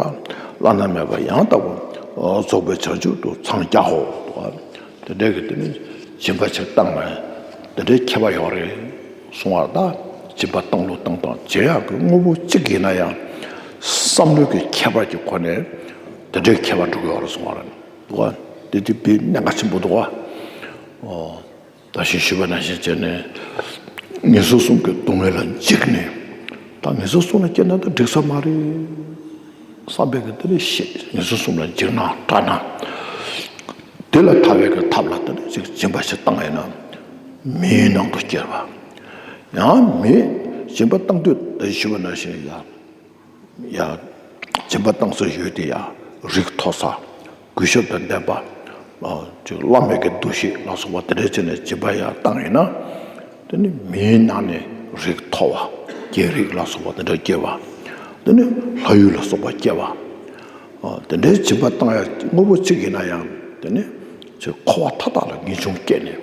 བླ་ན་མེད་པ་ཡང་དག་པར་རྫོགས་པའི་བྱང་ཆུབ་ཏུ་འཚང་རྒྱའོ། དེ་འདྲའི་གི་དེ་ནི་སྦྱིན་པ་ཆེར་བཏང་བས་དེ་འདྲའི་ཁྱད་པར་ཡོད་རེད་གསུང་བ་ལ། སྦྱིན་པ་བཏང་ལུགས་བཏང་སྟངས་ཇེ་ཡག་གི་དངོས་པོ་གཅིག་ཡིན་ན་ཡང་བསམ་བློའི་གི་ཁྱད་པར་གྱི་སྒོ་ནས་དེ་འདྲའི་ཁྱད་པར་འགྲོ་གི་ཡོད་རེད་གསུང་བ་རེད་འདུག་ག་དེ་དེ་དཔེ་གནད་འགག་ཆེན་པོ་འདུག་ག་ཨོ། ད་ཞིང་ཞུས་པ་ནང་བཞིན་བྱས་ནས་ངན་སོང་གསུམ་གྱི་སྡུག་བསྔལ་ལ་འཇིགས་ནས་ད་ངན་སོང་གསུམ་ལ་སྐྱེས་ན་ད་འགྲིག་ས་མ་རེད་བསམ་པའི་གི་དེ་ལས་ཤེས་ངན་སོང་གསུམ་ལ་འཇིགས་ན་སྐྲག་ན། དེ་ལ་ཐར་བའི་གི་ཐབས་ལ་དེ་ལས་ཅིག་སྦྱིན་པ་ཞིག་བཏང་ཡིན་ན་མིའི་ནང་དུ་སྐྱེ་བ། ཡང་མིའི་སྦྱིན་པ་བཏང་དུས་ད་ཞུས་པ་ནང་བཞིན་ཡང་། ཡང་སྦྱིན་པ་བཏང་སའི་ཡུལ་དེ་ཡང་རིགས་མཐོ་ས། གུས་ཞབས་དང་ལྡན་པ། ཅིག་བླ་མའི་གི་འདུ་ཤེས་ལ་སོགས་པ་དེ་འདྲ་བྱས་ནས་སྦྱིན་པ་ཡང་བཏང་ཡིན་ན། དེ་ནི་མིའི་ནང་ནས་རིགས་མཐོ་བ། རྒྱལ་རིགས་ལ་སོགས་པ་དེ་འདྲ་སྐྱེ་བ། དེ་ནི་ལྷ་ཡུལ་ལ་སོགས་པ་སྐྱེ་བ། དེ་འདྲའི་སྦྱིན་པ་བཏང་ཡ་དངོས་པོ་གཅིག་ཡིན་ན་ཡང་དེ་ནི་ཅིག་འཁོར་བ་མཐའ་དག་ལ་ངེས་འབྱུང་སྐྱེས་ནས།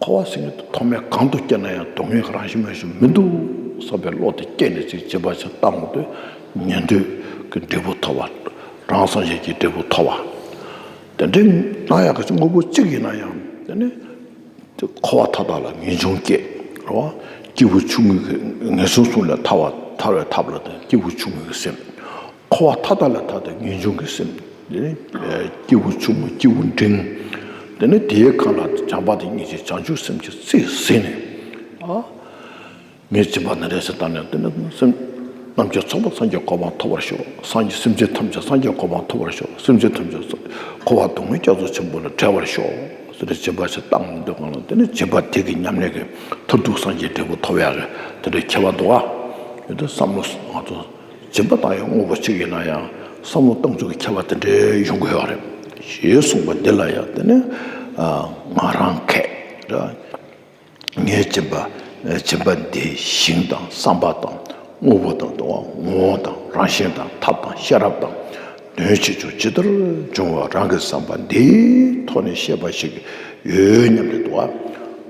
འཁོར་བ་ཟེར་མཁན་དེ་ཐོག་མའི་གང་དུ་སྐྱེས་ན་ཡང་སྡུག་བསྔལ་གྱི་རང་བཞིན་མེད་ཞིང་མི་འདུག་བསམ་པའི་བློ་དེ་སྐྱེས་ནས་ཅིག་སྦྱིན་པ་ཞིག་བཏང་འོང་དུས་ཉན་ཐོས་ཀྱི་འབྲས་བུ་ཐོབ་པ། རང་སངས་རྒྱས་ཀྱི་འབྲས་བུ་ཐོབ་པ། དེ་འདྲའི་གནང་ཡག་གི་དངོས་པོ་གཅིག་ཡིན་ན་ཡང་དེ་ནི་འཁོར་བ་མཐའ་དག་ལ་ངེས་འབྱུང་སྐྱེས་རེད་བ། སྐྱེས་བུ་ཆུང་ངུའི་གི་ངན་སོང་གསུམ་ལས་ཐར་བ་ཐར་བའི་ཐབས་ལ་དེ་སྐྱེས་བུ་ཆུང་ངུའི་གི་སེམས། འཁོར་བ་མཐའ་དག་ལས་ཐར་ཏེ་ངེས་འབྱུང་གི་སེམས། དེ་ནི་སྐྱེས་བུ་ཆུང་ངུ་སྐྱེས་བུ་འབྲིང་། དེ་ནི་དེའི་སྒང་ལ་བྱམས་པ་དང་སྙིང་རྗེ་བྱང་ཆུབ་སེམས་ཀྱི་རྩིས་ཟིན་ནས། ཨ། ངས་སྦྱིན་པ་འདི་འདྲ་ཞིག་བཏང་ནས་དེ་ནི་སེམས་ རྣམས་ཀྱི་ཚོགས་པ་སངས་རྒྱས་གོ་འཕང་ཐོབ་པར་ཤོག། སངས་རྒྱས་སེམས་ཅན་ཐམས་ཅད་སངས་རྒྱས་གོ་འཕང་ཐོབ་པར་ཤོག། སེམས་ཅན་ཐམས་ཅད་འཁོར་བ་སྡུག་བསྔལ་རྒྱ་མཚོ་ཆེན་པོ་ལས་བསྒྲལ་བར་ཤོག་ཟེར་ཏེ་སྦྱིན་པ་ཞིག་བཏང་འདུག་ག་ལ། དེ་ནས་སྦྱིན་པ་དེ་གི་ཉམས་ལེན་གྱི་མཐར་ཐུག་སངས་རྒྱས་འབྲས་བུ་ཐོབ་ཡག་གི་དེ་འདྲའི་ཁྱད་པར་འདུག་ག། ཡོད་དུས་བསམ་བློ་ང་ཚོ་སྦྱིན་པ་བཏང་ཡག་དངོས་པོ་གཅིག་ཡིན་ན་ཡང་བསམ་བློ་བཏང་ཚུལ་གྱི་ཁྱད་པར་དེ་འདྲའི་ཡོང་གི་ཡོད་རེད། ཞེས་གསུངས་པ་འདི་ལ་ཡང་དེ་ནས་ང་རང་མཁས་ར། ངའི་སྦྱིན་པ། སྦྱིན་པ་འདིའི་ཞིང་དང་བསམ་པ་དང་དངོས་པོ་དང་དུ་བ་ངོ་བོ་དང་རང་བཞིན་དང་ཐབས་དང་ཤེས་རབ་དང་དོན་ཆེ་ཆུང་ཇི་ལྟར་འབྱུང་བ་རང་གི་བསམ་པ་འདིའི་ཐོག་ནས་ཤེས་པ་ཞིག་ཡོད་སྙམ་ནས་དུ་བ།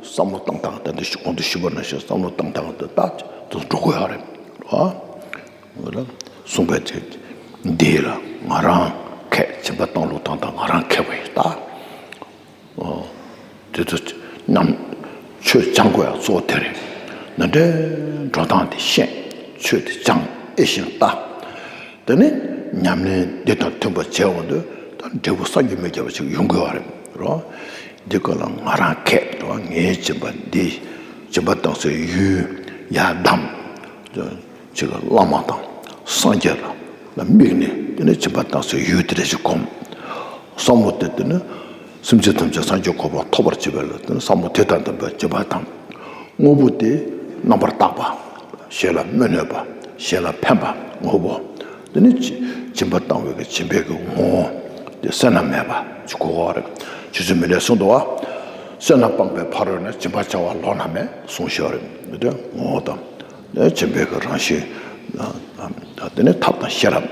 བསམ་བློ་བཏང་སྟངས་དེ་འདི་གོང་དུ་ཞུས་པ་ནང་བཞིན་བསམ་བློ་བཏང་སྟངས་དེ་ལྟར་དུ་འགྲོ་དགོས་ཡོད་རེད་བ། གསུངས་པའི་ཚེ། འདི་ལ་ང་རང་མཁས། སྦྱིན་པ་བཏང་ལུགས་བཏང་སྟངས་ང་རང་མཁས་པ་ཡིན་ད། དེ་ཚོ་རྣམས་ཆོས་སྦྱང་དགོས་ཡག་གཙོ་བོ་དེ་རེད། འདི་འདྲའི་འགྲོ་སྟངས་དེ་ཤེས། ཆོས་དེ་སྦྱང་། ཨེ་ཤེས་ལྟ། དེ་ནས་ཉམས་ལེན་འདི་དང་མཐུན་པ་བྱས་འོང་དུས་ད་འབྲས་བུ་བསམ་གྱིས་མི་ཁྱབ་པ་ཞིག་ཡོང་དགོས་པ་རེད་རོ། འདི་སྐོར་ལ་ང་རང་མཁས་རོ། ངའི་སྦྱིན་པ་འདི་སྦྱིན་པ་བཏང་སའི་ཡུལ་ཡར་བདམས། ཅིག་བླ་མ་དང་སངས་རྒྱས་ལ་དམིགས་ནས་དེ་ནས་སྦྱིན་པ་བཏང་སའི་ཡུལ་དེ་འདྲ་ཞིག་བསྒོམ། བསམ་བློ་དེ་དེ་ནི་སེམས་ཅན་ཐམས་ཅད་སངས་རྒྱས་གོ་འཕང་ཐོབ་པར་བྱེད་པ་ལ་དེ་ནི་བསམ་བློ་དེ་དང་ལྡན་པའི་སྦྱིན་པ་དང་། དངོས་པོ་དེ་རྣམ་པར་དག་པ། གཞན་ལ་མི་གནོད་པ། གཞན་ལ་ཕན་པ་དངོས་པོ། དེ་ནི་སྦྱིན་པ་བཏང་བའི་གི་སྦྱིན་པའི་གི་ངོ་བོ་དེ་བསོད་ནམས་མེད་པ་ཅིག་གོ་དགོས་རེད། རྗེ་བཙུན་མི་ལས་གསུངས་འདུག་བ། བསོད་ནམས་སྤངས་པའི་ཕ་རོལ་ན། སྦྱིན་པ་བྱ་བ་ལོགས་ན་མེད་གསུངས་ཤོར་རེད། དེ་ངོ་བོ་དང་། སྦྱིན་པའི་གི་རང་བཞིན། དེ་ནས་ཐབས་དང་ཤེས་རབ།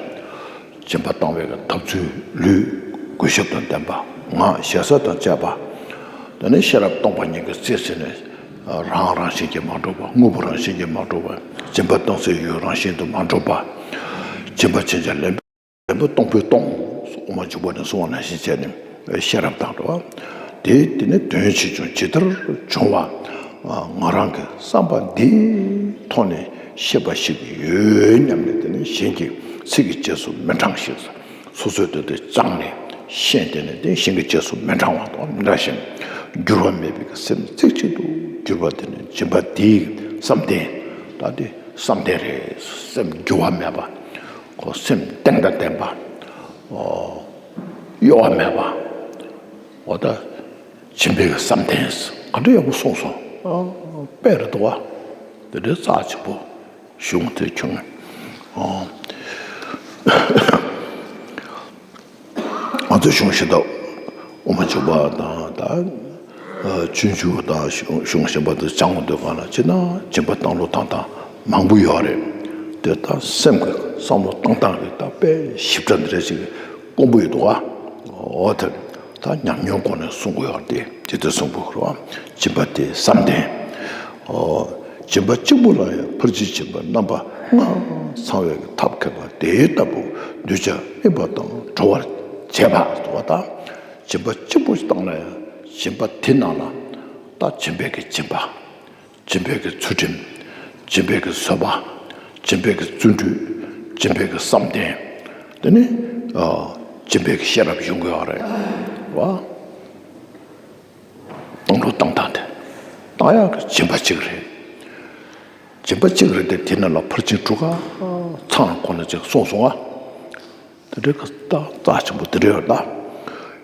སྦྱིན་པ་བཏང་བའི་གི་ཐབས་ཚུལ་ལུས། གུས་ཞབས་དང་ལྡན་པ། ངག་ཞེ་ས་དང་བཅས་པ། དེ་ནས་ཤེས་རབ་སྟོང་པ་ཉིད་ཀྱི་རྩལ་ཟིན་ནས། རང་རང་བཞིན་གྱིས་མ་གྲུབ་པ། དངོས་པོ་རང་བཞིན་གྱིས་མ་གྲུབ་པ། སྦྱིན་པ་བཏང་སའི་ཡུལ་རང་བཞིན་དུ་མ་གྲུབ་པ། སྦྱིན་པ་ཕྱིན་ཅི་ལན་ལན་པོ་སྟོང་པའི་སྟོང་། དབུ་མ་འཇུག་པ་ནས་གསུངས་པ་ནང་བཞིན་བྱས་ནས་ཤེས་རབ་དང་འགྲོ་བ། དེ་དེ་ནི་དོན་ཆེ་ཆུང་ཇི་ལྟར་འབྱུང་བ། ང་རང་གི་བསམ་པ་འདིའི་ཐོག་ནས་ཤེས་པ་ཞིག་ཡོད་སྙམ་ནས། དེ་ནི་གཞན་གྱི་ཚིག་གི་རྗེས་སུ་མི་འབྲང་ཞིང་། སོ་སོའི་དོན་དེ་བཅངས་ནས་ཤེས། དེ་ནི་དེ་གཞན་གྱི་རྗེས་སུ་མི་འབྲང་བ་དང་མི་འདྲ་ཞིང་། འགྱུར་བ་མེད་པའི་སེམས་རྩེ་གཅིག་ཏུ་གྱུར་པ་དེ་ནི་སྦྱིན་པ་འདིའི་བསམ་གཏན། ད་དེ་བསམ་གཏན་རེད། སེམས་འགྱུར་བ་མེད་པ། ཁོ་སེམས་གཏིང་དང་ལྡན་པ། ཨོ། གཡོ་བ་མེད་པ། འོ་ད། སྦྱིན་པའི་བསམ་གཏན། ག་འདྲ་ཡག་པོ་གསུངས་སོང་། ཨ། དཔེ་རེད་འདུག་བ། དེ་འདྲའི་རྩ་ཆེན་པོ་གཞུང་དེ་ཁྱོད། ཨོ། ང་ཚོ་གཞུང་ཤེས་རབ་དབུ་མ་འཇུག་པ་དང་ད། སྤྱོད་འཇུག་དང་གཞུང་གཞུང་གཞན་པ་དེ་སྦྱང་དགོས་འདོད་པ་ལ་ཅི་ན་སྦྱིན་པ་བཏང་ལུགས་བཏང་སྟངས་མང་པོ་ཡོད་རེད། དེ་ད་སེམས་ཀྱི་བསམ་བློ་བཏང་སྟངས་ཀྱི་ད་དཔེ་ཞིབ་ཕྲ་འདི་འདྲ་ཞིག་དཀོན་པོ་ཡོད་འདུག་ག། འོ་དེ་ད་ཉམས་མྱོང་སྒོ་ནས་གསུང་དགོས་ཡོད་རེད། དེ་དེ་གསུང་དགོས་རེད་བ། སྦྱིན་པ་དེ་བསམ་གཏན། འོ། སྦྱིན་པ་གཅིག་པུ་ལ་ཡང་ཕར་ཕྱིན་སྦྱིན་པ་རྣམ་པ་ལྔ་ཚང་བའི་ཐབས་མཁས་པ་དེ་ལྟ་བུ་གདུལ་བྱ་སྨིན་པ་དང་གྲོལ་བར་བྱེད་པ་འདུག་བ། ད་སྦྱིན་པ་གཅིག་པུ་ཞིག་བཏང་ན་ཡང་སྦྱིན་པ་དེ་ནང་ལ་ད་སྦྱིན་པའི་གི་སྦྱིན་པ། སྦྱིན་པའི་གི་ཚུལ་ཁྲིམས། སྦྱིན་པའི་གི་བཟོད་པ། སྦྱིན་པའི་གི་བརྩོན་འགྲུས། སྦྱིན་པའི་གི་བསམ་གཏན། དེ་ནི། ཨ། སྦྱིན་པའི་གི་ཤེས་རབ་ཡོང་གི་ཡོད་རེད་བ། བཏང་ལུགས་བཏང་སྟངས་དེ། བཏང་ཡག་གི་སྦྱིན་པ་གཅིག་རེད། སྦྱིན་པ་གཅིག་རེད་དེ། དེ་ནང་ལ་ཕར་ཕྱིན་དྲུག་ག་ཚང་གོང་ནས་ཅིག་གསུངས་སོང་ཨ། དེ་འདྲའི་ཀ་རྩ་རྩ་ཆེན་པོ་དེ་འདྲ་ཡོད་ད།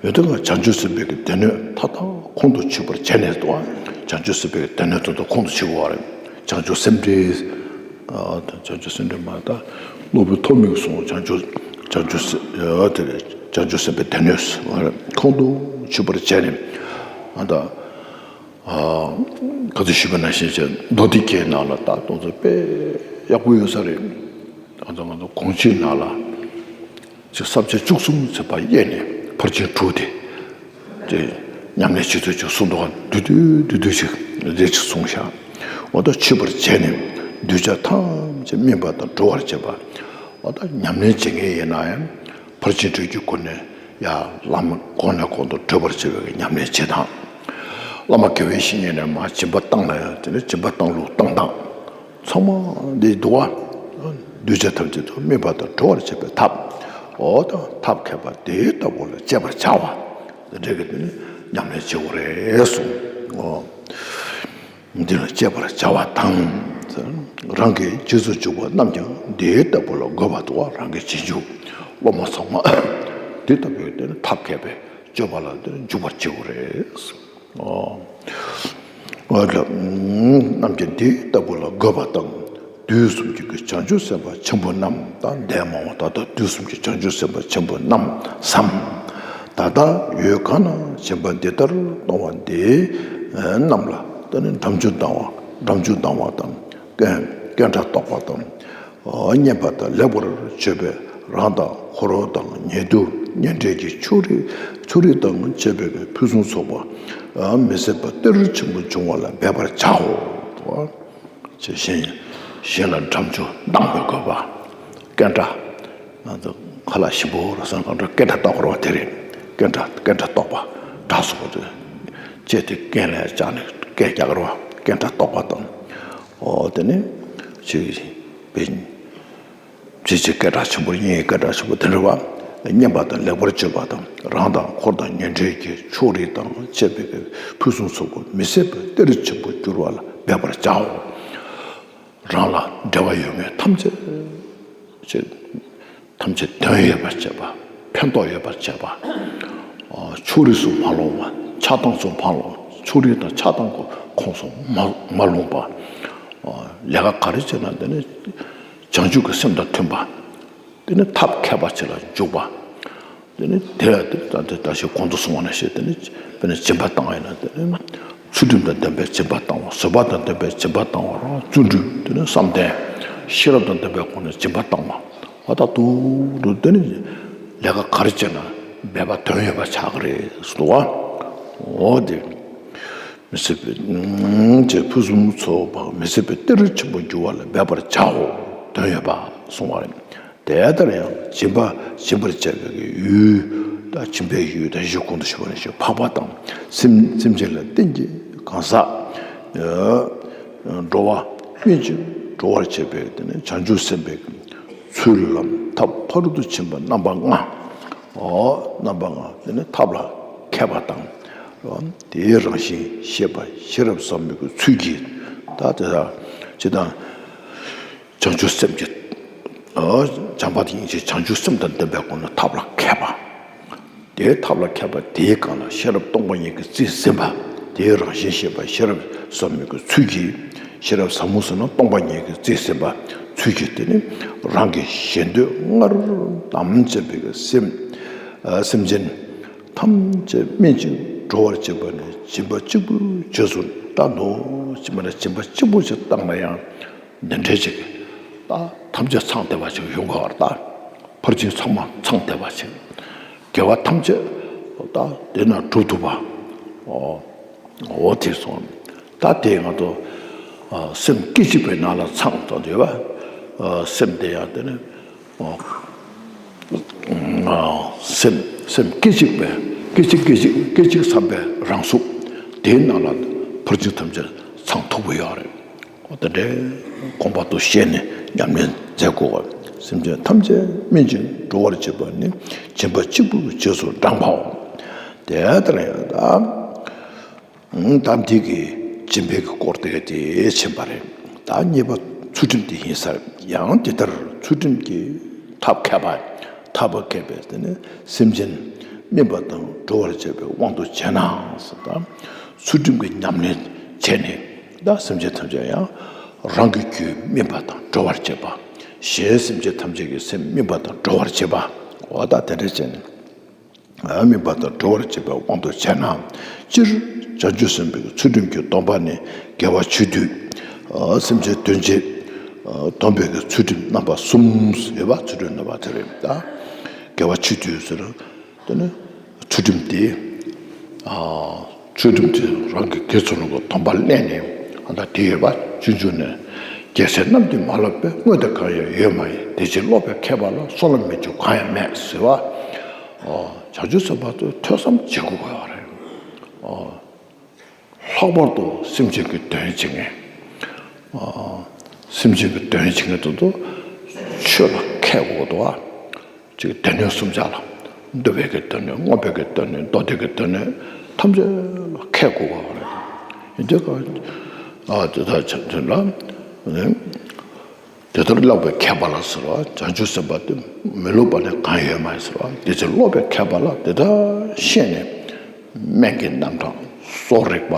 ཡོད་དེ་ང་བྱང་ཆུབ་སེམས་དཔའི་གི་སྡེ་སྣོད་མཐའ་དག་ཁོང་དུ་ཆུད་པར་བྱས་ནས་འདུག་ཨ། བྱང་ཆུབ་སེམས་དཔའི་གི་སྡེ་སྣོད་དེ་ཚོ་ཁོང་དུ་ཆུད་དགོས་པ་རེད། བྱང་ཆུབ་སེམས་འགྲེལ། ཨ། བྱང་ཆུབ་སེམས་འགྲེལ་མ་ད་སློབ་དཔོན་ཐོགས་མེད་གསུང་བྱང་ཆུབ་བྱང་ཆུབ་སེམས་ཨ་དེ་རེད། བྱང་ཆུབ་སེམས་དཔའི་སྡེ་སྣོད་ཁོང་དུ་ཆུད་པར་བྱས་ནས་ཨ་ད། ཨ། ག་ཚོད་ཞུས་པ་ནང་བཞིན་བྱས་མདོ་སྡེ་རྒྱན་ནང་ལ་ད་དེ་ཚོ་དཔེ་ཡག་པོ་ཡོད་ས་རེད། ང་ཚོ་ང་ཚོ་གོང་ཆེན་ནང་ལ་ཅིག་ས་བཅད་བཅུ་གསུམ་ཚེག་པ་དབྱེ་ནས་ཕར་ཕྱིན་དྲུག་དེ་དེ་ཉམས་ལེན་བྱེད་ཚུལ་ཅིག་གསུངས་འདུག་ག། བསྡུས་བསྡུས་བསྡུས་བསྡུས་ཅིག་རེ་ཅིག་གསུངས་ཤག། འོ་ད་ཆུད་པར་བྱས་ནས་གདུལ་བྱ་ཐམས་ཅད་སྨིན་པ་དང་གྲོལ་བར་བྱེད་པ། འོ་ད་ཉམས་ལེན་བྱེད་མཁན་ཡིན་ན་ཡང་། ཕར་ཕྱིན་དྲུག་གི་སྒོ་ནས་ཡར་བླ་མ་གོང་ནས་གོང་དུ་བགྲོད་པར་བྱེད་པའི་ཉམས་ལེན་བྱེད་སྟངས། བླ་མ་དགེ་བའི་བཤེས་གཉེན་ནས་མར་སྦྱིན་པ་བཏང་ན་ཡང་དེ་ནས་སྦྱིན་པ་བཏང་ལུགས་བཏང་སྟངས་ཚང་མ་འདི་འདུག་བ། གདུལ་བྱ་ཐམས་ཅད་དུ་སྨིན་པ་དང་གྲོལ་བར་བྱེད་པའི་ཐབས། འོ་ད་ཐབས་མཁས་པ་དེ་ལྟ་བུ་ལ་སྤྱད་པར་བྱ་བ་དེ་འདྲ་གི་དེ་ནི་ཉམས་ལེན་བྱེད་དགོས་རེད་གསུངས། འོ། འདི་ལ་སྤྱད་པར་བྱ་བ་དང་ རང་གི་རྗེས་སུ་འཇུག་པ་རྣམས་ཀྱང་འདི་ལྟ་བུ་ལ་འགོད་པར་འདུག་པ། རང་གི་རྗེས་འཇུག་སློབ་མ་ཚང་མ་འདི་ལྟ་བུའི་དེ་ནི་ཐབས་མཁས་པའི་སྤྱོད་པ་ལ་དེ་ནི་འཇུག་པར་བྱེད་དགོས་རེད། ཨོ། འོ་ལ། རྣམས་ཀྱང་འདི་ལྟ་བུ་ལ་འགོད་པ་དང་། དུས་གསུམ་གྱི་བྱང་ཆུབ་སེམས་དཔའ་ཆེན་པོ་རྣམས་དང་འདས་མ་འོངས་ད་ལྟ་དུས་གསུམ་གྱི་བྱང་ཆུབ་སེམས་དཔའ་ཆེན་པོ་རྣམས་སམ། ད་ལྟ་ཡུལ་གང་ན་སྦྱིན་པ་འདི་ལྟར་གཏོང་བ་འདི་རྣམས་ལ་ད་ནི་དམ་ཆོས་སྡང་བ་དམ་ཆོས་སྡང་བ་དང་། རྐན་རྐན་སྒྲ་རྟོག་པ་དང་། བསྙེན་པ་དང་ལེགས་པར་བྱེད་པའི་རང་དང་འཁོར་དང་ཉེ་དུ་ཉེ་འབྲེལ་གྱི་ཕྱོགས་རིས་ཕྱོགས་རིས་དང་བཅས་པའི་ཕུན་སུམ་ཚོགས་པ་མི་ཟད་པ་གཏེར་ཆེན་པོ་འབྱུང་བ་ལ་འབད་པར་བྱའོ། ཅེས་གཞན་གཞན་ལ་དམ་ཆོས་སྡང་བའི་དགོས་པ། རྐན་སྒྲ། ང་ཚོ་ཁ་ལག་ཞིམ་པོ་རེད་བསམ་གང་འདྲ་རྐན་སྒྲ་རྟོག་དགོས་རེད་བ། དེ་རེད། རྐན་སྒྲ་རྐན་སྒྲ་རྟོག་པ། སྒྲ་སོགས་དེ་བཅད་དེ་རྐན་ལ་བཅག་ནས་རྐན་རྒྱག་དགོས་རེད་བ། རྐན་སྒྲ་རྟོག་པ་དང་། ཨོ་དེ་ནི་ཅིག་བེ་ཅིག་ཅིག་སྐད་གྲགས་ཆེན་པོ་དབྱིན་ཡིག་སྐད་གྲགས་ཆེན་པོ་དེ་འདྲ་བ། བསྙེན་པ་དང་ལེགས་པར་སྤྱོད་པ་དང་རང་དང་འཁོར་དང་ཉེ་འབྲེལ་གྱི་ཕྱོགས་རིས་དང་བཅས་པའི་ཕུན་སུམ་ཚོགས་པ་མི་ཟད་པའི་གཏེར་ཆེན་པོ་འགྱུར་བ་ལ་འབད་པར་བྱའོ། རང་ལ་འབྲེལ་བ་ཡོད་མཁན་ཐམས་ཅད་ཅེས། ཐམས་ཅད་དོན་ཡོད་པར་བྱེད་པ། ཕན་ཐོགས་ཡོད་པར་བྱེད་པ། ཨ་ཕྱོགས་རིས་སུ་མ་ལྷུང་བ། ཆགས་སྡང་སུ་མ་ལྷུང་། ཕྱོགས་རིས་དང་ཆགས་སྡང་གི་ཁོངས་སུ་མ་མ་ལྷུང་བ། ཨ་ལས་ཀ་ག་རེ་བྱས་ན་དེ་ནི་བྱང་ཆུབ་ཀྱི་སེམས་དང་མཐུན་པ། དེ་ནི་ཐབས་མཁས་པ་ཅིག་ལ་འཇུག་པ། དེ་ནི་དེ་ལ་དེ་ད་དེ་ད་ཞིག་གོང་དུ་སོང་བ་ནང་བཞིན་དེ་ནི་དཔེར་ན་སྦྱིན་པ་བཏང་བ་ཡིན་ན་དེ་ནི་ཚུལ་ཁྲིམས་དང་ལྡན་པའི་སྦྱིན་པ་བཏང་བ། བཟོད་པ་དང་ལྡན་པའི་སྦྱིན་པ་བཏང་བ། རང་བརྩོན་འགྲུས་དེ་ནི་བསམ་གཏན་ཤེས་རབ་དང་ལྡན་པའི་སྒོ་ནས་སྦྱིན་པ་བཏང་བ། འོ་ད་དུ་རུ་དེ་ནི་ལས་ཀ་ག་རེ་བྱས་ན་འབད་པ་དོན་ཡོད་པ་ཆགས་ཀྱི་རེད་ཟེར་བ། འོ་དེ་མི་ཟད་པའི་ཅེས་ཕུན་སུམ་ཚོགས་པ་མི་ཟད་པའི་གཏེར་ཆེན་པོ་འགྱུར་བ་ལ་འབད་པར་བྱའོ། དོན་ཡོད་པ་གསུངས་པ་རེད། དེ་ལྟར་ཡང་སྦྱིན་པ་སྦྱིན་པར་བྱ་བའི་ཡུལ་དང་སྦྱིན་པའི་ཡུལ་དང་གཞི་གོང་དུ་ཞུས་པ་ནང་བཞིན་འཕགས་པ་དང་སེམས་སེམས་ཅན་ལ་བརྟེན་གྱི་གང་ཟག་འགྲོ་བ་སྨིན་ཅིང་གྲོལ་བར་བྱེད་པའི་དེ་ནི་བྱང་ཆུབ་སེམས་དཔའི་ཚུལ་ལམ་ཐབས་ཕ་རོལ་ཏུ་ཕྱིན་པ་རྣམ་པ་ལྔ། ཨོ་རྣམ་པ་ལྔ་དེ་ནི་ཐབས་ལ་མཁས་པ་དང་། དེའི་རང་བཞིན་ཤེས་པ་ཤེས་རབ་ཟབ་མོའི་ཚུལ་གྱིས་ད་དེ་དག་ཇི་ལྟར་བྱང་ཆུབ་སེམས་ཀྱི། ཨོ་བྱམས་པ་དེ་ཉིད་ཀྱི་བྱང་ཆུབ་སེམས་དང་ལྡན་པའི་སྒོ་ནས་ཐབས་ལ་མཁས་པ། དེའི་ཐབས་ལ་མཁས་པ་དེའི་སྒང་ལ་ཤེས་རབ་སྟོང་པ་ཉིད་ཀྱིས་རྩིས་ཟིན་པ། དེའི་རང་བཞིན་ཤེས་པ་ཤེས་རབ་ཟབ་མོའི་ཚུལ་གྱིས། ཤེས་རབ་ཟབ་མོ་ཟེར་ན་སྟོང་པ་ཉིད་ཀྱིས་རྩིས་ཟིན་པ་ཚུལ་གྱིས་དེ་ནི་རང་གི་ཞེ་འདོད་སྔར་དམ་བཅས་པའི་སེམས་སེམས་ཅན་ཐམས་ཅད་སྨིན་ཅིང་གྲོལ་བར་བྱེད་པ་ནི་སྦྱིན་པ་གཅིག་པུའི་རྗེས་སུ་འབྲང་ནོ། སྦྱིན་པ་ལ་སྦྱིན་པ་གཅིག་པུ་ཞིག་བཏང་ན་ཡང་། འདི་འདྲའི་ཅིག་ད་ཐམས་ཅད་ཚང་བསྡད་པ་ཅིག་ཡོང་གི་བར་ད་ཕར་ཕྱིན་ཚང་མ་ཚང་བསྡད་པ་ཅིག་དགེ་བ་ཐམས་ཅད་ད་དེ་ན་འགྲུབ་ཐུབ་པ། ཨོ་ཨོ་དེ་སོང་ད་དེ་ང་ཚོ་སེམས་སྐད་ཅིག་པའི་ནང་ལ་ཚང་དུ་འདུས་པ། སེམས་དེ་ཡང་དེ་ནི་ཨོ། སེམས་སེམས་སྐད་ཅིག་པའི་སྐད་ཅིག་སྐད་ཅིག་སྐད་ཅིག་བསམ་པའི་རང་གཟུགས་དེའི་ནང་ལ་ཕར་ཕྱིན་ཐམས་ཅད་ཚང་ཐུབ་པ་ཡོད་རེད། ཨོ་དེ་འདྲའི་དགོངས་པ་དུ་བཞེས་ནས་ཉམས་ལེན་མཛད་དགོས་པ། སེམས་ཅན་ཐམས་ཅད་སྨིན་ཅིང་གྲོལ་བར་བྱེད་པ་ནི་སྦྱིན་པ་གཅིག་པུའི་རྗེས་སུ་འབྲང་བའོ། དེ་ལྟར་ཡང་དག་ད་འདི་གི་སྦྱིན་པའི་གི་སྐོར་དེ་ག་དེ་ཕྱིན་པ་རེད། ད་གཉིས་པ་ཚུལ་ཁྲིམས་དེ་ཡིན་ས་རེད། ཡང་འདི་ལྟར་ཚུལ་ཁྲིམས་ཀྱི་ཐབས་མཁས་པ་ཐབས་མཁས་པས་དེ་ནི་སེམས་ཅན་སྨིན་པ་དང་གྲོལ་བར་བྱེད་པའི་དབང་དུ་བྱས་ན་ཟེར། ད་ཚུལ་ཁྲིམས་ཀྱི་ཉམས་ལེན་བྱས་ནས་ད་སེམས་ཅན་ཐམས་ཅད་ཡང་རང་གི་རྒྱུད་སྨིན་པ་དང་གྲོལ་བར་བྱེད་པ། གཞན་སེམས་ཅན་ཐམས་ཅད་ཀྱི་སེམས་སྨིན་པ་དང་གྲོལ་བར་བྱེད་པ། འོ་ད་དེ་འདྲ་བྱས་ནས། སྨིན་པ་དང་གྲོལ་བར་བྱེད་པའི་དབང་དུ་བྱས་ན། སྤྱིར་བྱང་ཆུབ་སེམས་དཔའི་ཚུལ་ཁྲིམས་ཀྱི་སྡོམ་པ་ནི་དགེ་བ་བྱེད་དུས། སེམས་ཅན་དོན་བྱེད། སྡོམ་པའི་ཚུལ་ཁྲིམས་རྣམ་པ་གསུམ་ཡོད་པ། ཚུལ་ཁྲིམས་རྣམ་པ་དེ་རེད་ད། དགེ་བ་བྱེད་དུས་ཟེར། དེ་ནི་ཚུལ་ཁྲིམས་དེ། ཚུལ་ཁྲིམས་དེ་རང་གི་དགེ་ཚུལ་སློང་གི་སྡོམ་པ་ལེན་ནས་ཨ་ད་དེ་ཡོད་པ་སྤྱོད་འཇུག་ནས་རྒྱལ་སྲས་རྣམས་ཀྱིས་མ་བསླབས་པའི་དངོས་དེ་གང་ཡང་ཡོད་མ་ཡིན། དེ་ཕྱིར་སློབ་པའི་མཁས་པ་ལ་སོ་ལ་མི་འཇུག་གང་ཡང་མེད་ཟེར་བ། བྱང་ཆུབ་སེམས་དཔའ་ཚོས་ཐོས་བསམ་བྱེད་དགོས་པ་རེད། ལྷག་པར་དུ་སེམས་ཅན་གྱི་དོན་བྱེད་མཁན། སེམས་ཅན་གྱི་དོན་བྱེད་མཁན་དེ་ཚོ་ཆོས་ལ་མཁས་དགོས་འདུག་ཨ། ཅིག་སྡེ་སྣོད་གསུམ་ཆ་ལ། འདུལ་བའི་གི་སྡེ་སྣོད། བསྔོ་བའི་གི་སྡེ་སྣོད། མདོ་སྡེ་གི་སྡེ་སྣོད་ཐམས་ཅད་ལ་མཁས་དགོས་པ་རེད། ཡིན་དུས་ཀ་ཨ་དེ་དག་ཆ་དེ་ལ་ དེ་ལྟར་ཀློག་པའི་མཁས་པ་ལ་ཟེར་བ། བྱང་ཆུབ་སེམས་དཔའ་དེ་མི་སློབ་པ་ནི་གང་ཡོད་མ་ཡིན་ཟེར་བ། དེ་ཚེ་ཀློག་པའི་མཁས་པ་ལ་དེ་ལྟར་ཤེས་ནས་སྨན་གྱི་རྣམ་གྲངས་གསོ་རིག་པ།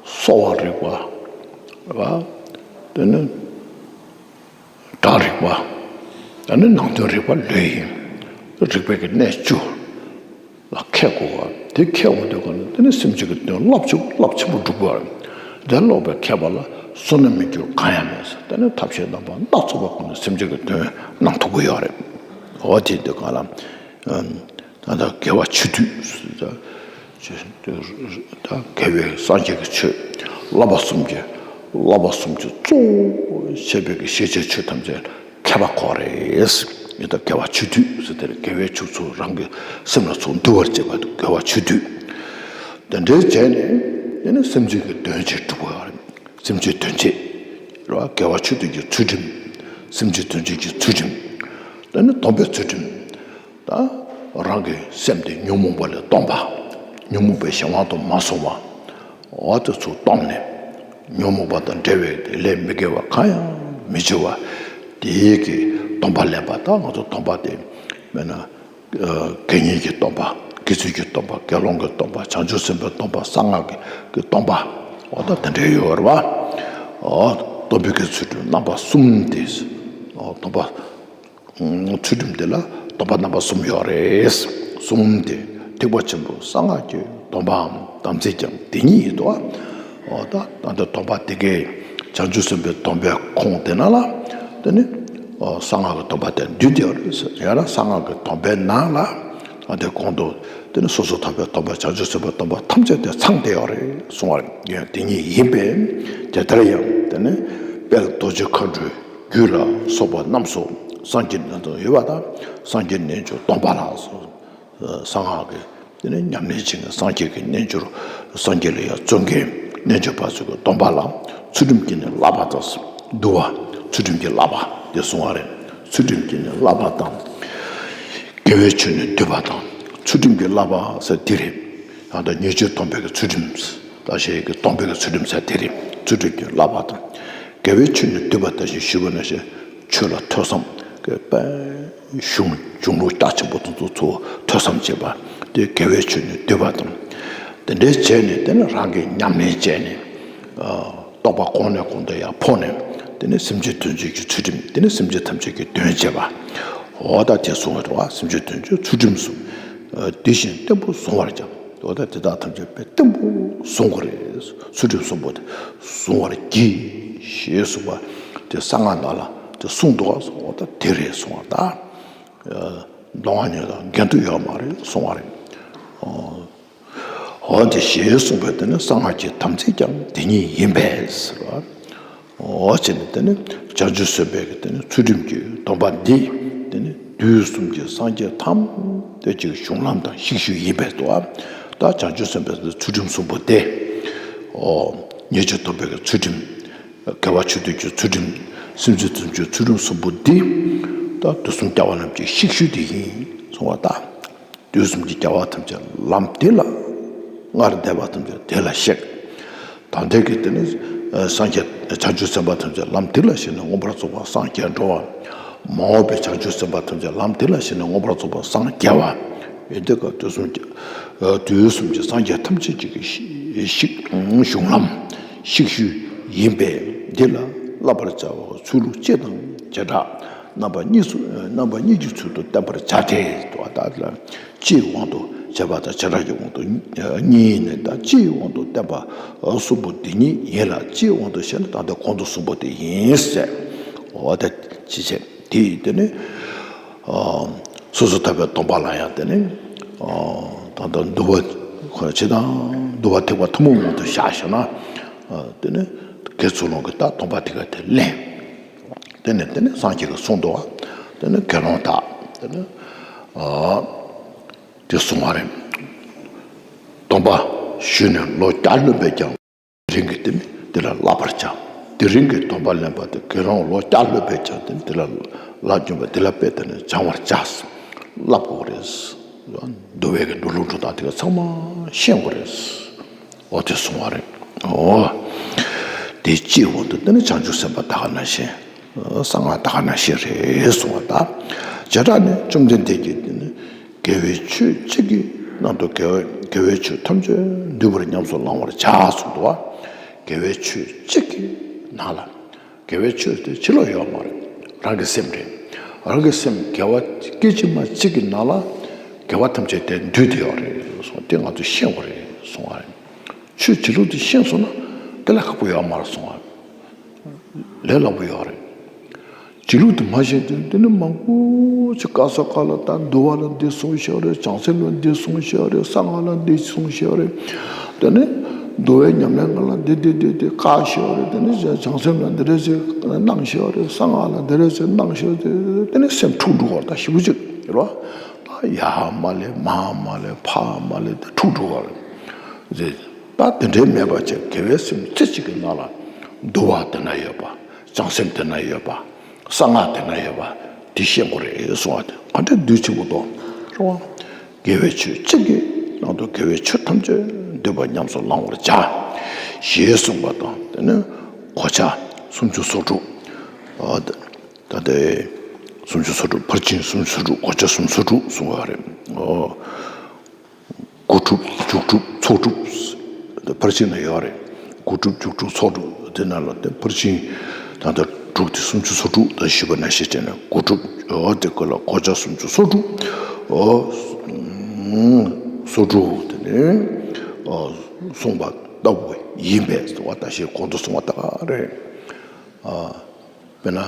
གསོ་བ་རིག་པ། དེ་ནི་སྒྲ་རིག་པ། དེ་ནི་ནང་དོན་རིག་པ་ལོས་ཡིན། རིག་པའི་གི་གནས་བཅུ་ལ་མཁས་དགོས་པ། དེ་མཁས་འོང་དུས་ག་ནི་དེ་ནི་སེམས་ཅན་གྱི་དོན་རླབས་ཆེན་རླབས་ཆེན་པོ་སྒྲུབ་དགོས་པ། དེ་ཀློག་པའི་མཁས་པ་ལ་བསོད་ནམས་མི་འགྱུར་གང་ཡང་མེད་ཟེར། དེ་ནི་ཐབས་ཤེས་རྣམ་པ་སྣ་ཚོགས་པ་ཀུན་ནས་སེམས་ཅན་གྱི་དོན་གནང་ཐུབ་ཀྱི་ཡོད་རེད། འོ་དེ་དུས་ག་ལ། ད་ལྟ་དགེ་བ་ཆོས་སྡུད་ཟེར། ད་དགེ་བའི་སངས་རྒྱས་ཀྱི་ཆོས་བསླབ་པ་གསུམ་གྱི། བསླབ་པ་གསུམ་གྱི་གཙོ་བོ་བྱས་པའི་གི་ཤེས་བྱའི་ཆོས་ཐམས་ཅད་མཁས་པ་ཁོ་རེད། ཡིན་ད་དགེ་བ་ཆོས་སྡུད་ཟེར་དེར་དགེ་བའི་ཆོས་ཚོ་རང་གི་སེམས་ལ་ཚུར་འདུ་བར་བྱེད་པ་དེ་དགེ་བ་ཆོས་སྡུད། དེ་འདྲའི་བྱས་ནས་དེ་ནི་སེམས་ཅན་གྱི་དོན་ཆེད་སྒྲུབ་པ་རེད། སེམས་ཅན་དོན་ཆེད་རེད་བ། དགེ་བ་ཆོས་སྡུད་ཀྱི་ཚུལ་ཁྲིམས། སེམས་ཅན་དོན་ཆེད་ཀྱི་ཚུལ་ཁྲིམས། དེ་ནི་སྡོམ་པའི་ཚུལ་ཁྲིམས། ད་རང་གི་སེམས་དེ་ཉོན་མོངས་པ་ལས་སྡོམ་པ། ཉོན་མོངས་པའི་གཞན་དབང་དུ་མ་སོང་བ། འོ་དེ་ཚུར་སྡོམ་ནས། ཉོན་མོངས་པ་དང་འབྲེལ་བའི་ལས་མི་དགེ་བ་གང་ཡང་མི་བྱེད་པ། དེའི་གི་སྡོམ་པ་ལེན་པ། ད་ང་ཚོ་སྡོམ་པ་དེ་མེད་ན། དགེ་བསྙེན་གྱི་སྡོམ་པ། དགེ་ཚུལ་གྱི་སྡོམ་པ། དགེ་སློང་གི་སྡོམ་པ། བྱང་ཆུབ་སེམས་དཔའི་སྡོམ་པ། གསང་སྔགས་ཀྱི་སྡོམ་པ། འོ་ད་དེ་འདྲའི་ཡོད་རེད་བ། འོ་སྡོམ་པའི་གི་ཚུལ་ཁྲིམས་རྣམ་པ་གསུམ་དེ། འོ་སྡོམ་པ། ཚུལ་ཁྲིམས་དེ་ལ་སྡོམ་པ་རྣམ་པ་གསུམ་ཡོད་རེད། གསུམ་དེ་ཐེག་པ་ཆེན་པོའི་གསང་སྔགས་ཀྱི་སྡོམ་པའམ་དམ་ཚིག་ཀྱང་དེ་ཉིད་ཡིན་ཏོ། འོ་ད་ད་ལྟ་སྡོམ་པ་དེ་གའི་བྱང་ཆུབ་སེམས་དཔའི་སྡོམ་པའི་ཁོངས་དེ་ན་ལ། དེ་ནི་གསང་སྔགས་ཀྱི་སྡོམ་པ་དེ་འདུས་ཏེ་ཡོད་རེད། ཡང་ན་གསང་སྔགས་ཀྱི་སྡོམ་པའི་ནང་ལ་ད་དེ་གོང་དུ་དེ་ནི་སོ་སོར་ཐར་པའི་སྡོམ་པ། བྱང་ཆུབ་སེམས་དཔའི་སྡོམ་པ་ཐམས་ཅད་དེ་ཚང་སྟེ་ཡོད་རེད་གསུང་བ་རེད། དེ་ཉིད་ཡིན་པས་དེ་ལྟར་ཡང་དེ་ནི་དཔལ་རྡོ་རྗེ་མཁའ་འགྲོའི་རྒྱུད་ལ་སོགས་པ་རྣམས་སུ་སངས་རྒྱས་རྣལ་འབྱོར་ཡོད་པ་དང་། སངས་རྒྱས་རྣལ་འབྱོར་སྡོམ་པ་ལ་སོགས། གསང་སྔགས་ཀྱི་དེ་ནི་ཉམས་ལེན་བྱེད་མཁན་སངས་རྒྱས་ཀྱི་རྣལ་འབྱོར། སངས་རྒྱས་ལ་ཡང་བརྩོན་མཁན་རྣལ་འབྱོར་པ་ཚོ་གི་སྡོམ་པ་ལ་ཚུལ་ཁྲིམས་ཀྱིས་ནི་བསླབ་པ་དང་། འདུལ་བ། ཚུལ་ཁྲིམས་ཀྱིས་བསླབ་པ་དེ་གསུང་བ་རེད། ཚུལ་ཁྲིམས་ཀྱིས་ནི་བསླབ་པ་དང་། དགེ་བའི་ཆོས་ནི་སྡུད་པ་དང་། ཚུལ་ཁྲིམས་ཀྱིས་བསླབ་པ་ཟེར་དེ་རེད། ད་ལྟ་ཉེས་སྤྱོད་སྡོམ་པའི་གི་ཚུལ་ཁྲིམས། ད་ཞེས་ཀྱི་སྡོམ་པའི་གི་ཚུལ་ཁྲིམས་ཟེར་དེ་རེད། ཚུལ་ཁྲིམས་ཀྱིས་བསླབ་པ་དང་། དགེ་བའི་ཆོས་ནི་སྡུད་པ་དང་ཞེས་ཞུས་པ་ནང་བཞིན། ཆོས་ལ་ཐོས་བསམ་གྱི་དཔལ་གཞུང་། གཞུང་ལུགས་རྒྱ་ཆེན་པོ་དེ་ཚོ་ཚུར་ཐོས་བསམ་བྱེད་པ། དེ་དགེ་བའི་ཆོས་ནི་སྡུད་པ་དང་། དེ་འདྲའི་བྱས་ནས་དེ་ནི་རང་གིས་ཉམས་ལེན་བྱས་ནས། རྟོགས་པ་གོང་ནས་གོང་དུ་ཡར་ཕོག་ནས། དེ་ནི་སེམས་ཅན་དོན་བྱེད་ཀྱི་ཚུལ་ཁྲིམས། དེ་ནི་སེམས་ཅན་ཐམས་ཅད་ཀྱི་དོན་བྱེད་པ། འོ་ད་དེ་གསུང་བ་རེད་བ། སེམས་ཅན་དོན་བྱེད་ཚུལ་ཁྲིམས་གསུམ། དེ་བཞིན་བརྟན་པོ་བཟུང་བར་བྱ། འོ་ད་དེ་དག་ཐམས་ཅད་དཔེ་བརྟན་པོ་བཟུང་དགོས་རེད། ཚུལ་ཁྲིམས་གསུམ་པོ་དེ་བཟུང་བར་གྱིས་ཞེས་གསུངས་པ་དེ་གསང་སྔགས་ནང་ལ་དེ་གསུངས་འདུག་ག་འོ་ད་དེ་རེད་གསུང་བ་ད། མདོ་སྔགས་ཉིད་དང་འགལ་འདུ་ཡོད་མ་རེད་གསུང་བ་རེད། འོ་དེ་ཞེས་གསུངས་པས་དེ་ནི་གསང་སྔགས་ཀྱི་དམ་ཚིག་ཀྱང་དེ་ཉིད་ཡིན་པས་ཟེར་བ། འོ་བྱས་ནས་དེ་ནི་བྱང་ཆུབ་སེམས་དཔའི་གི་དེ་ནི་ཚུལ་ཁྲིམས་ཀྱི་སྡོམ་པ་འདི་དེ་ནི་དུས་གསུམ་གྱི་སངས་རྒྱས་ཐམས་ཅད་ཀྱི་གཞུང་ལམ་དང་གཤེགས་ཤུལ་ཡིན་པས་སོ། ད་བྱང་ཆུབ་སེམས་དཔའི་ཚུལ་ཁྲིམས་གསུམ་པོ་དེ། འོ་ཉེས་སྤྱོད་སྡོམ་པའི་གི་ཚུལ་ཁྲིམས། དགེ་བ་ཆོས་སྡུད་ཀྱི་ཚུལ་ཁྲིམས། སེམས་ཅན་དོན་བྱེད་ཚུལ་ཁྲིམས་གསུམ་པོ་འདི། ད་དུས་གསུམ་རྒྱལ་བ་རྣམས་ཀྱི་གཤེགས་ཤུལ་དེ་ཡིན་གསུང་བ་དང་། དུས་གསུམ་གྱི་རྒྱལ་བ་ཐམས་ཅད་ལམ་དེ་ལ། སྔར་འདས་པ་ཐམས་ཅད་དེ་ལ་གཤེགས། ད་ལྟའི་གི་དེ་ནི་སངས་རྒྱས་བྱང་ཆུབ་སེམས་དཔའ་ཐམས་ཅད་ལམ་དེ་ལ་ཞེན་ནས་མངོན་པར་རྫོགས་པར་སངས་རྒྱས་འགྲོ་བ། མ་འོངས་པའི་བྱང་ཆུབ་སེམས་དཔའ་ཐམས་ཅད་ལམ་དེ་ལ་ཞེན་ནས་མངོན་པར་རྫོགས་པར་སངས་རྒྱས་པ། ཡིན་དེ་ཀ་དུས་གསུམ་གྱི་དུས་གསུམ་གྱི་སངས་རྒྱས་ཐམས་ཅད་ཀྱི་གཤེགས་གཞུང་ལམ་གཤེགས་ཤུལ་ཡིན་པས་འདི་ལ་བསླབ་པར་བྱ་བའི་ཚུལ་ལུགས་སྤྱི་དང་བྱེ་བྲག་རྣམ་པ་གཉིས་སུ་རྣམ་པ་གཉིས་ཀྱི་ཚུལ་དུ་བསྟན་པར་བྱ་སྟེ། དུ་བ་དག་ལ། སྤྱིའི་དབང་དུ་བྱས་པ་དང་བྱེ་བྲག་གི་དབང་དུ་གཉིས་ཡིན་ནས། ད་སྤྱིའི་དབང་དུ་བསྟན་པ་གསུམ་པོ་འདི་ཉིད་ཡིན་ལ། སྤྱིའི་དབང་དུ་བྱས་ན་ད་ལྟ་གོང་དུ་གསུངས་པ་དེ་ཡིན་ཟེར། འོ་ད་ཅི་བྱེད་དེ་ཡིན་དེ་ནི། སོ་སོར་ཐར་པའི་སྡོམ་པ་ལ་ཡང་དེ་ནི། ད་ལྟ་འདུལ་བ་ཁོ་ན་ཇི་ལྟར་འདུལ་བ་ཐེག་པ་ཐུན་མོང་མ་དུ་བཞག་ཞེ་ན། དེ་ནི་དགེ་ཚུལ་སློང་གི་ད་སྡོམ་པ་དེ་ག་དེ་ལེན། དེ་ནས་དེ་ནས་སངས་རྒྱས་ཀྱིས་གསུངས་འདུག་བ། དེ་ནས་དགེ་སློང་དག་དེ་ནས་ཨ་དེ་གསུང་བ་རེད། སྡོམ་པ་ཞུས་ནས་ལོ་བརྒྱ་ལོན་པས་ཀྱང་། དེ་རིང་གི་དེ་ནི་དེ་ལ་བསླབ་པར་བྱ། དེ་རིང་གི་སྡོམ་པ་ལེན་པ་དེ་དགེ་སློང་ལོ་བརྒྱ་ལོན་པས་ཀྱང་དེ་ནི་དེ་ལ་བསླབ་སྦྱོང་བ་དེ་ལ་དཔེ་དེ་ནི་སྦྱང་བར་བྱ། བསླབ་དགོས་རེད། འདུལ་བའི་གི་འགྲོ་ལུགས་འགྲོ་སྟངས་དེ་ག་ཚང་མ་ཤེས་དགོས་རེད། འོ་དེ་གསུང་བ་རེད། འོ། དེ་སྤྱིའི་དབང་དུ་དེ་ནི་བྱང་ཆུབ་སེམས་དཔའ་ད་ག་ནང་བཞིན། གསང་སྔགས་ད་ག་ནང་བཞིན་རེད་གསུངས་པ་དང་། བྱེ་བྲག་ནི་བཅོམ་ལྡན་འདས་ཀྱིས་དེ་ནི་དགེ་བའི་ཆོས་གཅིག་གི་ནང་དུ་དགེ་བའི་དགེ་བའི་ཆོས་ཐམས་ཅད་འདུས་པར་ཉམས་སུ་བླང་བར་བྱ་གསུངས་འདུག་བ། དགེ་བའི་ཆོས་གཅིག་གི་ནང་ལ། དགེ་བའི་ཆོས་དེ་ཕྱི་ལོགས་ཡོད་མ་རེད། རང་གི་སེམས་རེད། རང་གི་སེམས་དགེ་བ་སྐད་ཅིག་མ་གཅིག་གི་ནང་ལ་དགེ་བ་ཐམས་ཅད་དེ་འདུས་ཏེ་ཡོད་རེད་གསུངས། དེ་ང་ཚོས་ཤེས་དགོས་རེད་གསུངས་པ་རེད། ཆོས་བྱེད་ལུགས་དེ་ཤེས་སོང་ན་དེ་ལས་ཁག་པོ་ཡོད་མ་རེད་གསུངས་པ། ལས་སླ་པོ་ཡོད་རེད། བྱེད་ལུགས་དེ་མ་ཤེས་དུས་དེ་ནི་མང་པོ་ཅིག་ག་ས་ག་ལ་ད་འདུལ་བ་ལ་འདི་གསུངས་བཞག་རེད། བྱང་སེམས་ལ་འདི་གསུངས་བཞག་རེད། གསང་སྔགས་ལ་འདི་གསུངས་བཞག་རེད། དེ་ནི་འདུལ་བའི་ཉམས་ལེན་སྒང་ལ་འདི་འདི་འདི་འདི་བཀག་བཞག་རེད། དེ་ནི་བྱང་སེམས་ལ་འདི་འདྲ་ཞིག་གནང་བཞག་རེད། གསང་སྔགས་ལ་འདི་འདྲ་ཞིག་གནང་བཞག་རེད། དེ་ནི་སེམས་འཁྲུག་འགྲོ་བ་ད་ཞེ་པོ་ཅིག་ཡོད་རེད་བ། ད་ཡར་མ་སླེབས་མར་མ་སླེབས་ཕར་མ་སླེབས་ད་འཁྲུག་འགྲོ་བ་རེད། ད་དེ་འདྲའི་མེད་པ་ཅིག་དགེ་བའི་སེམས་རྩེ་གཅིག་གི་ནང་ལ་འདུལ་བ་དེ་ན་ཡོད་པ། བྱང་སེམས་དེ་ན་ཡོད་པ། གསང་སྔགས་དེ་ན་ཡོད་པ། དེ་ཤེས་དགོས་རེད་གསུངས་པ་དེ་ག་འདྲའི་འདུས་ཆེན་པོ་དོ། རེད་བ། དགེ་བའི་ཆོས་གཅིག་གི་ནང་དུ་དགེ་བའི་ཆོས་ཐམས་ཅད་འདུས་པ་ཉམས་སུ་བླང་བར་བྱ། ཞེས་གསུངས་པ་དང་དེ་ནི་གོ་ཆ་སུམ་ཅུ་སོ་དྲུག་ཨ་ད་དེ་སུམ་ཅུ་སོ་དྲུག་ཕར་ཕྱིན་སུམ་ཅུ་སོ་དྲུག་གོ་ཆ་སུམ་ཅུ་སོ་དྲུག་གསུངས་པ་རེད། ཨོ། དགུ་སྒྲུབ་མཇུག་སྒྲུབ་ཚོགས་སྒྲུབ། དེ་ཕར་ཕྱིན་ན་ཡོད་རེད། དགུ་སྒྲུབ་མཇུག་སྒྲུབ་ཚོགས་སྒྲུབ་དེ་ནང་ལ་དེ་ཕར་ཕྱིན་ད་ལྟ་དྲུག་དེ་སུམ་ཅུ་སོ་དྲུག་དང་ཞུས་པ་ནང་བཞིན་བྱས་ནས་དགུ་སྒྲུབ་འོ་དེ་ཀ་ལ་གོ་ཆ་སུམ་ཅུ་སོ་དྲུག་འོ་སོ་དྲུག་དེ་ནས་གསུངས་པ་ལྟ་བུ་ཡིན་པས་སོ། ད་ཞེས་གོང་དུ་གསུངས་པ་ལྟར་རེད། དཔེར་ན།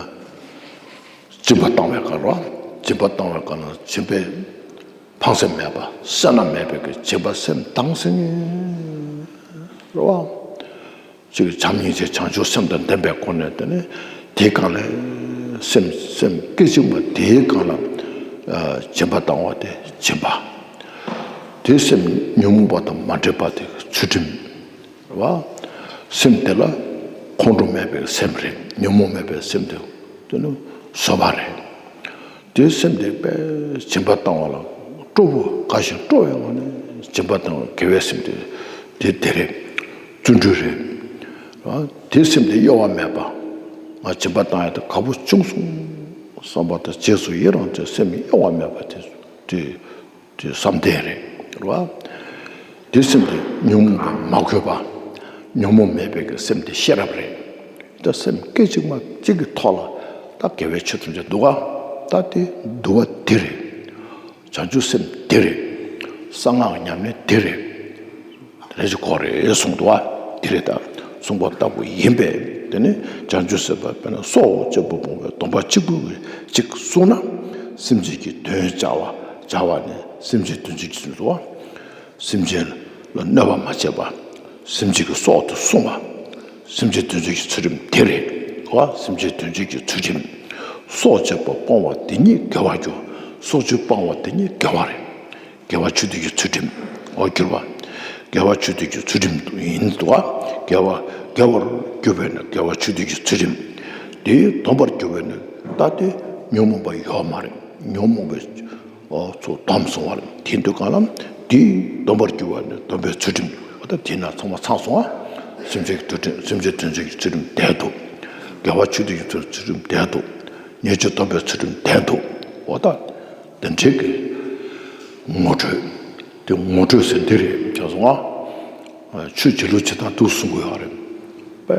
སྦྱིན་པ་བཏང་བའི་སྐབས་ལ། སྦྱིན་པ་བཏང་བའི་སྐབས་ལ་སྦྱིན་པའི་ཕངས་སེམས་མེད་པ་བསོད་ནམས་མེད་པའི་གི་སྦྱིན་པ་སེམས་དྭངས་སེམས་རེད་བ། ཅིག་བྱམས་སྙིང་རྗེ་བྱང་ཆུབ་སེམས་དང་ལྡན་པའི་སྒོ་ནས་དེ་ནི་དེའི་སྒང་ལ་སེམས་སེམས་སྐད་ཅིག་མ་དེའི་སྒང་ལ་སྦྱིན་པ་བཏང་བ་དེ་སྦྱིན་པ། དེ་སེམས་ཉོན་མོངས་པ་དང་མ་འདྲེས་པ་དེ་ཚུལ་ཁྲིམས། རེད་བ། སེམས་དེ་ལ་ཁོང་ཁྲོ་མེད་པའི་སེམས་རེད། ཉོན་མོངས་མེད་པའི་སེམས་དེ་དེ་ནི་བཟོད་པ་རེད། དེ་སེམས་དེ་དཔེ་སྦྱིན་པ་བཏང་བ་ལ་སྤྲོ་བོ་དགའ་ཞིང་སྤྲོ་བའི་ངང་ནས་སྦྱིན་པ་བཏང་བའི་དགེ་བའི་སེམས་དེ་དེ་དེ་རེད། བརྩོན་འགྲུས་རེད། རེད་བ། དེ་སེམས་དེ་གཡོ་བ་མེད་པ། ང་སྦྱིན་པ་བཏང་ཡ་དེ་དགའ་པོ་བྱུང་སོང་བསམ་པ་དང་རྗེས་སུ་ཡི་རང་བྱས་སེམས་གཡོ་བ་མེད་པ་དེ་དེ། དེ་བསམ་གཏན་རེད། རེད་བ། དེ་སེམས་དེ་ཉོན་མོངས་པ་མ་གོས་པ། ཉོན་མོངས་མེད་པའི་གི་སེམས་དེ་ཤེས་རབ་རེད། ད་སེམས་སྐད་ཅིག་མ་གཅིག་གི་ཐོག་ལ་ད་དགེ་བའི་ཆོས་ཐམས་ཅད་འདུག་ག་ད་དེ་འདུལ་བ་དེ་རེད། བྱང་ཆུབ་སེམས་དེ་རེད། གསང་སྔགས་ཉམས་ལེན་དེ་རེད། དེ་ལས་ཀྱི་སྐོར་རེ་གསུངས་འདུག་བ། དེ་རེད་ད། གསུངས་པ་ལྟ་བུ་ཡིན་པས་དེ་ནི་བྱང་ཆུབ་སེམས་དཔའ་དཔེར་ན་སྲོག་གཅོད་པ་སྤོང་བའི་སྡོམ་པ་གཅིག་པུ་གཅིག་བསྲུངས་ན། སེམས་ཅན་གྱི་དོན་བྱ་བ་བྱ་བ་ནི་སེམས་ཅན་དོན་བྱེད་ཀྱི་ཚུལ་འདུག་བ། སེམས་ཅན་ལ་གནོད་པ་མ་བྱས་པ། སེམས་ཅན་གྱི་སྲོག་དེ་བསྲུང་བ། སེམས་ཅན་དོན་བྱེད་ཀྱི་ཚུལ་ཁྲིམས་དེ་རེད་བ། སེམས་ཅན་དོན་བྱེད་ཀྱི་ཚུལ་ཁྲིམས། སྲོག་གཅོད་པ་སྤོང་བ་དེ་ཉིད་དགེ་བར་འགྱུར། སྲོག་གཅོད་སྤང་བ་དེ་ཉིད་དགེ་བ་རེད། དགེ་བ་ཆོས་སྡུད་ཀྱི་ཚུལ་ཁྲིམས་འོ་གྱུར་པ། དགེ་བ་ཆོས་སྡུད་ཀྱི་ཚུལ་ཁྲིམས་ཡིན་ཏོ། དགེ་བ་དགེ་བར་གྱུར་པས་ན་དགེ་བ་ཆོས་སྡུད་ཀྱི་ཚུལ་ཁྲིམས། དེའི་སྡོམ་པར་གྱུར་པས་ན་ད་དེ་ཉོན་མོངས་པ་ཡོད་མ་རེད། ཉོན་མོངས་པའི་ཚོགས་སྡོམ་སོང་བ་རེད། དེ་དུས་གང་ལ་དེའི་སྡོམ་པར་གྱུར་པ་ནི་སྡོམ་པའི་ཚུལ་ཁྲིམས་འོ་ད་དེ་ན་ཚང་མ་ཚང་སོང་བ། སེམས་ཅན་གྱི་ཚུལ་ཁྲིམས་སེམས་ཅན་དོན་བྱེད་ཀྱི་ཚུལ་ཁྲིམས་བསྡད་འདུག་དགེ་བ་ཆོས་སྡུད་ཀྱི་ཚུལ་ཁྲིམས་བསྡད་འདུག་ཉེས་སྤྱོད་སྡོམ་པའི་ཚུལ་ཁྲིམས་བསྡད་འདུག་འོ་ད། དེ་འདྲའི་གི་ངོ་སྤྲོད། དེ་ངོ་སྤྲོད་ཟེར་འདི་རེད་བྱས་སོང་ང་། ཆོས་བྱེད་ལུགས་བྱེད་སྟངས་འདུག་གསུང་གི་ཡོད་རེད། དཔེ་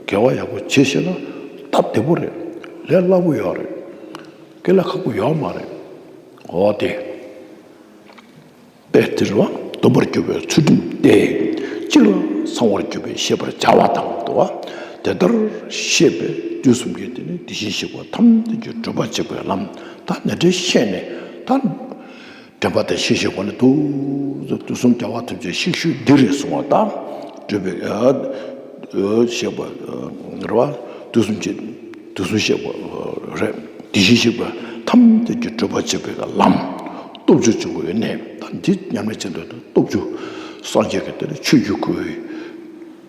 དགེ་བ་ཡག་པོ་བྱེད་ཤེས་ན་སྟབས་བདེ་པོ་རེད། ལས་སླ་པོ་ཡོད་རེད། དཀའ་ལས་ཁག་པོ་ཡོད་མ་རེད། འོ་དེ། དཔེ་དེ་རེད་བ། སྡོམ་པར་གྱུར་པའི་ཚུལ་ཁྲིམས་ཏེ། གཅིག་ལ་ཚང་བར་གྱུར་པས་ཤེས་པར་བྱ་བ་དང་འདུག་བ། དེ་ལྟར་ཤེས་པས་དུས་གསུམ་གྱི་དེ་ནི་དེ་བཞིན་གཤེགས་པ་ཐམས་ཅད་ཀྱི་སྒྲུབ་པ་གཅིག་པའི་ལམ་ད་ནི་འདྲ་ཤེས་ནས་ད། དྲན་པ་དང་ཤེས་བཞིན་པ་ནི་དུས་དུས་གསུམ་རྒྱལ་བ་ཐམས་ཅད་གཤེགས་ཤུལ་འདི་རེད་གསུང་བ་དང་། སྒྲུབ་པའི་གཤེགས་པ་རེད་བ། དུས་གསུམ་གྱི་དུས་གསུམ་གཤེགས་པ་རེད། དེ་བཞིན་གཤེགས་པ་ཐམས་ཅད་ཀྱི་སྒྲུབ་པ་གཅིག་པའི་ལམ། སྟོབས་བཅུ་འབྱུང་བའི་གནས་ད་འདི་ཉམས་ལེན་བྱེད་འདོད་དུ་སྟོབས་བཅུ་སངས་རྒྱས་ཀྱི་དེ་ནི་ཆོས་ཀྱི་སྐུའི་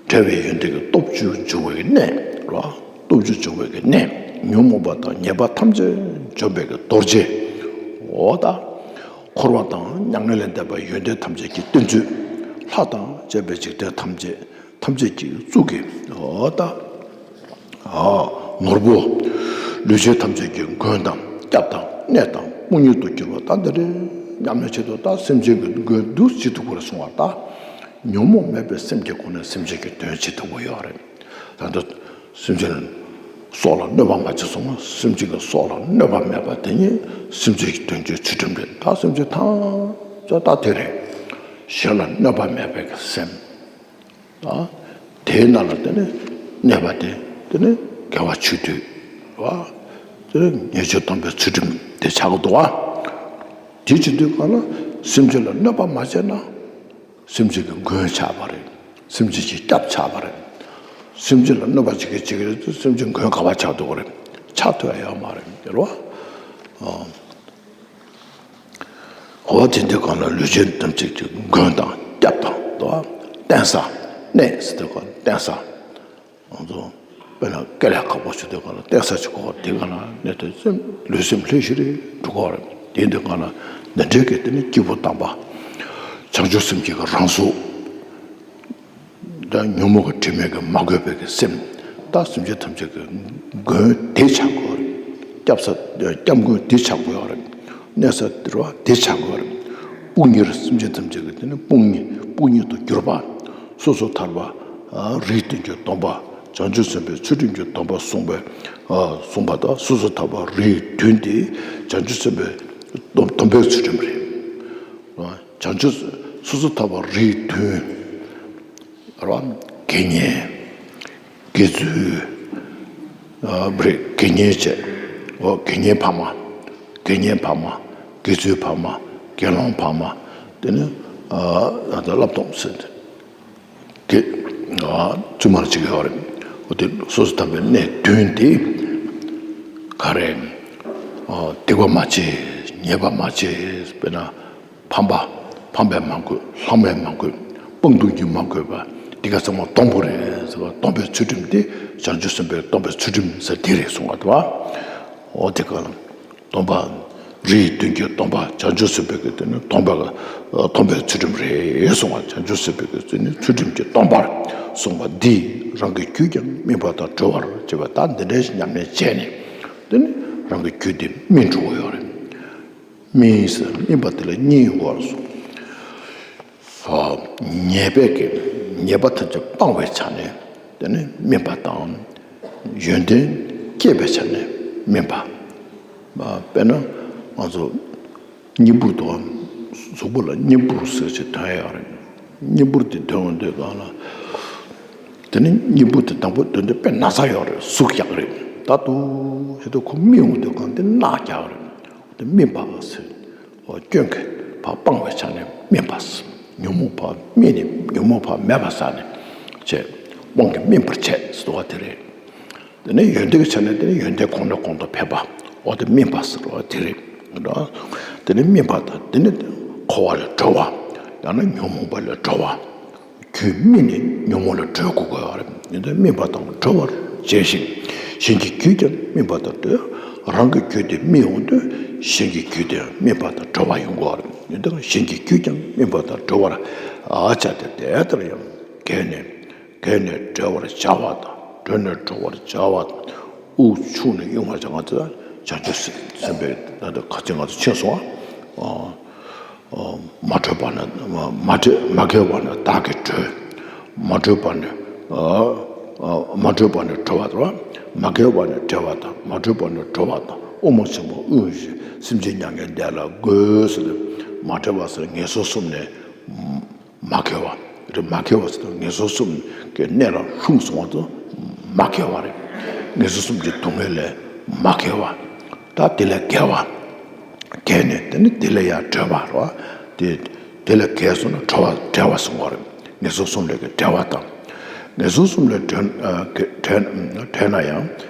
འབྲེལ་བའི་ཡོན་ཏན་གྱི་སྟོབས་བཅུ་འབྱུང་བའི་གནས་རེད་བ། སྟོབས་བཅུ་འབྱུང་བའི་གནས། ཉོན་མོངས་པ་དང་ཉེས་པ་ཐམས་ཅད་འཇོམས་པའི་རྡོ་རྗེ། འོ་ད། འཁོར་བ་དང་མྱ་ངན་ལས་འདས་པའི་ཡོན་ཏན་ཐམས་ཅད་ཀྱི་བསྟན་བཅོས། ལྷ་དང་བཅས་པའི་འཇིག་རྟེན་ཐམས་ཅད་ ཐམས་ཅད་ཀྱི་གཙུག་གི་འོ་ད་ནོར་བུ། ལུས་ཅན་ཐམས་ཅད་ཀྱི་མགོན་དང་སྐྱབས་དང་གནས་དང་དཔུང་གཉེན་དུ་གྱུར་པ་ད་འདི་རེད། ཉམས་ལེན་བྱེད་དུ་ད་སེམས་ཅན་གྱི་མགོན་འདུ་བྱེད་ཐུབ་པར་གསུངས་པ་ད། ཉོན་མོངས་མེད་པའི་སེམས་ཀྱི་སྒོ་ནས་སེམས་ཅན་གྱི་དོན་བྱེད་ཐུབ་ཀྱི་ཡོད་རེད། ད་ལྟ་སེམས་ཅན་སྲོག་ལ་གནོད་པ་མ་བྱེད་གསུངས་ན་སེམས་ཅན་གྱི་སྲོག་ལ་གནོད་པ་མེད་པ་དེ་ཉིད་སེམས་ཅན་གྱི་དོན་གྱི་ཚུལ་ཁྲིམས་རེད། ད་སེམས་ཅན་ཐམས་ཅད་ད་དེ་རེད། གཞན་ལ་གནོད་པ་མེད་པའི་གི་སེམས། ད་དེའི་ནང་ལ་དེ་ནི་གནས་པ་དེ་དེ་ནི་དགེ་བ་ཆོས་སྡུད་བ། དེ་ནི་ཉེས་སྤྱོད་སྡོམ་པའི་ཚུལ་ཁྲིམས་དེ་ཆགས་འདུག་བ། དེ་བྱེད་དུས་གང་ལ་སེམས་ཅན་ལ་གནོད་པ་མ་བྱས་ན། སེམས་ཅན་གྱི་མགོན་ཆགས་པ་རེད། སེམས་ཅན་གྱི་སྐྱབས་ཆགས་པ་རེད། སེམས་ཅན་ལ་གནོད་པ་བྱེད་ཀྱི་བྱེད་ཀྱི་རེད་དུས་སེམས་ཅན་མགོན་ག་བ་ཆགས་འདུག་ག་རེད། ཆགས་ཐུབ་ཡ་ཡོད་མ་རེད་ཟེར་བ། འོ་དེ་འདི་གང་ལ་ལུས་ཅན་ཐམས་ཅད་ཀྱི་མགོན་དང་སྐྱབས་དང་དོ། བརྟེན་ས་གནས་ཟེར་དུས་གང་བརྟེན་ས། ང་ཚོ་དཔེར་ན་སྐེ་ལས་ཁག་པོ་ཞིག་དེ་གང་ལ་བརྟེན་ས་ཅིག་གོ་དེ་གང་ལ་གནས་དུས་སེམས་ལུས་སེམས་ལྷོད་ཤིག་རེད་འགྲོ་གོ་རེད། དེ་འདི་གང་ལ་འདི་འདྲའི་གི་དེ་ནི་སྐྱེས་བུ་དམ་པ། བྱང་ཆུབ་སེམས་ཀྱི་གི་རང་གཟུགས། ད་ཉོན་མོངས་ཀྱི་དྲི་མས་ཀྱི་མ་གོས་པའི་གི་སེམས། ད་སེམས་ཅན་ཐམས་ཅད་ཀྱི་མགོན་དེ་ཆགས་དགོས་རེད། སྐྱབས་ས་སྐྱབས་མགོན་དེ་ཆགས་དགོས་རེད། གནས་ས་དེ་རུ་དེ་ཆགས་དགོས་རེད། དཔུང་གཉེན་སེམས་ཅན་ཐམས་ཅད་ཀྱི་དེ་ནི་དཔུང་གཉེན་དཔུང་གཉེན་དུ་གྱུར་པ། སོ་སོ་ཐར་པ་རིའི་སྟེང་གི་སྡོམ་པ། བྱང་ཆུབ་སེམས་དཔའི་ཚུལ་ཁྲིམས་ཀྱི་སྡོམ་པ་གསུངས་པའི་གསུངས་པ་དང་སོ་སོ་ཐར་པ་རིའི་མདུན་དེ་བྱང་ཆུབ་སེམས་དཔའི་སྡོམ་སྡོམ་པའི་ཚུལ་ཁྲིམས་རེད། བྱང་ཆུབ་སོ་སོ་ཐར་པ་རིའི་མདུན། རོ། དགེ་བསྙེན། དགེ་ཚུལ། ཨ་རེད། དགེ་བསྙེན་བྱས། འོ་དགེ་བསྙེན་ཕ་མ། དགེ་བསྙེན་ཕ་མ། དགེ་ཚུལ་ཕ་མ། དགེ་སློང་ཕ་མ། དེ་ནི་ཨ་ད་བསླབ་སྡོམ་ཟེར་ཏེ། དགེ་ཨ་བཙུན་མར་བྱེད་ཀྱི་ཡོད་རེད། འོ་དེ་སོ་སོ་ཐར་པའི་གནས་བདུན་དེ་ག་རེ། ཨ་སྡིག་པ་མ་བྱེད། ཉེས་པ་མ་བྱེད། དཔེར་ན། ཕམ་པ། ཕམ་པས་མ་གོས། ལྷག་མས་མ་གོས། སྤང་ལྟུང་གིས་མ་གོས་པ། འདི་ག་ཚང་མ་སྡོམ་པོ་རེད་ཟེར་བ། སྡོམ་པའི་ཚུལ་ཁྲིམས་དེ་བྱང་ཆུབ་སེམས་དཔའི་སྡོམ་པའི་ཚུལ་ཁྲིམས་ཟེར་དེ་རེད་གསུང་བ་དང་། འོ་དེ་ག་ལ་སྡོམ་པ། རིའི་མདུན་གྱི་སྡོམ་པ། བྱང་ཆུབ་སེམས་དཔའི་གི་དེ་ནི་སྡོམ་པ། སྡོམ་པའི་ཚུལ་ཁྲིམས་རེད་གསུང་བ། བྱང་ཆུབ་སེམས་དཔའི་གི་དེ་ནི་ཚུལ་ཁྲིམས་ཀྱི་སྡོམ་པར་གསུངས་པ་འདི་རང་གི་རྒྱུད་ཀྱང་སྨིན་པ་དང་གྲོལ་བར་བྱེད་པ་དང་འདི་འདྲའི་ཉམས་ལེན་བྱས་ནས་དེ་ནི་རང་གི་རྒྱུད་དེ་སྨིན་འགྲོ་གི་ཡོད་རེད། སྨིན་ཟེར་སྨིན་པ་དེ་ལ་གཉིས་ཡོང་གི་ཡོད་རེད་གསུངས། ཉེས་པའི་གི་ཉེས་པ་ཐམས་ཅད་སྤང་བའི་ཆ་ནས་དེ་ནི་སྨིན་པ་དང་། ཡོན་ཏན་སྐྱེད་པའི་ཆ་ནས་སྨིན་པ། དཔེར་ན་ང་ཚོ་གཉིས་འབུར་དུ་གཟུགས་པོ་ལ་གཉིས་འབུར་ཟེར་ཅིག་ཐོན་ཡོད་རེད། གཉིས་འབུར་དེ་ཐོན་འོང་དུས་གང་ལ། དེ་ནི་གཉིས་འབུར་དེ་དང་པོ་དོན་དུ་དཔེ་ན་ཚ་ཡོད་རེད། ཟུག་རྒྱག་རེད། ད་དུ་ཧེ་དུ་ཁོ་སྨིན་འོང་དུས་གང་དེ་རྣག་རྒྱག་རེད། དེ་སྨིན་པ་ཟེར། འོ་སྐྱོན་གྱིས་ཕར་སྤངས་པའི་ཆ་ནས་སྨིན་པ་ཟེར། ཉོན་མོངས་ཕར་སྨིན་ནས་ཉོན་མོངས་ཕར་མེད་པ་བསགས་ནས་བྱས། དབང་གིས་སྨིན་པར་བྱས་ཟེར་བ་དེ་རེད། དེ་ནས་ཡོན་ཏན་གྱི་ཆ་ནས་དེ་ནི་ཡོན་ཏན་གོང་ནས་གོང་དུ་འཕེལ་བ། འོ་དེ་སྨིན་པ་ཟེར་བ་དེ་རེད། དེ་ནི་སྨིན་པ་དང་དེ་ནི་འཁོར་བ་ལས་གྲོལ་བ། ཡང་ན་ཉོན་མོངས་པ་ལས་གྲོལ་བ། རྒྱུད་སྨིན་ནས་ཉོན་མོངས་ལས་གྲོལ་དགོས་ཀྱི་ཡོད་རེད། ཡོན་ཏན་སྨིན་པ་དང་གྲོལ་བར་བྱས་ཤིང་། གཞན་གྱི་རྒྱུད་ཀྱང་སྨིན་པ་དང་གྲོལ། རང་གི་རྒྱུད་དེ་སྨིན་འོང་དུས་གཞན་གྱི་རྒྱུད་དེ་སྨིན་པ་དང་གྲོལ་བ་ཡོང་དགོས་རེད། ཡོན་ཏན་གཞན་གྱི་རྒྱུད་ཀྱང་སྨིན་པ་དང་གྲོལ་བར་བྱ་སྟེ། དེ་ལྟར་ཡང་གལ་ནས་གལ་ནས་བྲལ་བར་བྱ་བ་དང་། གྲོལ་ནས་གྲོལ་བར་བྱ་བ་དང་། དབུགས་ཕྱུང་ནས་དབྱུང་བར་བྱ། ང་ཚོ་བྱང་ཆུབ་སེམས་དཔའི་ད་ལྟ་ག་ཚོད་ང་ཚོ་ཕྱིན་སོང་ཨ། མ་གྲོལ་བ་ནི་མ་གྲོལ། མ་གོས་པ་ནི་བདག་གིས་གྲོལ། མ་གྲོལ་བ་ནི་མ་གྲོལ་བ་ནི་གྲོལ་བ་དང་། མ་གོས་པ་ནི་བྲལ་བ་དང་། མ་གྲོལ་བ་ནི་གྲོལ་བ་དང་། དབུ་མ་ཆེན་པོ་དབུས་བཞི། སེམས་ཅན་མྱ་ངན་འདས་ལ་འགོད་ཟེར་ཏེ། མ་གྲོལ་བ་ཟེར་ངན་སོང་གསུམ་ནས་མ་གོས་པ་རེད། མ་གོས་པ་ཟེར་ཏེ་ངན་སོང་གསུམ་གྱི་གནས་ལ་ལྷུང་སོང་བ་དང་མ་གོས་པ་རེད། ངན་སོང་གསུམ་གྱི་སྡུག་བསྔལ་ལས་མ་གོས་པ། ད་དེ་ལས་བརྒལ་བ། བརྒལ་ནས་དེ་ནི་དེ་ལས་ཡང་གྲོལ་བ་རེད་བ། དེ་དེ་ལས་བརྒལ་སོང་ན་གྲོལ་བ་བྲལ་བ་གསུང་བ་རེད། ངན་སོང་གསུམ་ལས་ཀྱི་བྲལ་བ་དང་། ངན་སོང་གསུམ་ལས་གྲོལ་ཨ་ག་བྲལ་བྲལ་ན་ཡང་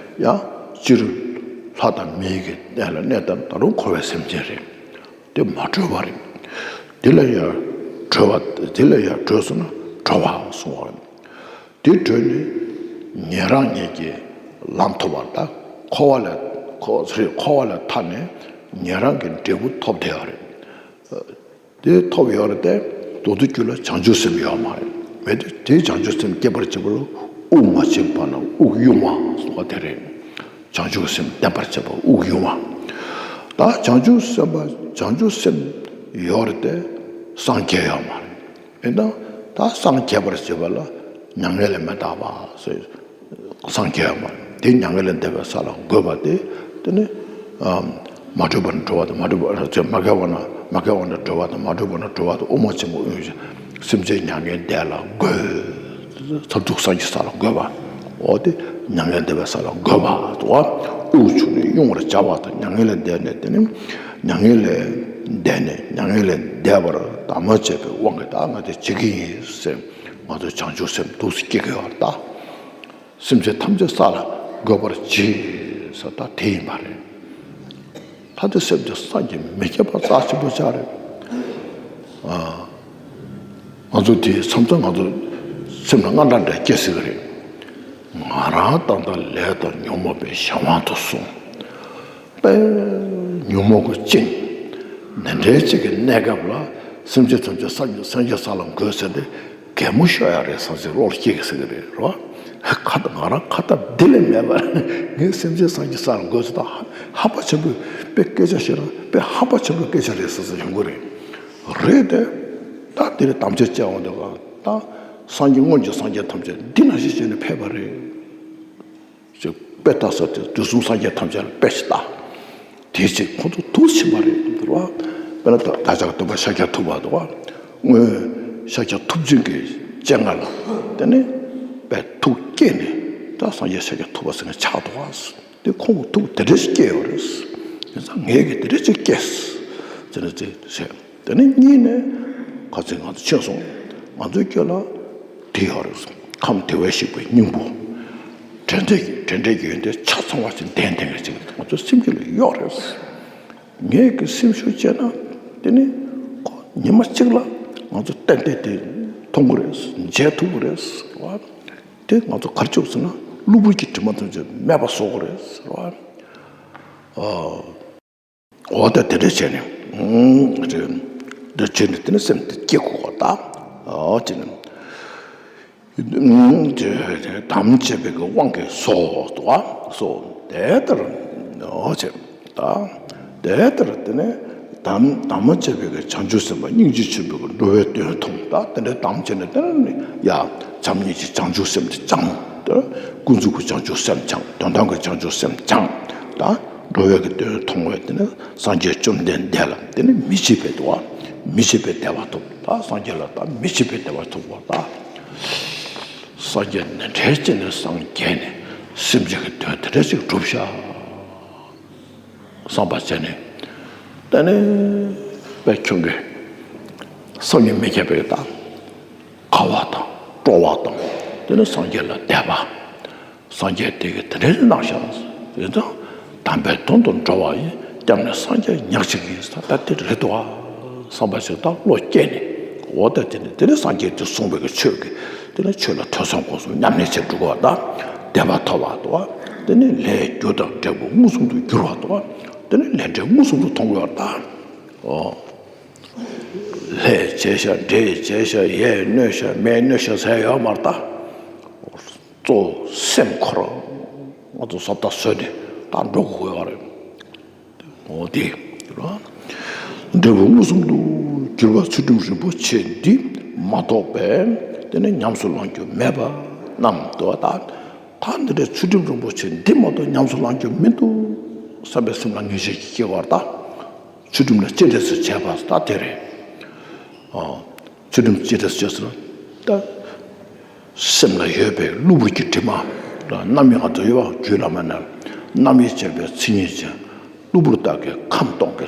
ཡང་སྤྱིར་ལྷ་དང་མིའི་གི་གནས་ལ་གནས་དང་ད་རུང་འཁོར་བའི་སེམས་ཅན་རེད། དེ་མ་གྲོལ་བ་རེད། དེ་ལས་ཡང་གྲོལ་བ་དེ་ལས་ཡང་གྲོལ་སོང་ན་གྲོལ་བ་གསུང་བ་རེད། དེ་གྲོལ་ནས་ཉན་རང་ཉིད་ཀྱི་ལམ་ཐོབ་པ་དང་། འཁོར་བ་ལས་འཁོར་འཁོར་བ་ལས་ཐར་ནས་ཉན་རང་གི་འབྲས་བུ་ཐོབ་བསྡད་ཡོད་རེད། དེ་ཐོབ་ཡོད་རེད་དེ། མདོར་བསྡུས་རྒྱུད་ལ་བྱང་ཆུབ་སེམས་ཡོད་མ་རེད། མེད་དེ། དེ་བྱང་ཆུབ་སེམས་སྐྱེད་པར་བྱེད་པ་ལ་དབུགས་མ་ཕྱིན་པ་ན་དབུགས་དབྱུང་བ་ཟེར་བ་དེ་རེད། བྱང་ཆུབ་སེམས་ལྡན་པར་བྱེད་པ་དབུགས་དབྱུང་བ། ད་བྱང་ཆུབ་སེམས་དཔའ་བྱང་ཆུབ་སེམས་ཡོད་རེད་དེ། སངས་རྒྱས་ཡོད་མ་རེད། ཡིན་ན་ད་སངས་རྒྱས་པར་བྱེད་པ་ལ་མྱ་ངན་ལས་མི་འདའ་བ་ཟེར། སངས་རྒྱས་ཡོད་མ་རེད། དེ་མྱ་ངན་ལས་འདའ་བའི་ས་ལ་འགོད་པ་དེ། དེ་ནི་མ་གྲུབ་པ་ནས་གྲུབ་པ་དང་། མ་གྲུབ་པ་ཚེ་མ་སྐྱེས་པ་ན་མ་སྐྱེས་པ་ནས་གྲུབ་པ་དང་། མ་གྲུབ་པ་ནས་གྲུབ་པ་དང་། དབུ་མ་ཆེན་པོ་དབུས་སེམས་ཅན་མྱ་ངན་འདས་ལ་འགོད། མཐར་ཐུག་སངས་རྒྱས་ས་ལ་འགོད་པ། འོ་དེ་མྱ་ངན་འདས་པའི་ས་ལ་འགོད་པ་དུ་བ། དབུགས་ཆུ་ནས་དབྱུང་བར་བྱ་བ་དང་། མྱ་ངན་ལས་འདས་ནས་དེ་ནི་མྱ་ངན་ལས་འདས་ནས་མྱ་ངན་ལས་འདས་པར་དམ་པ་བྱས་པའི་དབང་གིས་ད་ང་དེ་བྱེད་ཀྱི་ཡིན་ཟེར། ང་ཚོ་བྱང་ཆུབ་སེམས་འདུག་སེ་སྐྱེ་གི་ཡོད་རེད་ད། སེམས་ཅན་ཐམས་ཅད་ས་ལ་འགོད་པར་བྱེད་ཟེར་ད་དེ་ཡིན་པ་རེད། ད་དེ་སེམས་ཅན་སངས་རྒྱས་མི་སྐྱེ་བ་རྩ་ཆེན་པོ་ཆགས་རེད། ང་ཚོ་དེ་མཚམས་མཚམས་ང་ཚོ་སེམས་ལ་དངངས་སྐྲག་འདྲ་སྐྱེ་སྲིད་ཀྱི་རེད། ང་རང་ཏག་ཏག་ལས་དང་ཉོན་མོངས་པའི་གཞན་དབང་དུ་སོང་། དཔེ་ཉོན་མོངས་ཀྱི་སྤྱིན་འདི་འདྲའི་གཅིག་གི་གནས་སྐབས་ལ་སེམས་ཅན་ཐམས་ཅད་སངས་རྒྱས་སངས་རྒྱས་ས་ལ་འགོད་ཟེར་ཏེ། གད་མོ་ཤོར་ཡ་རེད་བསམ་སེ་བློར་སྐྱེ་གི་ཟེར་གི་རེད། རེད་བ། ཁ་ཏ་ང་རང་ཁ་ཏ་འདི་ལས་མེད་པ་རེད། ངས་སེམས་ཅན་སངས་རྒྱས་ས་ལ་འགོད་ཟེར་ད་ཧ་ཧ་པ་ཆེན་པོའི་དཔེ་སྐད་ཆ་བཤད་ན་དཔེ་ཧ་པ་ཆེན་པོའི་སྐད་ཆ་རེད་བསམ་སེ་ཡོང་གི་རེད། རེད་དེ། ད་དེ་རེད་དམ་བཅའ་བཅའ་འོང་དུས་ག་ད་སངས་རྒྱས་སྔོན་གྱི་སངས་རྒྱས་ཐམས་ཅད་འདི་ནང་བཞིན་བྱས་ནས་ཕེབས་པ་རེད། ཅིག་དཔེ་ལྟ་ས་དེ་དུས་གསུམ་སངས་རྒྱས་ཐམས་ཅད་ལ་དཔེ་ཞིག་ལྟ། དེ་ཅིག་ཁོང་ཚོ་ཐུགས་ཕྱིན་པ་རེད་འདུག་བ། དཔེར་ན་བདག་ཅག་སྟོན་པ་ཤཱཀྱ་ཐུབ་པ་འདུག་བ། སྔོན་ཤཱཀྱ་ཐུབ་ཆེན་གྱི་སྤྱན་སྔ་ལ་དེ་ནས་དཔེ་ཐུགས་བསྐྱེད་ནས་ད་སངས་རྒྱས་ཤཱཀྱ་ཐུབ་པ་ཟེར་མཁན་ཆགས་འདུག་བ། དེ་ཁོང་གི་ཐུགས་དེ་འདྲ་ཞིག་བསྐྱེད་ཡོད་རེད། དེ་ཚང་ངས་ཀྱི་དེ་འདྲ་ཞིག་བསྐྱེད་ཟེར་ནས་དེ་བྱས། དེ་ནས་གཉིས་ནས་ཁ་ཚིག་ང་ཚོ་ཕྱིན་སོང་། ང་ཚོའི་སྐྱོ་ལ་དེ་ཡོད་རེད། ཁམས་བདེ་བར་གཤེགས་པའི་སྙིང་པོ། དྲན་འབྲས་ཀྱི་དྲན་འབྲས་ཀྱི་ཡོན་ཏན་ཆ་ཚང་བ་ཞིག་ལྡན་ལྡན་གྱི་ཅིག་ང་ཚོའི་སེམས་རྒྱུད་ལ་ཡོད་རེད། ངས་ཀྱི་སེམས་ཤུགས་བསྐྱེད་ན་དེ་ནི་ཁོ་ཉི་མ་གཅིག་ལ་ང་ཚོ་ཏན་ཏན་དེ་མཐོང་གི་རེད། མཇལ་ཐུབ་ཀྱི་རེད་བ། དེ་ང་ཚོ་ག་རེ་བྱེད་དགོས་ཟེར་ན་གློ་བུར་གྱི་དྲི་མ་ཐམས་ཅད་མེད་པ་བཟོ་དགོས་རེད་བ། ཨ། འོ་ད་དེ་འདྲ་བྱས་ནས། ཨང་། དེ་འདྲ་བྱས་ནས་དེ་ནི་སེམས་དེ་སྐྱེ་དགོས་པ་ད། ཨོ་དེ་ནི། ཨང་། དེ་དམ་བཅས་པའི་གི་དབང་གིས་སོ་དོ། སོ་དེ་ལྟར། ཨོ་བྱས། ད་དེ་ལྟར་དེ་ནི་དམ་དམ་བཅས་པའི་གི་བྱང་ཆུབ་སེམས་དཔའ་སྙིང་རྗེ་ཆེན་པོའི་གི་འགྲོ་བའི་དོན་མཐོང་། ད་དེ་འདྲའི་དམ་བཅས་ནས་དེ་ནི་ཡ་བྱམས་སྙིང་རྗེ་བྱང་ཆུབ་སེམས་དེ་བཅངས། དེ་ཀུན་རྫོབ་ཀྱི་བྱང་ཆུབ་སེམས་བཅངས། དོན་དམ་གྱི་བྱང་ཆུབ་སེམས་བཅངས། ད་འགྲོ་བའི་གི་དོན་མཐོང་བས་དེ་ནི་སངས་རྒྱས་བཅོམ་ལྡན་འདས་ལ་དེ་ནི་མི་ཕྱེད་པའི་དུ་བ། མི་ཕྱེད་པའི་བདེ་བ་ཐོབ། ད་སངས་རྒྱས་ལ་ད་མི་ཕྱེད་པའི་བདེ་བ་ཐོབ་པ་ད། སངས་རྒྱས་ནི་འདྲེ་ཅི་ནས་སངས་རྒྱས་ནས་སེམས་ཅན་གྱི་དོན་དེ་འདྲ་ཅིག་བསྒྲུབ་ཤག་བསམ་པ་བྱས་ནས། དེ་ནི་དཔེ་ཁྱོད་ཀྱི་སངས་རྒྱས་མི་ཁྱབ་པའི་ད། དགའ་བ་དང་སྤྲོ་བ་དང་། དེ་ནི་སངས་རྒྱས་ལ་དད་པ། སངས་རྒྱས་དེ་གིས་དེ་འདྲའི་གནང་ཤག་ཡིན་ཙང་། དམ་པའི་དོན་དུ་འགྲོ་བ་ཡིས། སྐྱབས་གནས་སངས་རྒྱས་ཉག་གཅིག་ཡིན། ད་དེ་རེད་དོ་བསམ་པ་ཞིག་ད་བློ་སྐྱེས་ནས། འོ་ད་དེ་ནི་དེ་ནི་སངས་རྒྱས་དེ་གསུངས་པའི་གི་ཆོས་ཀྱི། དེ་ནི་ཆོས་ལ་ཐོས་བསམ་སྒོམ་གསུམ་ཉམས་ལེན་བྱེད་འགྲོ་བ་དང་། དད་པ་ཐོབ་པ་དོ། དེ་ནི་ལས་རྒྱུ་དང་འབྲས་བུ་མངོན་སུམ་དུ་འགྱུར་བ་དོ། དེ་ནི་ལས་འབྲས་མངོན་སུམ་དུ་མཐོང་དགོས་པ་དང་། ཨོ། ལྷས་བྱས་ཤག་འདྲེས་བྱས་ཤག་ཡས་གནོད་ཤག་མས་གནོད་ཤག་ཟེར་ཡོད་མ་རེད་ད། གཙོ་བོ་སེམས་ཁོ་རང་ང་ཚོ་བཟོ་ལྟ་བཟོས་ནས་ད་འགྲོ་དགོས་ཡོད་རེད། འོ་དེ་རེད། འབྲས་བུ་མངོན་སུམ་དུ་གྱུར་པ་ཚུལ་ཁྲིམས་རིན་པོ་ཆེ་འདི་མ་རྟོགས་པས་དེ་ནི་ཉམས་སུ་བླང་རྒྱུ་མེད་པ་རྣམས་དོ། ད་ད་འདི་འདྲའི་ཚུལ་ཁྲིམས་རིན་པོ་ཆེ་འདི་མ་གཏོགས་ཉམས་སུ་བླང་རྒྱུ་མི་འདུག་བསམ་པའི་སེམས་ལ་ངེས་ཤེས་ཀྱི་སྐྱེ་བར་ད། ཚུལ་ཁྲིམས་ལ་གཅེས་སྤྲས་སུ་བྱས་པ་ད་དེ་རེད། ཨ། ཚུལ་ཁྲིམས་གཅེས་སྤྲས་སུ་བྱས་ཟེར་ན། ད་སེམས་ལ་ཡོད་པའི་གློ་བུར་གྱི་དྲི་མ། རྣམ་སྨིན་ང་ཚོ་ཡོད་པ་རྒྱུད་བླ་མའི་ནང་། རྣམ་དབྱེ་བྱས་པའི་མཚན་ཉིད་ཅན། གློ་བུར་དག་གིས་ཁམས་སྟོང་གི།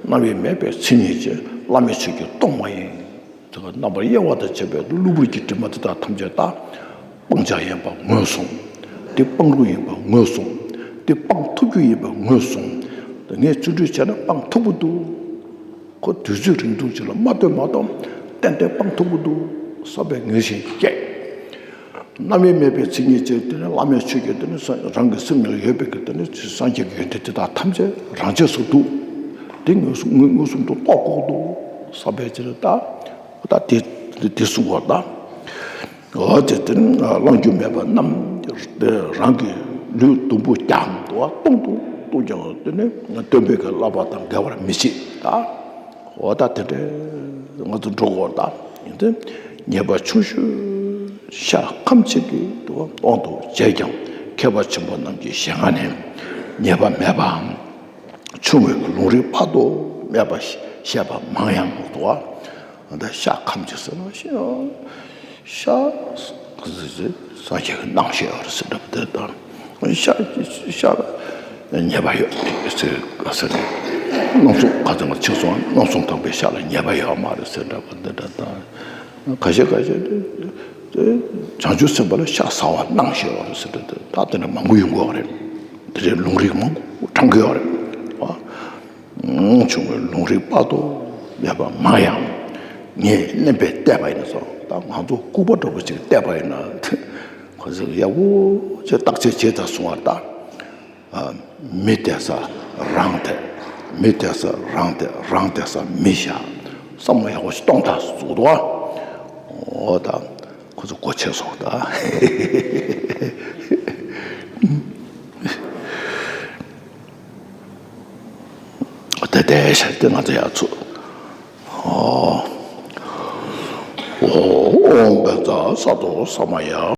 རྣམ་དབྱེ་མེད་པའི་མཚན་ཉིད་ཅན། བླ་མེད་ཆོས་ཀྱི་སྟོང་པ་ཡིན། དེ་ག་རྣམ་པར་དབྱེ་བ་དང་བཅས་པའི་གློ་བུར་གྱི་དྲི་མ་དེ་དག་ཐམས་ཅད་ད་སྤང་བྱ་ཡིན་པ་ངོས་བཟུང་། དེ་སྤང་རུང་ཡིན་པ་ངོས་བཟུང་། དེ་སྤང་ཐུབ་རྒྱུ་ཡིན་པ་ངོས་བཟུང་། ངས་བརྩོན་འགྲུས་བྱས་ན་སྤང་ཐུབ་ཀྱི་འདུག་ཁོ་དུས་ཚོད་རིང་ཐུང་ཅིག་ལ་མ་ལྟོས་མ་གཏོགས་ཏན་ཏན་སྤང་ཐུབ་ཀྱི་འདུག་བསམ་པའི་ངེས་ཤེས་སྐྱེས། རྣམ་དབྱེ་མེད་པའི་མཚན་ཉིད་ཅན་དེ་ནི་བླ་མེད་ཆོས་ཀྱི་དེ་ནི་རང་གི་སེམས་ནང་ཡོད་པའི་གི་དེ་ནི་སངས་རྒྱས་ཀྱི་ཡོན་ཏན་དེ་དག་ཐམས་ཅད་རང་ཆས་སུ་འདུག་དེ་མངོན་སུམ་མངོན་མངོན་སུམ་དུ་རྟོགས་དགོས་འདུག་བསམ་པའི་ཕྱིར་ད། ད་དེ་དེ་དེ་གསུང་བ་ད། འོ་དེ་དེ་ནི་བླང་རྒྱུ་མེད་པ་རྣམས་རང་གི་ལུས་དུམ་བུ་རྒྱང་དུ་བ་སྟོང་དུ་སྟོང་ཀྱང་དེ་ནི་སྟོན་པའི་གི་བསླབ་པ་དང་འགལ་བར་མི་བྱེད་ད། འོ་ད་དེ་འདྲའི་ང་ཚོ་འགྲོ་དགོས་ད། ཡིན་ཏེ་ཉེས་པ་ཆུང་ཤོས་ཤ་ཁམ་གཅིག་གི་དབང་དུ་བྱས་ཀྱང་མཁས་པ་ཆེན་པོ་རྣམས་ཀྱི་ཞལ་སྔ་ནས་ཉེས་པ་མེད་པའམ། ཆུང་བའི་ལུང་རིགས་དཔག་ཏུ་མེད་པ་བཤད་པ་མང་ཡང་མི་འདུག་བ། འདི་ཤ་ཁམ་གཅིག་ཟེར་ན་ཤ་ཤ་སངས་རྒྱས་ཀྱི་སྣང་ཤས་ཡོད་རེད་ཟེར་འདྲ་པོ་དེ་དང་། ཤ་ཤ་ཉེས་པ་ཡོད་ཟེར་ཟེར་ནས་རྣམ་གསུམ་ག་ཚོད་ང་ཆེ་སོང་རྣམ་གསུམ་དག་པའི་ཤ་ལ་ཉེས་པ་ཡོད་མ་རེད་ཟེར་འདྲ་པོ་འདི་འདྲ་དང་། ཁ་ཤས་ཁ་ཤས་དེ་དེ་བྱང་ཆུབ་སེམས་དཔའ་ལ་ཤ་ཟ་བ་སྣང་ཤས་ཡོད་རེད་ཟེར་འདྲ་དེ་ད་དེ་འདྲ་མང་པོ་ཡོང་གི་ཡོད་རེད། དེ་འདྲའི་ལུང་རིགས་མང་པོ་བགྲང་གི་ཡོད་རེད། ཨ། ཆུང་བའི་ལུང་རིགས་དཔག་ཏུ་མེད་པ་མང་ཡང་། ངས་གླེན་པས་བལྟས་པ་ཡིན་ན་སོ། ད་ང་ཚོ་ལྐུགས་པ་འདྲ་པོ་ཅིག་བལྟས་པ་ཡིན་ན། ཁོ་ཚོས་ཡག་པོ་ཅིག་བརྟག་དཔྱད་བྱས་ཙང་གསུང་བ་ལྟར། མི་བལྟས་ས་རང་བལྟས། མི་བལྟས་ས་རང་བལྟས། རང་བལྟས་ས་མི་བཞག་བསམ་བློ་ཡག་པོ་ཞིག་གཏོང་ཐག་བཟོ་འདུག་ཨ། འོ་ད། ཁོ་ཚོ་སྒོ་ཕྱེ་སོང་ད། དེ་དེ་ཤར་ཏེ་ང་ཚོ་ཡར་ཚུགས། ཨོ། ཨོ་ཨོམ་བཛྲ་ས་ཏྭ་ས་མ་ཡ།